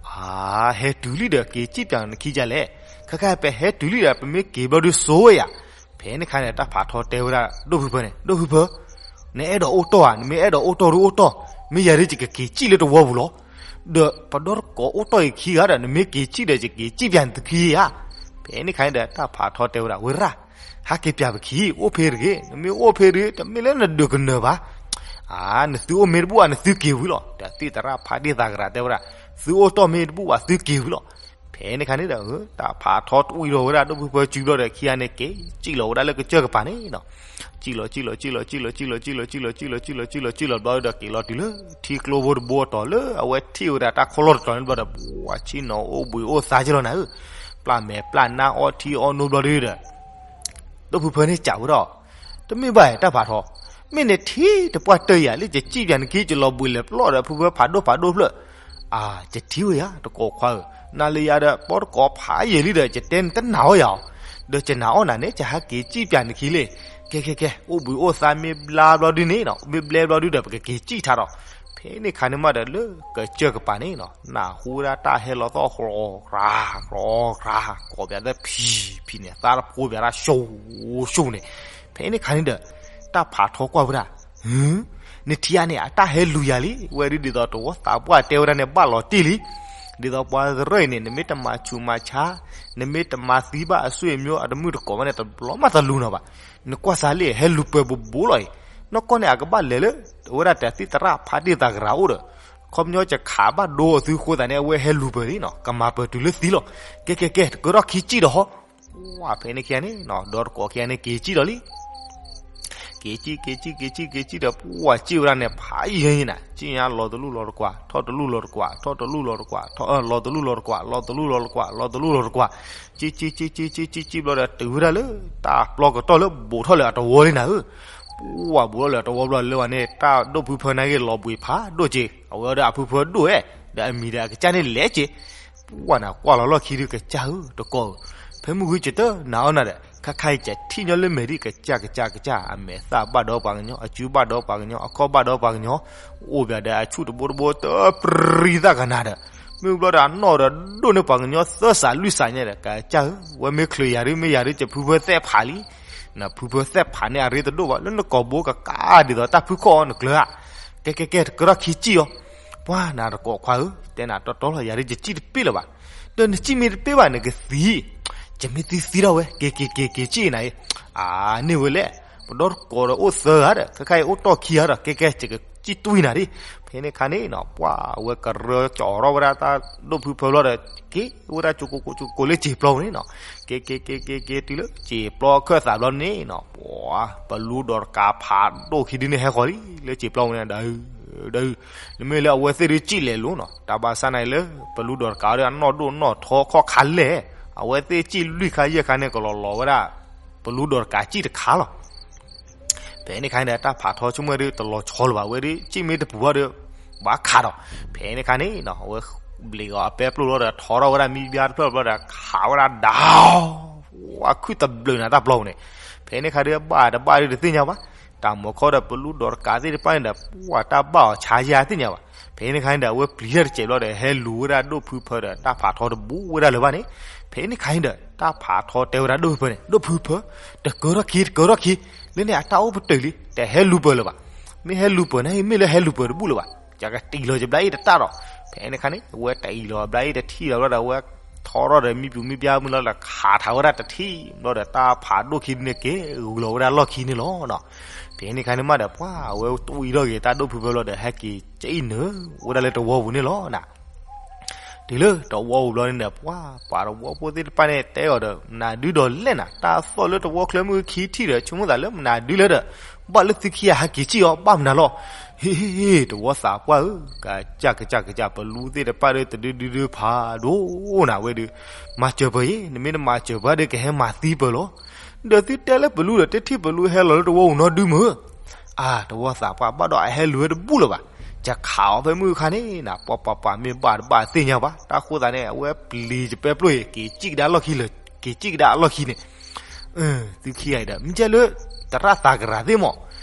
အါ, ဟဲတုၤလံဒီး က့ၤစံၣ်ပၠးနခံဒ်လဲၣ်, ခဲခါဖဲဟဲတုၤလံဒီး ပမ့ၢ်က့ၤဘျီဒုးစိဝဲယၤ. ဖဲန့ၣ်ခါန့ၣ် တၢ်ဖးထီတဲဝဲဒၣ် ဒိၣ်ဖုဖၢန့ၣ်, ဒိၣ်ဖုဖၢ, နအဲၣ်ဒိးအိၣ်တီၢ်ဧါ, နမ့ၢ်အဲၣ်ဒိးအိၣ်တီၢ်ဒုးအိၣ်တီၢ်, မ့ၢ်ယၤဒုးယကက့ၤစံၣ်လၢတဝီပူၤလီၤ. ဒီးပဒီတကိးအိၣ်တီၢ်အံၤခံဂၤဒီး နမ့ၢ်က့ၤစံၣ်ဒီး ယက့ၤစံၣ်ပၠးနသုခံယၤ. ဖဲန့ၣ်ခါန့ၣ်ဒီး တၢ်ဖးထီတဲဝဲဒၣ် ဝဲရၣ်, ဟဲက့ၤပၠးပခံ, အိၣ်ဖဲတဂ့ၤ, နမ့ၢ်အိၣ်ဖဲတဂ့ၤ တမ့ၢ်လၢနဒုးကနၢၤဘၣ်. အါ, နသုအိၣ်မ့ၢ်တဘူၣ်ဘၣ် နသုက့ၤဝံၤလီၤ. တၢ်သံၣ်သရၣ်ဖါတံၢ်သးကရၤတဲဝဲဒၣ်, သုအိၣ်တီၢ်မ့ၢ်တဘူၣ်ဘၣ် သုက့ၤဝံၤလီၤ. ဖဲန့ၣ်ခါန့ၣ်ဒီး တၢ်ဖးထီတဝံၤလီၤဝဲဒၣ် ဒိၣ်ဖုဖၢစုဘျီဒီး ခံဂၤန့ၣ်က့ၤ စံၣ်လီၤဝဲဒၣ်လၢကစၢၢ်ကပၤန့ၣ်နီၤ. စံၣ်လီၤ စံၣ်လီၤ စံၣ်လီၤ စံၣ်လီၤ စံၣ်လီၤ စံၣ်လီၤ စံၣ်လီၤ စံၣ်လီၤ စံၣ်လီၤ စံၣ်လီၤ ဘျီဒီး က့ၤလီၤတုၤလၢ ထံကျိဖိတဘိအတီၤလၢ အဝဲထံၣ်ဝဲဒၣ်တၢ်ခီၣ်လီၢ်တတီၤန့ၣ်ဘျီဒီး ပှၤဆ့ၣ်နီၤအိၣ်ဘှံးအိၣ်သါက့ၤလီၤနၤဧၢ, ပျၢ်မဲာ်ပျၢ်နါအီထံအီနိဘျီဒီး ဒိၣ်ဖုဖၢန့ၣ်စံးဝဲဒၣ်, တမ့ၢ်ဘၣ်တၢ်ဖးထီ, မ့ၢ်နထံၣ်တပှၢ်တၢၢ်ယၤလၢ ယစံၣ်ပၠးနခံ ယလီၤဘှံးလဲၤပျီၣ်ဒီး ဖုဖၢဖးဒိၣ်ဖးဒိၣ်ဖျၢၣ်, အါ, ယထံၣ်ဝဲယၤ တကိးခွါဧၢ, နၤလၢယၤဒီး ပီတကိးဖးယံာ်လံဒီး ယတဲနတနာ်အီၤယၤအီၤ, ဒီးယနာ်အီၤနၤန့ၣ် ယဟဲက့ၤစံၣ်ပၠးနခံလံ. ကဲ ကဲ ကဲ အိၣ်ဘှံးအိၣ်သါမ့ၢ်ဘျါဘျီဒုန့ၣ်နီၤ, မ့ၢ်ဘျဲဘျီဒုဒီး ပကက့ၤစံၣ်ထါဒီး. ဖဲန့ၣ်ခါန့ၣ်မးဒီး လၢကစၢၢ်ကပၤန့ၣ်နီၤ နၢ်ဟူဝဲဒၣ်တၢ်ဟဲလီၤသီၣ်ကြီကြၤ ကြီကြၤ ကိးပၠးသၢဖံဖံန့ၣ် သါတဖိပၠးတၢ် ရှူၣ်ရှူၣ်န့ၣ်. ဖဲန့ၣ်ခါန့ၣ်ဒီး တၢ်ဖးထီကွၢ်ဝဲဒၣ်, နထံၣ်ဧါန့ၣ် အတၢ်ဟဲလူၤယၤလံ, ဝဲဒ်သိးတဝီသးပှၢ်တဲဝဲဒၣ်န့ၣ် ဘၣ်လီၤတံၢ်လံ. ဒ်သိးပှၤတရၢၢ်အံၤန့ၣ် နမ့ၢ်တမၤဆူးမၤဆါ, နမ့ၢ်တမၤသံဘၣ်အဆွေမျိုး အတမုၣ်တကိးဘၣ်န့ၣ် တဘျီမးတလူၤနီၤဘၣ်. နကွၢ်စၢ်လံ ဟဲလူၤပၢၤဘူးဘူးလီၤအံၤ, နီၢ်ကီၢ်န့ၣ် အကဘၣ်လဲၤလၢ အဝဲဒၣ်တၢ်သံၣ်သရၣ်ဖါတံၢ်သးကရၤအိၣ်ဒီး ခီပညီယခးဘၣ်ဒိအသုအဃိသတးန့ၣ် အဝဲဟဲလူၤပၢၤလံနီၤ, ကမၤပၢၤတုၤလၢသံလီၤ. ကဲ ကဲ ကဲ တကၢထီၣ်ခံစံၣ်ဒီးဟီ, ပှၤဖဲန့ၣ်ခံဂၤန့ၣ်နီၤ ဒီတကိးခံဂၤန့ၣ် က့ၤစံၣ်ဒီးလံ. က့ၤစံၣ် က့ၤစံၣ် က့ၤစံၣ် က့ၤစံၣ်ဒီး ပှၤစံၣ်ဝဲဒၣ်န့ၣ် ဖးယံၤယံၤနၤ, စံၣ်ညါလီၤတလူၢ်လီၤတကွၢ်, ထီၣ်တလူၢ်လီၤတကွၢ်, ထီၣ်တလူၢ်လီၤတကွၢ်, ထီၣ် လီၤတလူၢ်လီၤတကွၢ်, လီၤတလူၢ်လီၤတကွၢ်, လီၤတလူၢ်လီၤတကွၢ်, စံၣ် စံၣ် စံၣ် စံၣ် စံၣ် စံၣ် ဘျီဒီး တုၤဝဲဒၣ်လၢ တၢ်ပျီကတီၢ်လၢဘူးထီၣ်လၢအတဝီလံနၤဧၢ. ပှၤဘူးထီၣ်လၢအတဝီဘျီလၢဝဲန့ၣ် တၢ်ဒိၣ်ဖုဖၢန့ၣ်ဂ့ၤ လီၤဘှံးဖးဒိၣ်က့ၤ, အဝဲဒီးအဖုဖၢဒိၣ်ဝဲ, ဒီးအမံၤဒီးအကစၢ်န့ၣ်လဲၤက့ၤ ပှၤနၤကွၢ်လီၤလီၢ်ခံဒုး ကစၢ်ဧၢ တကိးဧၢ, ဖဲမုၢ်ဂုၢ်ကတၢၢ်နၤအီၣ်နၤဒီး ခါခါအံၤ ကထံၣ်ညီလၢမဲာ်ဒံး ကစၢ် ကစၢ် ကစၢ်, အမဲာ်သၣ်ဘၣ်ဒီးပှၤကညီ, အစုဘၣ်ဒီးပှၤကညီ, အခီၣ်ဘၣ်ဒီးပှၤကညီ, အိၣ်ဘၣ်ဒီးအဆူၣ်တဘိတဘိ တပြံသၣ်ကနၤဒီး, မ့ၢ်ဘျီဒီးအနီၢ်ဒီးဒိၣ်န့ၢ်ပှၤကညီသၢစးလွံၢ်စးညါဒီး ကစၢ်ဧၢ, ဝဲမ့ၢ်ချုးယၤဒုး မ့ၢ်ယၤဒုး ယဖုဖၢသဲဖးလံ, နဖုဖၢသဲၣ်ဖးန့ၢ်အရ့တဒိၣ်ဘၣ်, လၢနကိာ်ဘိကကးဒ်သိးတၢ်ဖုခီၣ်အီၤနကျၢၤဧါ. ကဲကဲကဲ တကၢထီၣ်ခံစံၣ်အီၤ. ပှၤနၤတကိးခွါဧၢ, တဲနၤတီတီလီၤ, ယၤဒ်ယစံၣ်တပ့ၢ်လၢၤဘၣ်. ဒီးနစံၣ်မ့ၢ်တပ့ၢ်ဘၣ် နကသံ, ယမ့ၢ်သံသံထီၣ်ဝဲ, က့ၤက့ၤက့ၤက့ၤစံၣ်နၤအံၤ, အန့ၢ်ဝဲလဲၣ်, ပဒီတကိးဒီးအိၣ်သၢဂၤဒီး ခဲခါအံၤအိၣ်တီၢ်ခံဂၤဒီး ကဲကဲ ယကစံၣ်တွံၢ်နၤဒ်. ဖဲန့ၣ်ခါန့ၣ်နီၤ ပှၤအဝဲကရၢကၠီထီၣ်ဝဲဒၣ်တၢ်ဒိၣ်ဖုဖၢဘျီဒီး က့ၤဝဲဒၣ်ကၠိကိးကၠိကိးလၢစံာ်ပျီပူၤန့ၣ်နီၤ. က့ၤက့ၤက့ၤက့ၤက့ၤတုၤလၢ စံာ်ပျီအခၢၣ်သးဘျီန့ၣ်နီၤ ပှၤပလူဒီးတကးဖးဒိၣ်ခံဒုန့ၣ်ဟဲဃီၤလံ လၢစံာ်ပျီပူၤန့ၣ် ဒုးဒုး, နမ့ၢ်လၢအဝဲသ့ၣ်ဒုးစံၣ်လဲၤလိၤနီၤ တၢ်ဘၣ်ဆၣ်န့ၣ်လၢ ပလူဒီးတကးဒီးအနီၢ်ဒိၣ်နီၢ်ထီခီၣ်ခါလဲၣ်, အဝဲသ့ၣ်စံၣ်လွံၢ်ခါယဲၢ်ခါန့ၣ် ကလီၤလီၤဝဲဒၣ် ပလူဒီးတကးစံၣ်တခါလီၤ. ဖဲန့ၣ်ခါန့ၣ်ဒီး တၢ်ဖးထီဆိကမိၣ်ဒုးတလီၤဆီလၢၤဘၣ်, ဝဲဒုးစံၣ်မ့ၢ်တပူၤဘၣ်ဒီး ဘၣ်ခးဒီး, ဖဲန့ၣ်ခါန့ၣ်နီၤ အဝဲဘျံးအီၤအပဲပျိၣ်လီၤဒီး ထီထီၣ်ဝဲဒၣ်မံဘျါတဖျၢၣ်ဘျီဒီး ခးဝဲဒၣ်ဒၣ် ဝဲခုၣ်တဘျုးနၤတၢ်ပျီပူၤန့ၣ်. ဖဲန့ၣ်ခါဒုးဘၣ်တဘၣ်ဒုးတသ့ၣ်ညါဘၣ်. တၢ်မုၢ်ခီဒီးပလူဒီးတကးသ့ၣ်တဖၣ်န့ၣ်ဒီး ပှၤတၢ်ဘၣ်အီၤဆါယၤသ့ၣ်ညါဘၣ်. ဖဲန့ၣ်ခါန့ၣ်ဒီး အဝဲပျံၤတၢ်တစဲးဘျီဒီး ဟဲလူၤဝဲဒၣ်ဒိၣ်ဖုဖၢဒီးတၢ်ဖးထီတဘူးဝဲဒၣ်လၢၤဘၣ်န့ၣ်. ဖဲန့ၣ်ခါန့ၣ်ဒီး တၢ်ဖးထီတဲဝဲဒၣ်ဒိၣ်ဖုဖၢန့ၣ် ဒိၣ်ဖုဖၢ တကၢထီၣ်ခံ တကၢထီၣ်ခံ, လၢန့ၣ်အတၢ်အိၣ်ပတုာ်လံ တဟဲလူၤပၢၤလၢၤဘၣ်. မ့ၢ်ဟဲလူၤပၢၤန့ၣ် မ့ၢ်လၢဟဲလူၤပၢၤတဘူးလၢၤဘၣ်. ယကတံၢ်လီၤယဘျါအံၤတတၢ်ဒီး, ဖဲန့ၣ်ခါန့ၣ် အဝဲတံၢ်လီၤဘျါအံၤတထံၣ်လီၤဘျီဒီး အဝဲထီထီၣ်ဒီးမံပျူၤမံပျါမုၢ်လီၤဒီး ခးထီၣ်ဝဲဒၣ်တထံၣ်ဘျီဒီး တၢ်ဖးဒိၣ်ခံဒုန့ၣ်က့ၤဂုာ်လီၤဝဲဒၣ်လီၢ်ခံန့ၣ်လီၤ. ဖဲန့ၣ်ခါန့ၣ်မးဒီး ပှၤအဝဲတဝံၤထီၣ်က့ၤတၢ်ဒိၣ်ဖုဖၢဘျီဒီး ဟဲက့ၤကၠံၣ်နုာ်ဝဲဒၣ်လၢတဝီပူၤန့ၣ်လီၤ. တုၤလၢတဝီပူၤဘျီန့ၣ်ဒီး ပှၤပှၤတဝီဖိသ့ၣ်တဖၣ်န့ၣ် တဲအီၤဒီး မနုၤဒုဒီးလဲၣ်နၤ, တၢ်သီၣ်လၢတဝီချၢမုၢ်ခံထံၣ်ဒီး ဆိကမိၣ်သးလၢမနုၤဒုလဲၣ်ဒီး ဘၣ်လၢသုခံဂၤဟဲက့ၤကၠံၣ်အီၤ ဘၣ်မနုၤလီၤ. ဟ့ၣ်ဟ့ၣ်ဟ့ၣ် တဝီသးပှၢ်ဧၢ, ကစၢ်ကစၢ်ကစၢ် ပလူသ့ၣ်တဖၣ်ဒီး တဒုဒုဒုဖးဒိၣ်နၤဝဲဒုး, မၤစၢၤပၢၤအံၤ, နမ့ၢ်တမၤစၢၤပၢၤဒီး ကဟဲမၤသံပၢၤလီၤ. ဒီးသုတဲလၢပလူဒီး တထံၣ်ပလူဟဲလီၤလၢတဝီပူၤနီတဒုမုၢ် အါ တဝီသးပှၢ်ဘၣ်ဒီးအဟဲလူၤဝဲတဘူးလၢၤဘၣ်. ယခးအီၤဖဲမုၢ်ခါန့ၣ်နၤ ပှၤပှၤပှၤမ့ၢ်ဘၣ်တဘၣ်သ့ၣ်ညါဘၣ်. တၢ်ဃိသးန့ၣ် အဝဲပျံၤယပဲပျိၢ်အံၤ က့ၤကၠံၣ်ကဒါလီၢ်ခံလၢၤ, က့ၤကၠံၣ်ကဒါအလီၢ်ခံန့ၣ် သုခံဂၤအံၤဒီး မ့ၢ်ကဲလၢ သရၣ်သးကရၤသ့ၣ်မး,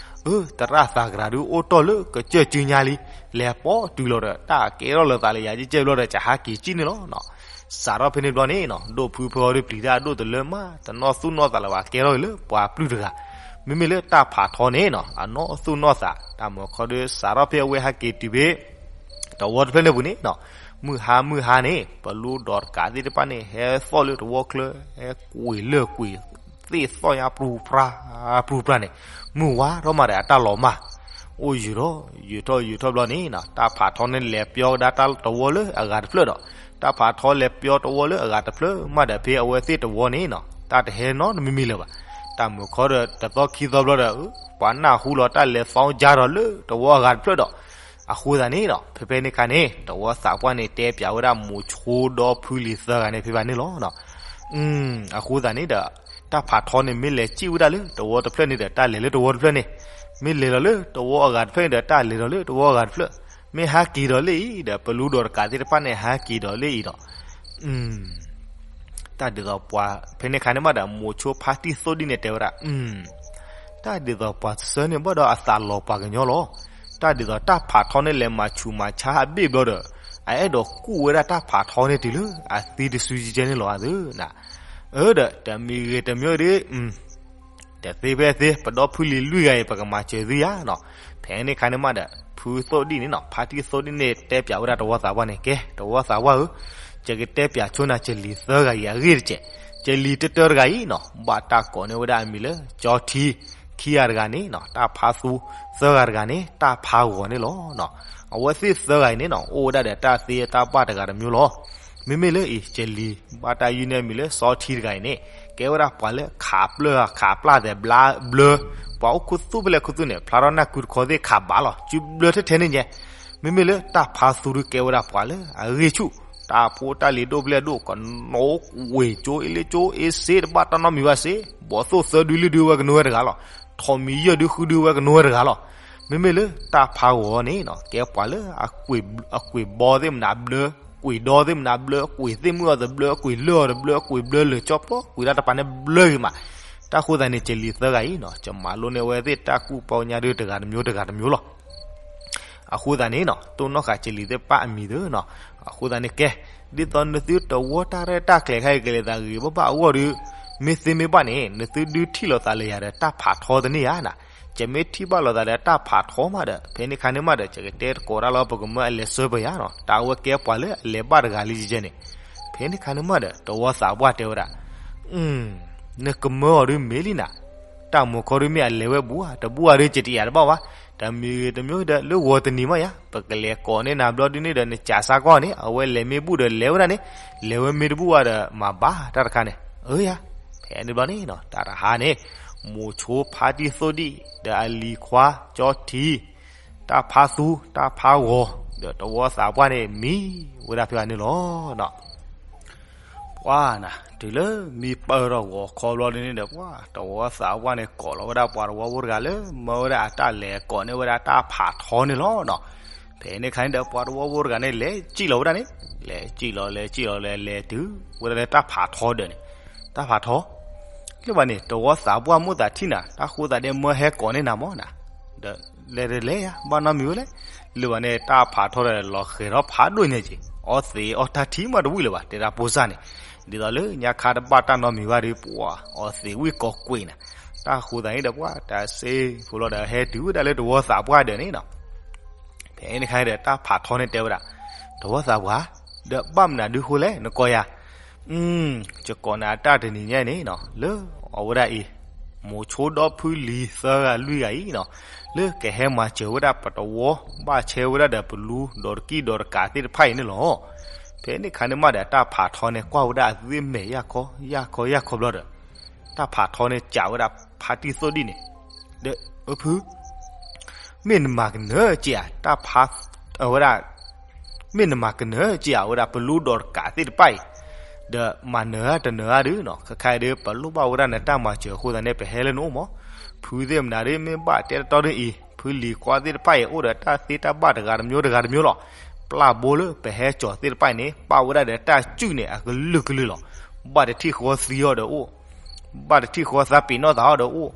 အၢ သရၣ်သးကရၤဒုးအိၣ်တီၢ်လၢကစၢၢ်စုညါလံ, လဲၤပိာ်တုၤလီၤဒီး တၢ်ကဲထီၣ်လၢသးလၢယၤကဲဘျီဒီး ကဟးက့ၤကၠံၣ်န့ၣ်လီၤ. စးထီၣ်ဖဲန့ၣ်ဘျီန့ၣ်နီၤ ဒိၣ်ဖုဖၢအီၤဒုးပျံၤတၢ်အဒိၣ်တလၢမး တနီၣ်သူၣ်နီၣ်သးလၢၤဘၣ် ကဲထီၣ်က့ၤလၢပှၤပျုၢ်တဂၤ. မ့မ့ၢ်လၢတၢ်ဖးထီန့ၣ်နီၤ အနီၣ်သူၣ်နီၣ်သး တၢ်မုၢ်ခီဒုး စးထီၣ်ဖဲအဝဲဟဲက့ၤတုၤဖဲ တဝီတဖျၢၣ်န့ၣ်ပူၤန့ၣ်နီၤ မုၢ်ဟါမုၢ်ဟါန့ၣ် ပလူဒီးတကးသ့ၣ်တဖၣ်န့ၣ် ဟဲသီၣ်လၢတဝီချၢ ဟဲကွံာ်လၢကွံာ်သ့ၣ်သီၣ်ညါပြူပြါ ပြူပြါန့ၣ် မုၢ်ဝါထီၣ်မးဒီးအတၢ်လီၤမၢ် အိၣ်ယုာ်ထီၣ်ယုာ်ထီၣ်ဘျီန့ၣ်နီၤ တၢ်ဖးထီန့ၣ်လဲၤပျီကဒါတၢ်တဝီလၢအဂၤတဖျၢၣ်ဒီး တၢ်ဖးထီလဲၤပျီတဝီလၢအဂၤတဖျၢၣ်မးဒီး ဖဲအဝဲသ့ၣ်တဝီန့ၣ်နီၤ တၢ်တဟဲနီတမံၤမံၤလၢၤဘၣ်. တၢ်မုၢ်ခီဒီးတသီခံသီဘျီဒီး ပှၤနၢ်ဟူလီၤတၢ်လဲၤသီကဒါဒီးလၢတဝီအဂၤတဖျၢၣ်ဒီး အဃိသတးန့ၣ်ဒီး ဖဲဖဲန့ၣ်ခါန့ၣ် တဝီသးပှၢ်န့ၣ် တဲပၠးဝဲဒၣ်မိၤဆိဒီဖုလံၤသၢဂၤန့ၣ်ဖဲဘၣ်န့ၣ်လီၤ. အဃိသတးန့ၣ်ဒီး တၢ်ဖးထီန့ၣ် မ့ၢ်လဲၤစံၣ်ဝဲဒၣ်လၢတဝီတဖျၢၣ်န့ၣ်ဒီး တၢ်လဲၤလၢတဝီတဖျၢၣ်န့ၣ်, မ့ၢ်လဲၤလီၤလၢတဝီအဂၤတဖျၢၣ်န့ၣ်ဒီး တၢ်လဲၤဒီးလၢတဝီအဂၤတဖျၢၣ်, မ့ၢ်ဟးက့ၤဒီးလၢအံၤဒီး ပလူဒီးတကးသ့ၣ်တဖၣ်န့ၣ် ဟးက့ၤဒီးလၢအံၤဒီး တၢ်ဒ်သိးပှၤ ဖဲန့ၣ်ခါန့ၣ်မးဒီး မိၤဆိဖါတံၢ်သိၣ်ဒံၣ်န့ၣ်တဲဝဲဒၣ်, တၢ်ဒ်သိးပှၤတဆၢန့ၣ်ဘၣ်ဒီးအသးလီၤပှၤကညီလီၤ. တၢ်ဒ်သိးတၢ်ဖးထီန့ၣ်လဲၤမၤဆူးမၤဆါအဘ့ၣ်ဘျီဒီး အအဲၣ်ဒိးကူၣ်ဝဲဒၣ်တၢ်ဖးထီန့ၣ်တုၤလၢအသံတစုကဲန့ၣ်လီၤအသးနၤ. အၢဒီး တမံၤဂ့ၤတမံၤဒ် တသ့ဖဲသ့ ပဒီဖုလံၤလွံၢ်ဂၤအံၤ ပကမၤစၢၤသုယၤနီၤ. ဖဲန့ၣ်ခါန့ၣ်မးဒီး ဖုသိၣ်ဒံၣ်န့ၣ်နီၤ ဖါတံၢ်သိၣ်ဒံၣ်န့ၣ် တဲပၠးဝဲဒၣ်တဝီသးပှၢ်န့ၣ် ကဲ တဝီသးပှၢ်ဧၢ, ယကတဲပၠးဆိနၤ ကလံၤသၢဂၤအံၤအဂ့ၢ်တစဲး. ကလံၤတတၢတဂၤအံၤနီၤ ဘၣ်တၢ်ကိးန့ၢ်ဝဲဒၣ်အမံၤလၢ ကၠီထံ, ခံဂၤတဂၤန့ၣ်နီၤ တၢ်ဖါသူ, သၢဂၤတဂၤန့ၣ် တၢ်ဖါဂီၤန့ၣ်လီၤ. အဝဲသ့ၣ်သၢဂၤအံၤန့ၣ်နီၤ အိၣ်ဝဲဒၣ်ဒီးတၢ်သ့တၢ်ဘၣ်တဂၤတမျိုးလီၤ. မ့မ့ၢ်လၢအံၤ ကလံၤ ဘၣ်တၢ်ယုၢ်န့ၢ်အမံၤလၢ စီထံတဂၤအံၤန့ၣ် ကဲဝဲဒၣ်ပှၤလၢခးပျၢၢ်ခးပျၢ်သဲးဘျါဘျၢ, ပှၤအိၣ်ခူသူၣ်ဖဲလဲၣ်ခူသူၣ်န့ၣ် ဖျါထီၣ်နၢ်ကုတခီသ့ၣ်ခးဘၣ်လီၤ စုဘျၢထဲထဲန့ၣ်ညါ. မ့မ့ၢ်လၢတၢ်ဖါသူဒုးကဲဝဲဒၣ်ပှၤလၢအဂ့ၢ်ဆူၣ်, တၢ်ဖိတၢ်လံၤဒိၣ်ဖဲလဲၣ်ဒိၣ် ကနိးကွံာ်ကၠိအ့လ့ကၠိအ့စ့တဘၣ်တၢ်နီတမံၤဘၣ်စ့, ဘီၣ်သိၣ်သၢဒုလံၣ်ဒုဝဲကနိးဝဲတဂၤလီၤ. ထိးမံၤယဲၢ်ဒုဃုဒုဝဲကနိးဝဲတဂၤလီၤ. မ့မ့ၢ်လၢတၢ်ဖါဂီၤန့ၣ်နီၤ ကဲပှၤလၢ အကွံာ်ဘီသ့ၣ်မနုၤဘျၢ, ကွံာ်ဒီသ့ၣ်မနုၤဘျၢ, ကွံာ်သ့ၣ်မုၣ်အီၤတဘျၢ, ကွံာ်လၢၢ်အီၤတဘျၢ, ကွံာ်ဘျၢလၢာ်ကၠီပျီ, ကွံာ်တၢ်တပၤန့ၣ်ဘျၢဂ့ၤမး. တၢ်ဃိသတးန့ၣ် ကလံၤသၢဂၤအံၤနီၤ ကမၤလိန့ၢ်ဝဲသ့ၣ်တၢ်ကူၣ်ပီညါဒုးတဂၤတမျိုးတဂၤတမျိုးလီၤ. အဃိသတးန့ၣ်နီၤ တိၢ်နီၣ်ဃာ်ကလံၤသ့ၣ်တဖၣ်အမံၤသ့နီၤ. အဃိသတးန့ၣ်ကဲ, ဒ်သိးနသုတဝီတၢ်ရဲၣ်တၢ်ကျဲၤခါအံၤ ကလဲၤသးဂ့ၤဘၣ်ဘၣ်အဂီၢ်ဒီး မ့ၢ်သ့မ့ၢ်ဘၣ်န့ၣ် နသုဒုးထံၣ်လိာ်သးလၢယၤဒီးတၢ်ဖးထီတန့ၢ်ဧါနၤ. ယမ့ၢ်ထံၣ်ဘၣ်လိာ်သးဒီးတၢ်ဖးထီမးဒီး ဖဲန့ၣ်ခါန့ၣ်မးဒီး ယကတဲသကိးတၢ်လီၤ ပကမၢအလဲၤဆှၢပယၤနီၤ, တၢ်အဝဲကဲပှၤလၢအလဲၤဘၣ်တဂၤလံယဲန့ၣ်. ဖဲန့ၣ်ခါန့ၣ်မးဒီး တဝီသးပှၢ်တဲဝဲဒၣ်, နကမၢအီၤဒုးမ့ၢ်လံနၤ, တၢ်မူခီဒုးမ့ၢ်အလဲၤဝဲဘူးဧါ, တဘူးဧါဒုးယတယာ်တဘၣ်ဘၣ်. တမံၤဂ့ၤတမံၤဂ့ၤဒီး လၢဂီၤတနံၤမးယၤ ပကလဲၤကိးန့ၢ်နၤဘျီဒုန့ၣ်ဒီး နကးစါကီၢ်န့ၣ် အဝဲလဲၤမ့ၢ်ဘူးဒီးလဲၤဝဲဒၣ်န့ၣ်, လဲၤဝဲမ့ၢ်တဘူးဘၣ်ဒီးမၤဘၣ်တၢ်တခါန့ၣ်. အၢယၤ, ဖဲန့ၣ်ဘျီန့ၣ်နီၤ တၢ်တဟါန့ၣ် မိၤဆိဖါတံၢ်သိၣ်ဒံၣ် ဒီးအလံၤခွါကၠီထံ တၢ်ဖးသူ တၢ်ဖးဂီၤ ဒီးတဝီသးပှၢ်န့ၣ်မံဝဲဒၣ်ဖဲအန့ၣ်လီၤ. ပှၤနၤ တုၤလၢမံပၢၢ်ထီၣ်ဂီၤခီဘျီဒုန့ၣ်ဒီး ပှၤတဝီသးပှၢ်န့ၣ် ကိးလီၤဝဲဒၣ်ပှၤတဝီဖိတဂၤလၢမၢဝဲဒၣ်အတၢ်လဲၤကိးန့ၢ်ဝဲဒၣ်တၢ်ဖးထီန့ၣ်လီၤနီၤ. ဖဲန့ၣ်ခါန့ၣ်ဒီး ပှၤတဝီဖိတဂၤန့ၣ် လဲၤစံၣ်လီၤဝဲဒၣ်န့ၣ်, လဲၤစံၣ်လီၤ လဲၤစံၣ်လီၤ လဲၤလဲၤတုၤဝဲဒၣ်လၢတၢ်ဖးထီဒၢးန့ၣ်, တၢ်ဖးထီ လၢဘၣ်န့ၣ် တဝီသးပှၢ်မိၣ်သးထံၣ်နၤ တၢ်ဃိသးဒဲးမၢဟဲကိးန့ၢ်နၤမးနၤ, ဒီးလဲၤတလဲၤယၤ ဘၣ်နီတမံၤဝဲလဲၣ်. လၢဘၣ်န့ၣ် တၢ်ဖးထီဒီးလီၤဃဲၤထီၣ်ဖးဒိၣ်ညါက့ၤ အီသံးအီတၢ်ထံမးတဝံၣ်လၢၤဘၣ် တဲဒၣ်ဖိစၢ်န့ၣ်, ဒ်သိးလၢညါခါတဘၣ်တၢ်နီတမံၤဘၣ်ဒီး ပှၤအီသံးဝံၣ်ကိးကွံာ်နၤ, တၢ်ဃိသးန့ၣ်ဒီး ပှၤတၢ်စ့ဖိလီၤဒီး ဟဲတုၤဝဲဒၣ်လၢတဝီသးပှၢ်ဒၢးန့ၣ်နီၤ. ဖဲန့ၣ်ခါန့ၣ်ဒီး တၢ်ဖးထီန့ၣ်တဲဝဲဒၣ်, တဝီသးပှၢ်, ဒီးဘၣ်မနုၤဒုးဃိလဲၣ် နကိးယၤ, ယကိးနၤအတၢ်တနံၤညါန့ၣ်နီၤ လၢအဝဲဒၣ်အံၤ မိၤဆိဒီဖုလံၤသၢဂၤလွံၢ်ဂၤအံၤနီၤ, လၢကဟဲမၤစၢၤဝဲဒၣ်ပတဝီ ဘၣ်ဆဲဝဲဒၣ်ဒီးပလူဒီးတကံၢ်ဒီးတကးသ့ၣ်တဖၣ်အံၤန့ၣ်လီၤ. ဖဲန့ၣ်ခါန့ၣ်မးဒီး တၢ်ဖးထီန့ၣ် ကွၢ်ဝဲဒၣ်အသွံၣ်မဲာ်ယၢ်ခီယၢ်ခီယၢ်ခီဘျီဒီး တၢ်ဖးထီန့ၣ် စံးဝဲဒၣ်ဖါတံၢ်သိၣ်ဒံၣ်န့ၣ်, ဒီးအဖု မ့ၢ်နမၤကနၢၤက့ၤဧါ တၢ်ဖး အဝဲဒၣ် မ့ၢ်နမၤကနၢၤက့ၤဧါ အဝဲဒၣ်ပလူဒီးတကးသ့ၣ်တဖၣ်အံၤ, ဒီးမၤနၢၤဧါတနၢၤဧါဒုးနီၤ ခဲခါအံၤဒီး ပလိၣ်ဘၣ်ဝဲဒၣ်နတၢ်မၤစၢၤအဃိသတးန့ၣ် ပဟဲလၢနအိၣ်မး. ဖုသ့ၣ်မနုၤဒုး မ့ၢ်ဘၣ်တဲတတီဒုးအံၤ ဖုလံၤခွါသ့ၣ်တဖၣ်အံၤ အိၣ်ဒီးတၢ်သ့တၢ်ဘၣ်တဂၤတမျိုးတဂၤတမျိုးလီၤ. ပျၢ်ဘိလၢ ပဟဲကၠီၤသ့ၣ်တဖၣ်အံၤန့ၣ် ပာ်ဝဲဒၣ်ဒီးတၢ်စုၣ်န့ၣ် အကလုာ်ကလုာ်လီၤ. ဘၣ်တထံၣ်ဃီသံအီၤဒီးအိၣ် ဘၣ်တထံၣ်ဃီသးပ့ၤနီၣ်သးအီၤဒီးအိၣ်,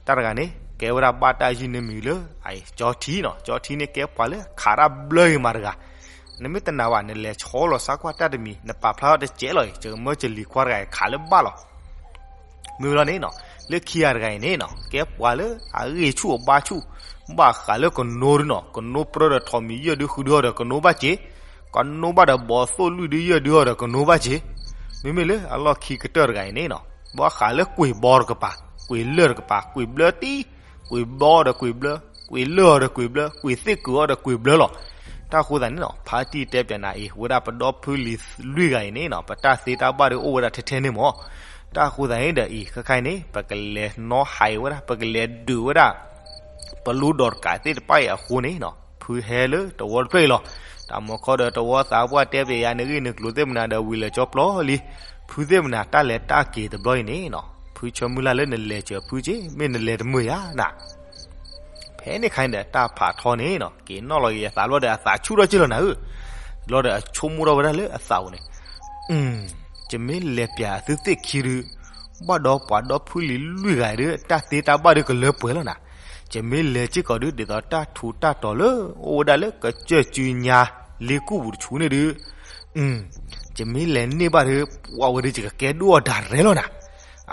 တၢ်တဂၤန့ၣ် ကဲဝဲဒၣ်ဘၣ်တၢ်ယုၢ်န့ၢ်မံၤလၢ အကၠီထံနီၤ, ကၠီထံန့ၣ်ကဲပှၤလၢခးတၢ်ဘျၢဂ့ၤမးတဂၤ, နမ့ၢ်တနာ်ဘၣ် နလဲၤဆီလီၤစါကွၢ်တၢ်တမံၤ နပာ်ဖျါထီၣ်တစဲးလီၤအံၤ ယကမၢကလံၤခွါတဂၤအံၤခးလၢဘၣ်လီၤ. မ့ၢ်ဝဲလီၤန့ၣ်နီၤ, လၢခံဂၤတဂၤအံၤန့ၣ်နီၤ ကဲပှၤလၢအဂ့ၢ်ဆူၣ်အဘါဆူၣ်, ဘၣ်ဃးလၢကနိဒုနီၤ, ကနိပြၢဒီးထိးမံၤယဲၢ်ဒုဃုဒုအီၤဒီးကနိဘၣ်စ့, ကနိဘၣ်ဒီးဘီသိၣ်လွံၢ်ဒုယဲၢ်ဒုအီၤဒီးကနိဘၣ်စ့, မ့မ့ၢ်လၢအလီၢ်ခံကတၢၢ်တဂၤအံၤန့ၣ်နီၤ, ဘၣ်ဃးလၢကွံာ်ဘီတကပၤ, ကွံာ်လၢၢ်တကပၤ, ကွံာ်ဘျၢတံၢ်, ကွံာ်ဘီဒီးကွံာ်ဘျၢ, ကွံာ်လၢၢ်အီၤဒီးကွံာ်ဘျၢ, ကွံာ်သ့ၣ်ကုာ်အီၤဒီးကွံာ်ဘျၢလီၤ. တၢ်ဃိသတးန့ၣ်နီၤ ဖါတံၢ်တဲပၠးနၤအံၤ ဝဲဒၣ်ပဒီဖုလံၤလွံၢ်ဂၤအံၤန့ၣ်နီၤ ပတၢ်သ့တၢ်ဘၣ်ဒီးအိၣ်ဝဲဒၣ်ထဲထဲန့ၣ်မး. တၢ်ဃိသတးန့ၣ်ဒီးအံၤ ခဲခါအံၤန့ၣ် ပကလဲၤနီဟးဝဲဒၣ် ပကလဲၤဒုးဝဲဒၣ် ပလူဒီးတကးသ့ၣ်တဖၣ်အံၤအဃိန့ၣ်နီၤ ဖုဟဲလၢတဝီတဖျၢၣ်အံၤလီၤ. တၢ်မီၤခီဒီးတဝီသးပှၢ်တဲပၠးယၤ နဂ့ၢ်နကျိၤသ့ၣ်မနုၤဒီးဝံၤလၢာ်ကၠီပျီလံ. ဖုသ့ၣ်မနုၤတၢ်လဲၤတၢ်က့ၤတဘျီအံၤန့ၣ်နီၤ ဖုဆၢမုၢ်လၢ်လၢနလဲၤစၢၤဖုက့ မ့ၢ်နလဲၤတမုာ်ယၤနၤ ဖဲန့ၣ်ခါန့ၣ်ဒီး တၢ်ဖးထီန့ၣ်နီၤ က့ၤနီၣ်လီၤက့ၤအသးဘျီဒီး အသးဆူၣ်ထီၣ်က့ၢ်လီၤနၤဧၢ, ဘျီဒီးအဆိကမိၣ်ထီၣ်ဝဲဒၣ်လၢအသးအိၣ်န့ၣ်, ယမ့ၢ်လဲၤပၠးသုသ့ၣ်ခံဒုး, ဘၣ်ဒီးပှၤဒီဖုလံၤလွံၢ်ဂၤဒုး တၢ်သ့တၢ်ဘၣ်ဒုးကလၢပှဲၤလီၤနၤ, ယမ့ၢ်လဲၤစ့ၢ်ကီးဒုး ဒ်သိးတၢ်ထူးတၢ်တီၤလၢ အိၣ်ဝဲဒၣ်လၢကစၢၢ်စုညါလ့ကူၣ်ပူၤတဆူန့ၣ်ဒုး ယမ့ၢ်လဲၤန့ၢ်ဘၣ်ဒုး ပှၤဝဲဒုးယကကဲဒိၣ်အီၤဒၣ်ရဲလီၤနၤ.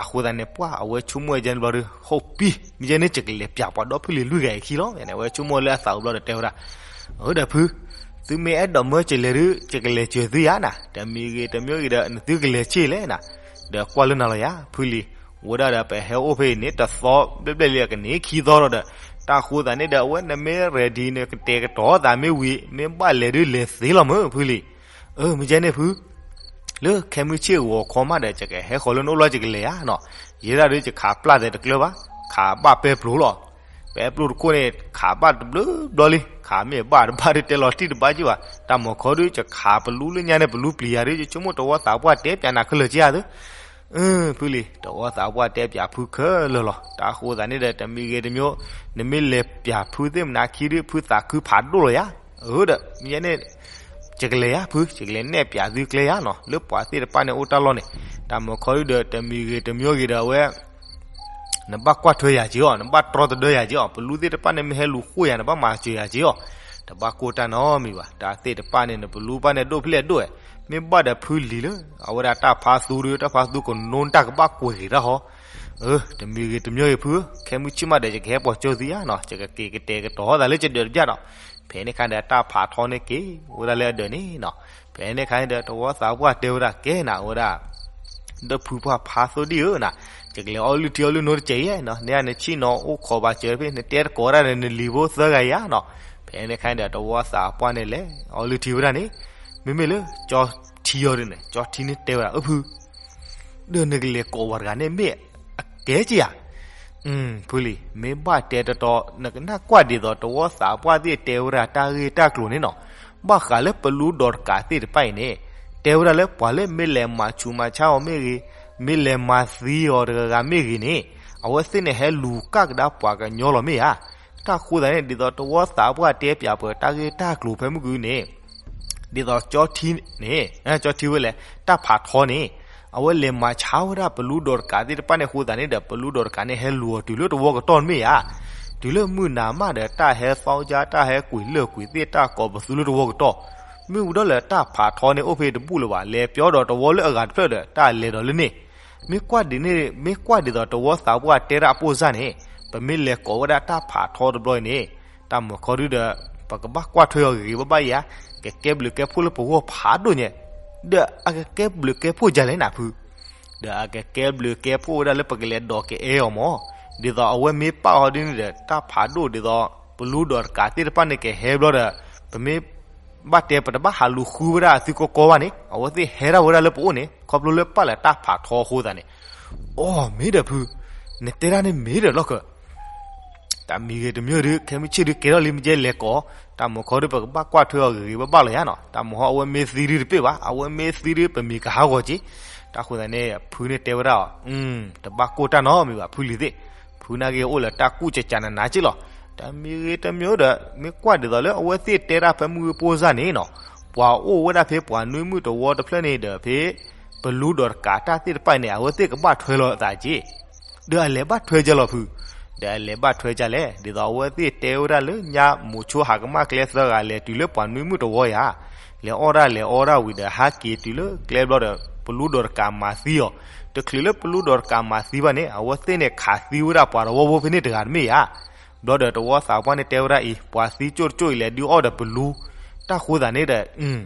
အဃိသတးန့ၣ် ပှၤအဝဲဆိကမိၣ်ဝဲဒ်န့ၣ်ဘျီဒုး ဟီၣ်ပံၤ မ့ၢ်ယဲန့ၣ် ယကလဲၤပၠးပှၤဒီဖုလံၤလွံၢ်ဂၤအံၤခံလီၤ. အဝဲဆိကမိၣ်လၢအသးအိၣ်ဘျီဒီးတဲဝဲဒၣ်, အၢ ဒီးဖု, သုမ့ၢ်အဲၣ်ဒိးမၢစၢၤလဲၤဒုး ယကလဲၤစၢၤသုယၤနၤ, တမံၤဂ့ၤတမံၤဂ့ၤဒီး နသုကလဲၤစ့ၢ်လဲၣ်နၤ, ဒီးကွၢ်လၢနၤလီၤယၤ ဖုလံၤ, ဝဲဒၣ်ဒီးပဟဲအိၣ်ဖဲအံၤန့ၣ် တသီဘျဲၣ်ဘျဲၣ်လံ အကန့ၢ်ခံသီလီၤဒီး, တၢ်ဃိသတးန့ၣ်ဒီး အဝဲနမ့ၢ် ready န့ၣ် ကတဲာ်ကတီၤသးမ့ၢ်ဝံၤ မ့ၢ်ဘၣ်လဲၤဒုးလဲၤသ့လီၤမုၢ်ဖုလံၤ. အၢ မ့ၢ်ယဲန့ၣ်ဖု လၢခဲမုၢ်ဆ့ၣ်ဂီၤခီမးဒီး ယကဟဲဃီၤလၢနအိၣ်လီၤ ယကလဲၤယၤနီၤ, ယဲဒၣ်ဒုးယခးပျၢ်သဲးတကျၢၤဘၣ်, ခးဘၣ်ပဲပျိၤလီၤ. ပဲပျိၤတခိၣ်န့ၣ် ခးဘၣ်တဘျုးဘျီလံ, ခးမ့ၢ်ဘၣ်တဘၣ်ဒုးတဲလီၤတံၢ်တဘၣ်က့ၢ်ဘၣ်, တၢ်မီၤခီဒုး ယခးပလူလၢညါန့ၣ် ပလူပျံၤယၤဒုး ယဆိကမိၣ်တဝီသးပှၢ်တဲပၠးနၤခဲလၢာ်က့ၢ်ဧါသု ဖုလံၤ တဝီသးပှၢ်တဲပၠးဖုခဲလၢာ်လီၤ. တၢ်ဃိသတးန့ၣ်ဒီး တမံၤဂ့ၤတမံၤ, နမ့ၢ်လဲၤပၠးဖုသ့ၣ်မနၤခံဒုး ဖုသးခုဖးဒိၣ်လီၤယၤ. အၢ ဒီး မ့ၢ်ယဲန့ၣ် ယကလဲၤယၤဖု, ယကလဲၤနဲၣ်ပၠးသုကျဲယၤနီၤ, လၢပှၤသ့ၣ်တဖၣ်န့ၣ်အိၣ်တၢ်လီၢ်န့ၣ်, တၢ်မီၤခီဒုးဒီး တမံၤဂ့ၤတမံၤဂ့ၤဒီးအဝဲ နဘၣ်ကွၢ်ထွဲယၤက့ၤအီၤ, နဘၣ်တြီတဒၢယၤက့ၤအီၤ, ပလူသ့ၣ်တဖၣ်န့ၣ်မ့ၢ်ဟဲလူၤဃိၣ်ယၤ နဘၣ်မၤစၢၤယၤက့ၤအီၤ, တဘၣ်ကိၢ်တၢ်နီတမံၤဘၣ်. တၢ်သ့ၣ်တဖၣ်န့ၣ် နပလူပၢ်န့ၣ်ဒိၣ်ဖျဲၣ်ဒိၣ်ဝဲ, မ့ၢ်ဘၣ်ဒီးဖုလံၤလၢ အဝဲဒၣ်တၢ်ဖးသူဒီး တၢ်ဖးသူကနိတၢ်ကဘၣ်ကွဲးဂ့ၤတၢ်ဟီ, အၢ တမံၤဂ့ၤတမံၤဂ့ၤဖု, ခဲမုၢ်ဆ့ၣ်မးဒီး ယကဟဲပိာ်ကၠိသံဧါနီၤ, ယကက့ၤကတဲာ်ကတီၤသးလၢယဒၢးတဘျီနီၤ. ဖဲန့ၣ်ခါဒီးတၢ်ဖးထီန့ၣ်က့ၤဝဲဒၣ်လၢအဒၢးန့ၣ်နီၤ. ဖဲန့ၣ်ခါန့ၣ်ဒီး တဝီသးပှၢ်တဲဝဲဒၣ် ကဲနၤဝဲဒၣ် ဒီးဖုပှၢ်ဖးသူဒံၣ်ဧၢနၤ, ယကလဲၤအီလုၢ်ထံအီလုၢ်နိတစဲးအံၤနီၤ, နနဆံၣ်နီၤအိၣ်ခိးဘၣ်စၢၤဖဲ နတဲတကိးဝဲဒၣ်ဒီးနလံၤဖိသၢဂၤယါနီၤ. ဖဲန့ၣ်ခါန့ၣ်ဒီး တဝီသးပှၢ်န့ၣ်လဲၤအီလုၢ်ထံဝဲဒၣ်န့ၣ်, မ့မ့ၢ်လၢကၠီထံအီၤဒ်န့ၣ် ကၠီထံန့ၣ်တဲဝဲဒၣ် အၢ ဖု ဒီးနကလဲၤကိးဝဲတဂၤန့ၣ် မ့ၢ်အကဲကယၤ. ဖုလံၤ မ့ၢ်ဘၣ်တဲတတီၤ နကနၣ်ကွၢ်ဒ်သိး တဝီသးပှၢ်သ့ၣ်တဲဝဲဒၣ်တၢ်ဂ့ၢ်တၢ်ကျိၤန့ၣ်နီၤ, ဘၣ်ဃးလၢပလူဒီးတကးသ့ၣ်တဖၣ်အံၤန့ၣ်, တဲဝဲဒၣ်လၢပှၤလၢမ့ၢ်လဲၤမၤဆူးမၤဆါအီၤမ့ၢ်ဂ့ၤ, မ့ၢ်လဲၤမၤသံအီၤတဂၤဂၤမ့ၢ်ဂ့ၤန့ၣ်, အဝဲသ့ၣ်န့ၣ်ဟဲလူၤကၣ်ကဒါပှၤကညီလီၤမ့ၢ်ဧါ. တၢ်ဃိသးန့ၣ် ဒ်သိးတဝီသးပှၢ်တဲပၠးပှၤတၢ်ဂ့ၢ်တၢ်ကျိၤဖဲမုၢ်ကန့ၣ် ဒ်သိးကၠီထံန့ၣ်, ကၠီထံဝဲလဲၣ် တၢ်ဖးထီန့ၣ်, အဝဲလဲၤမၤဆါဝဲဒၣ်ပလူဒီးတကးသ့ၣ်တဖၣ်န့ၣ်အဃိသတးန့ၣ်ဒီး ပလူဒီးတကးန့ၣ်ဟဲလူၤအီၤတုၤလၢတဝီကတီၢ်မ့ၢ်ဧါ. တုၤလၢမုၢ်နၤမးဒီး တၢ်ဟဲသီကါ တၢ်ဟဲကွံာ်လၢၢ်ကွံာ်သ့ၣ် တၢ်ကိးပသူလၢတဝီကတီၢ်, မ့ၢ်ဝံၤဒီးလၢတၢ်ဖးထီန့ၣ်အိၣ်ဖဲတဘူၣ်လၢၤဘၣ်. လဲၤပျီဒီးတဝီလၢအဂၤတဖျၢၣ်ဒီး တၢ်လဲၤဒီးလၢန့ၣ်, မ့ၢ်ကွၢ်ဒ်န့ၣ် မ့ၢ်ကွၢ်ဒ်သိးတဝီသးပှၢ်တဲဒၣ်အပိၢ်စၢ်န့ၣ်, ပမ့ၢ်လဲၤကိးဝဲဒၣ်တၢ်ဖးထီတဘျီအံၤန့ၣ်, တၢ်မုၢ်ခီဒုဒီး ပကဘၣ်ကွၢ်ထွဲအီၤဂ့ၤဂ့ၤဘၣ်ဘၣ်ဧါ, ကကဲဘျုးကဲဖှိၣ်လၢပဂီၢ်ဖးဒိၣ်ညါ, ဒီးအကကဲဘျုးကဲဖှိၣ်ဒ်လဲၣ်နၤဖု, ဒီးအကကဲဘျုးကဲဖှိၣ်ဝဲဒၣ်လၢပကလဲၤဒိးကအဲၣ်အီၤမး, ဒ်သိးအဝဲမ့ၢ်ပာ်အီၤဒ်န့ၣ်ဒီး တၢ်ဖးဒိၣ်ဒ်သိး ပလူဒီးတကးသ့ၣ်တဖၣ်န့ၣ်ကဟဲဘျီဒီး, ပမ့ၢ် ဘၣ်တဲပတဘၣ်ဟးလူၤဃုဝဲဒၣ်အသုကိးကီဘၣ်န့ၣ် အဝဲသ့ၣ်ဟဲဒၣ်ဝဲဒၣ်လၢပအိၣ်န့ၣ် ခီဖျိလၢပာ်လၢတၢ်ဖးထီအဃိသတးန့ၣ်, အိ မ့ၢ်ဒီးဖု, နတဲဒၣ်န့ၣ်မ့ၢ်ဒီးလီၢ်ခၢၣ် တၢ်မံၤဂ့ၤတမံၤဒီး ခဲမုၢ်ဆ့ၣ်ဒုးကဲထီၣ်လံမ့ၢ်ကဲလဲၤကိး, တၢ်မုၢ်ခီဒုးပကဘၣ်ကွၢ်ထွဲအီၤဂ့ၤဂ့ၤဘၣ်ဘၣ်လီၤယါနီၤ, တၢ်မုၢ်ဟီအဝဲမ့ၢ်သံဒုးတပ့ၢ်ဘၣ်, အဝဲမ့ၢ်သံဒုးပမံၤကဟးဂီၤက့ၤ, တၢ်ဃိသတးန့ၣ် ဖုန့ၣ်တဲဝဲဒၣ်အီၤ, တဘၣ်ကိၢ်တၢ်နီတမံၤဘၣ် ဖုလံၤသ့ၣ်, ဖုနာ်က့အိၣ်လၢတၢ်ကူၣ်ကကးနးနးက့လီၤ, တၢ်မံၤဂ့ၤတမံၤဒီး မ့ၢ်ကွၢ်ဒ်သိးလၢအဝဲသ့ၣ်တဲတၢ်ဖဲမုၢ်ဂ့ၤပိၢ်စၢ်န့ၣ်နီၤ, ပှၤအိၣ်ဝဲဒၣ်ဖဲပှၤနွံမုၣ်တဝီတဖျၢၣ်န့ၣ်ဒီးဖဲ ပလူဒီးတကးတၢ်သ့ၣ်တဖၣ်အံၤန့ၣ် အဝဲသ့ၣ်ကဘၣ်ထွဲလီၤအသးက့ၤ, ဒီးအလဲၤဘၣ်ထွဲကလဲၣ်ဖု, ဒီးအလဲၤဘၣ်ထွဲကလဲၣ် ဒ်သိးအဝဲသ့ၣ်တဲဝဲဒၣ်လၢညါမိၤဆိဟးကမၣ်ကျဲသၢဂၤလဲၤတုၤလၢပှၤနွံမုၣ်တဝီယါ, လဲၤအီၣ်ဒၣ်လဲၤအီဒၣ်ဝံၤဒီးဟးက့ၤတုၤလၢကျဲဘျီဒီး ပလူဒီးတကးမၤသံအီၤ, တချုးလၢပလူဒီးတကးမၤသံဘၣ်န့ၣ် အဝဲသ့ၣ်န့ၣ်ခးသံဝဲဒၣ်ပှၤတဝီဖိဖဲန့ၣ်တဂၤတမ့ၢ်ဧါ, ဘျီဒီးတဝီသးပှၢ်န့ၣ်တဲဝဲဒၣ်အံၤ ပှၤသံကၠိၣ်တကၠိၣ်အံၤလဲၤဒုးအီၣ်ဒီးပလူ, တၢ်ဃိသတးန့ၣ်ဒီး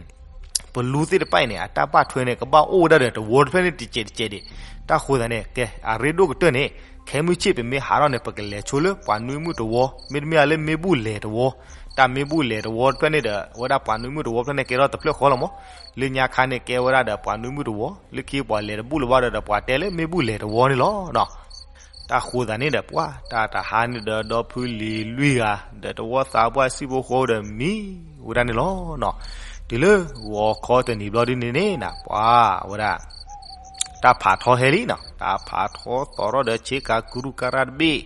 ပလူသ့ၣ်တဖၣ်အံၤန့ၣ် အတၢ်ဘၣ်ထွဲန့ၣ် ကဘၣ်အိၣ်ဝဲဒၣ်ဒီးတဝီတဖျၢၣ်န့ၣ်တစဲးတစဲးဒံး, တၢ်ဃိသတးန့ၣ် ကဲ အရ့ဒိၣ်ကတၢၢ်န့ၣ် ခဲမုၢ်ဆ့ၣ်ပမ့ၢ်ဟးထီၣ်န့ၣ် ပကလဲၤဆိလၢပှၤနွံမုၣ်တဝီ မ့တမ့ၢ်လၢမ့ၢ်ဘူၣ်လဲၤတဝီ, တၢ်မ့ၢ်ဘူၣ်လဲၤတဝီတဖျၢၣ်န့ၣ်ဒီး အဝဲဒၣ်ပှၤနွံမုၣ်တဝီတဖျၢၣ်န့ၣ် ကဲထီၣ်တဖျၢၣ်ဃီလီၤမး, လၢညါခါန့ၣ်ကဲဝဲဒၣ်ဒီးပှၤနွံမုၣ်တဝီ လၢခံပှၤလဲၤတဘူၣ်လၢၤဘၣ်ဒီး ပှၤတဲလၢမ့ၢ်ဘူၣ်လဲၤတဝီန့ၣ်လီၤ. တၢ်ဃိသတးန့ၣ်ဒီး ပှၤတၢ်တဟါန့ၣ်ဒီး ဒီဖုလံၤလွံၢ်ဂၤ ဒီးတဝီသးပှၢ်စံၣ်ဖိဃီဒီးမံဝဲဒၣ်န့ၣ်လီၤ. တုၤလၢဂီၤခီတနံၤဘျီဒ်န့ၣ်န့ၣ် ပှၤဝဲဒၣ် တၢ်ဖးထီဟဲလံနီၤ, တၢ်ဖးထီသီၣ်ထီၣ်ဒီးဆ့ကၤကရူၢ်ကရၢ်တဘ့ၣ်,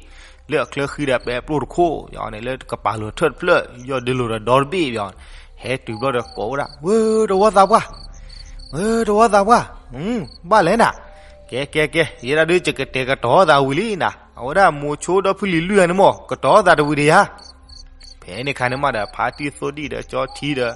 လၢအချၢဃံဒီးပဲာ်ပျိၢ်တခိၣ်, ယန့ၣ်လၢကပာ်လိာ်ထၢၣ်တဖျၢၣ်, ယီၢ်ဒ့လိာ်ဒီးဒီတဘ့ၣ်ဘၣ်, ဟဲတုၤဘျီဒီးကိးဝဲဒၣ် ဝဲတဝီသးပှၢ်, ဝဲတဝီသးပှၢ်, ဘၣ်လဲၣ်နၤ, ကဲကဲကဲ ယဲဒၣ်ဒုးယကတဲာ်ကတီၤသးဝံၤလံနၤ, အဝဲဒၣ်မိၤဆိဒီဖုလံၤလွံၢ်ဂၤန့ၣ်မး ကတီၤသးတဝံၤဒီးယၤ ဖဲန့ၣ်ခါန့ၣ်မးဒီး ဖါတံၢ်သိၣ်ဒံၣ်ဒီးကၠီထံဒီး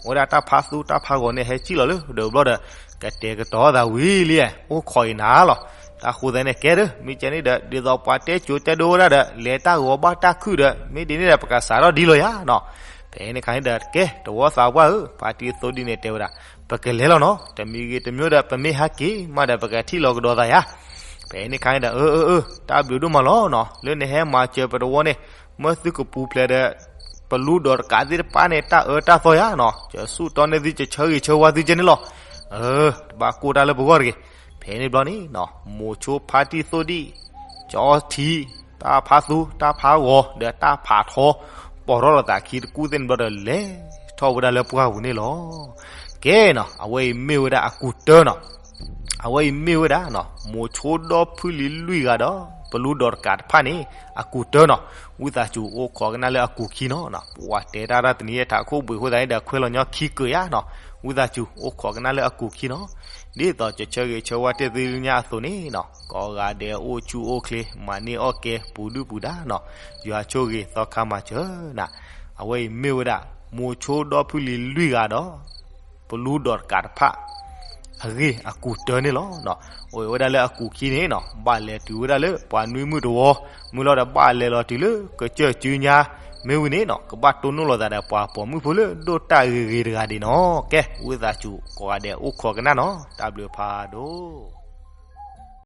အဝဲဒၣ်တၢ်ဖးသူတၢ်ဖးဂီၤန့ၣ် ဟဲစံၣ်လီၤလၢဒီးဘျီဒီး ကတဲာ်ကတီၤသးဝံၤလံ, အိၣ်ခိးအံၤနၤလီၤ. တၢ်ဃိသတးန့ၣ် ကဲဒီး မ့ၢ်ကဲန့ၣ်ဒီး ဒ်သိးပှၤတဲကိၤတဲဒိဝဲဒၣ်ဒီး လဲၤတၢ်ဂီၤဘၣ်တၢ်ခုၣ်ဒီး မ့ၢ်ဒ်န့ၣ်ဒီး ပကစးထီၣ်ဒ်လီၤယၤနီၤ. ဖဲန့ၣ်ခါန့ၣ်ဒီး ကဲ တဝီသးပှၢ်ဧၢ, ဖါတံၢ်သိၣ်ဒံၣ်န့ၣ်တဲဝဲဒၣ် ပကလဲၤလီၤနီၤ, တမံၤဂ့ၤတမံၤဒီး ပမ့ၢ်ဟဲက့ၤမးဒီး ပကထံၣ်လီၤကဒီးသးယၤ. ဖဲန့ၣ်ခါန့ၣ်ဒီး အၢ အၢ အၢ တၢ်ဘျုးဒိၣ်မးလီၤနီၤ, လၢနဟဲမၤစၢၤပတဝီန့ၣ်, မၢသုကပူၤဖျဲးဒီး ပလူဒီးတကးသ့ၣ်တဖၣ်န့ၣ် တၢ်အၢတၢ်သီယၤနီၤ, ကဆူၣ်တီန့ၢ်သု ကဆၢဂ့ၤဆၢဝါသုကဲန့ၣ်လီၤ. အၢ တဘၣ်ကိၢ်တၢ်လၢပဂီၢ်တဂ့ၤ. ဖဲန့ၣ်ဘျီန့ၣ်နီၤ, မိၤဆိဖါတံၢ်သိၣ်ဒံၣ် ကၠီထံ, တၢ်ဖးသူ တၢ်ဖးဂီၤ ဒီးတၢ်ဖးထီ ပိာ်ထီၣ်လိာ်သးခံတကူၣ်သ့ၣ်န့ၣ်ဘျီဒီး လဲၤထီၣ်ဝဲဒၣ်လၢပှၢ်ပူၤန့ၣ်လီၤ. ကဲနီၤ, အဝဲအံၤမ့ၢ်ဝဲဒၣ်အကူၣ်တၢနီၤ. အဝဲအံၤမ့ၢ်ဝဲဒၣ်နီၤ, မိၤဆိဒီဖုလံၤလွံၢ်ဂၤဒီး ပလူဒီးတကးတဖၣ်န့ၣ် အကူၣ်တၢနီၤ. ဝံသးစူၤအိၣ်ခိးကနၣ်လၢအကူၣ်ခံနီၤ. ပှၤတဲတၢ်တၢ်တနံၤအထးခိၣ်ဘှံးအဃိသတးန့ၣ်ဒီး ခွဲးလီၤညီခံကၢးယၤနီၤ. ဝံသးစူၤအိၣ်ခိးကနၣ်လၢအကူၣ်ခံနီၤ. ဒ်သိးကဆၢဂ့ၤဆၢဝါတ့ၢ်သုညါအသိးန့ၣ်နီၤ, ကိးဂၤဒဲးအိၣ်ဆူၣ်အိၣ်ချ့ မၤန့ၢ်အီၣ်ကဲ ပူၤဒုၣ်ပူၤဒါနီၤ. ယွၤဆိၣ်ဂ့ၤသီခါမၤစၢၤနၤ. အဝဲအံၤမ့ၢ်ဝဲဒၣ် မိၤဆိဒီဖုလံၤလွံၢ်ဂၤဒီး ပလူဒီးတကးတဖၣ် အဂ့ၢ်အကူၣ်တၢန့ၣ်လီၤ. အိၣ်ဝဲဒၣ်လၢအကူၣ်ခံန့ၣ်နီၤ ဘၣ်လဲၤတုၤဝဲဒၣ်လၢပှၤနွံမုၣ်တဝီ, မုၢ်လီၤဒီးဘၣ်လဲၤလီၤတုၤလၢကစၢၢ်စုညါမ့ၢ်ဝံၤန့ၣ်နီၤ ကဘၣ်တိၢ်နီၣ်လိာ်သးဒီးပှၤပိာ်မုၣ်ဖိလၢဒိၣ်တၢ်ဂ့ၤဂ့ၤတဂၤဒံးနီၤ. ကဲ ဝံသးစူၤကိးဂၤဒဲးအိၣ်ခိးကနၣ်နီၤ တၢ်ဘျုးဖးဒိၣ်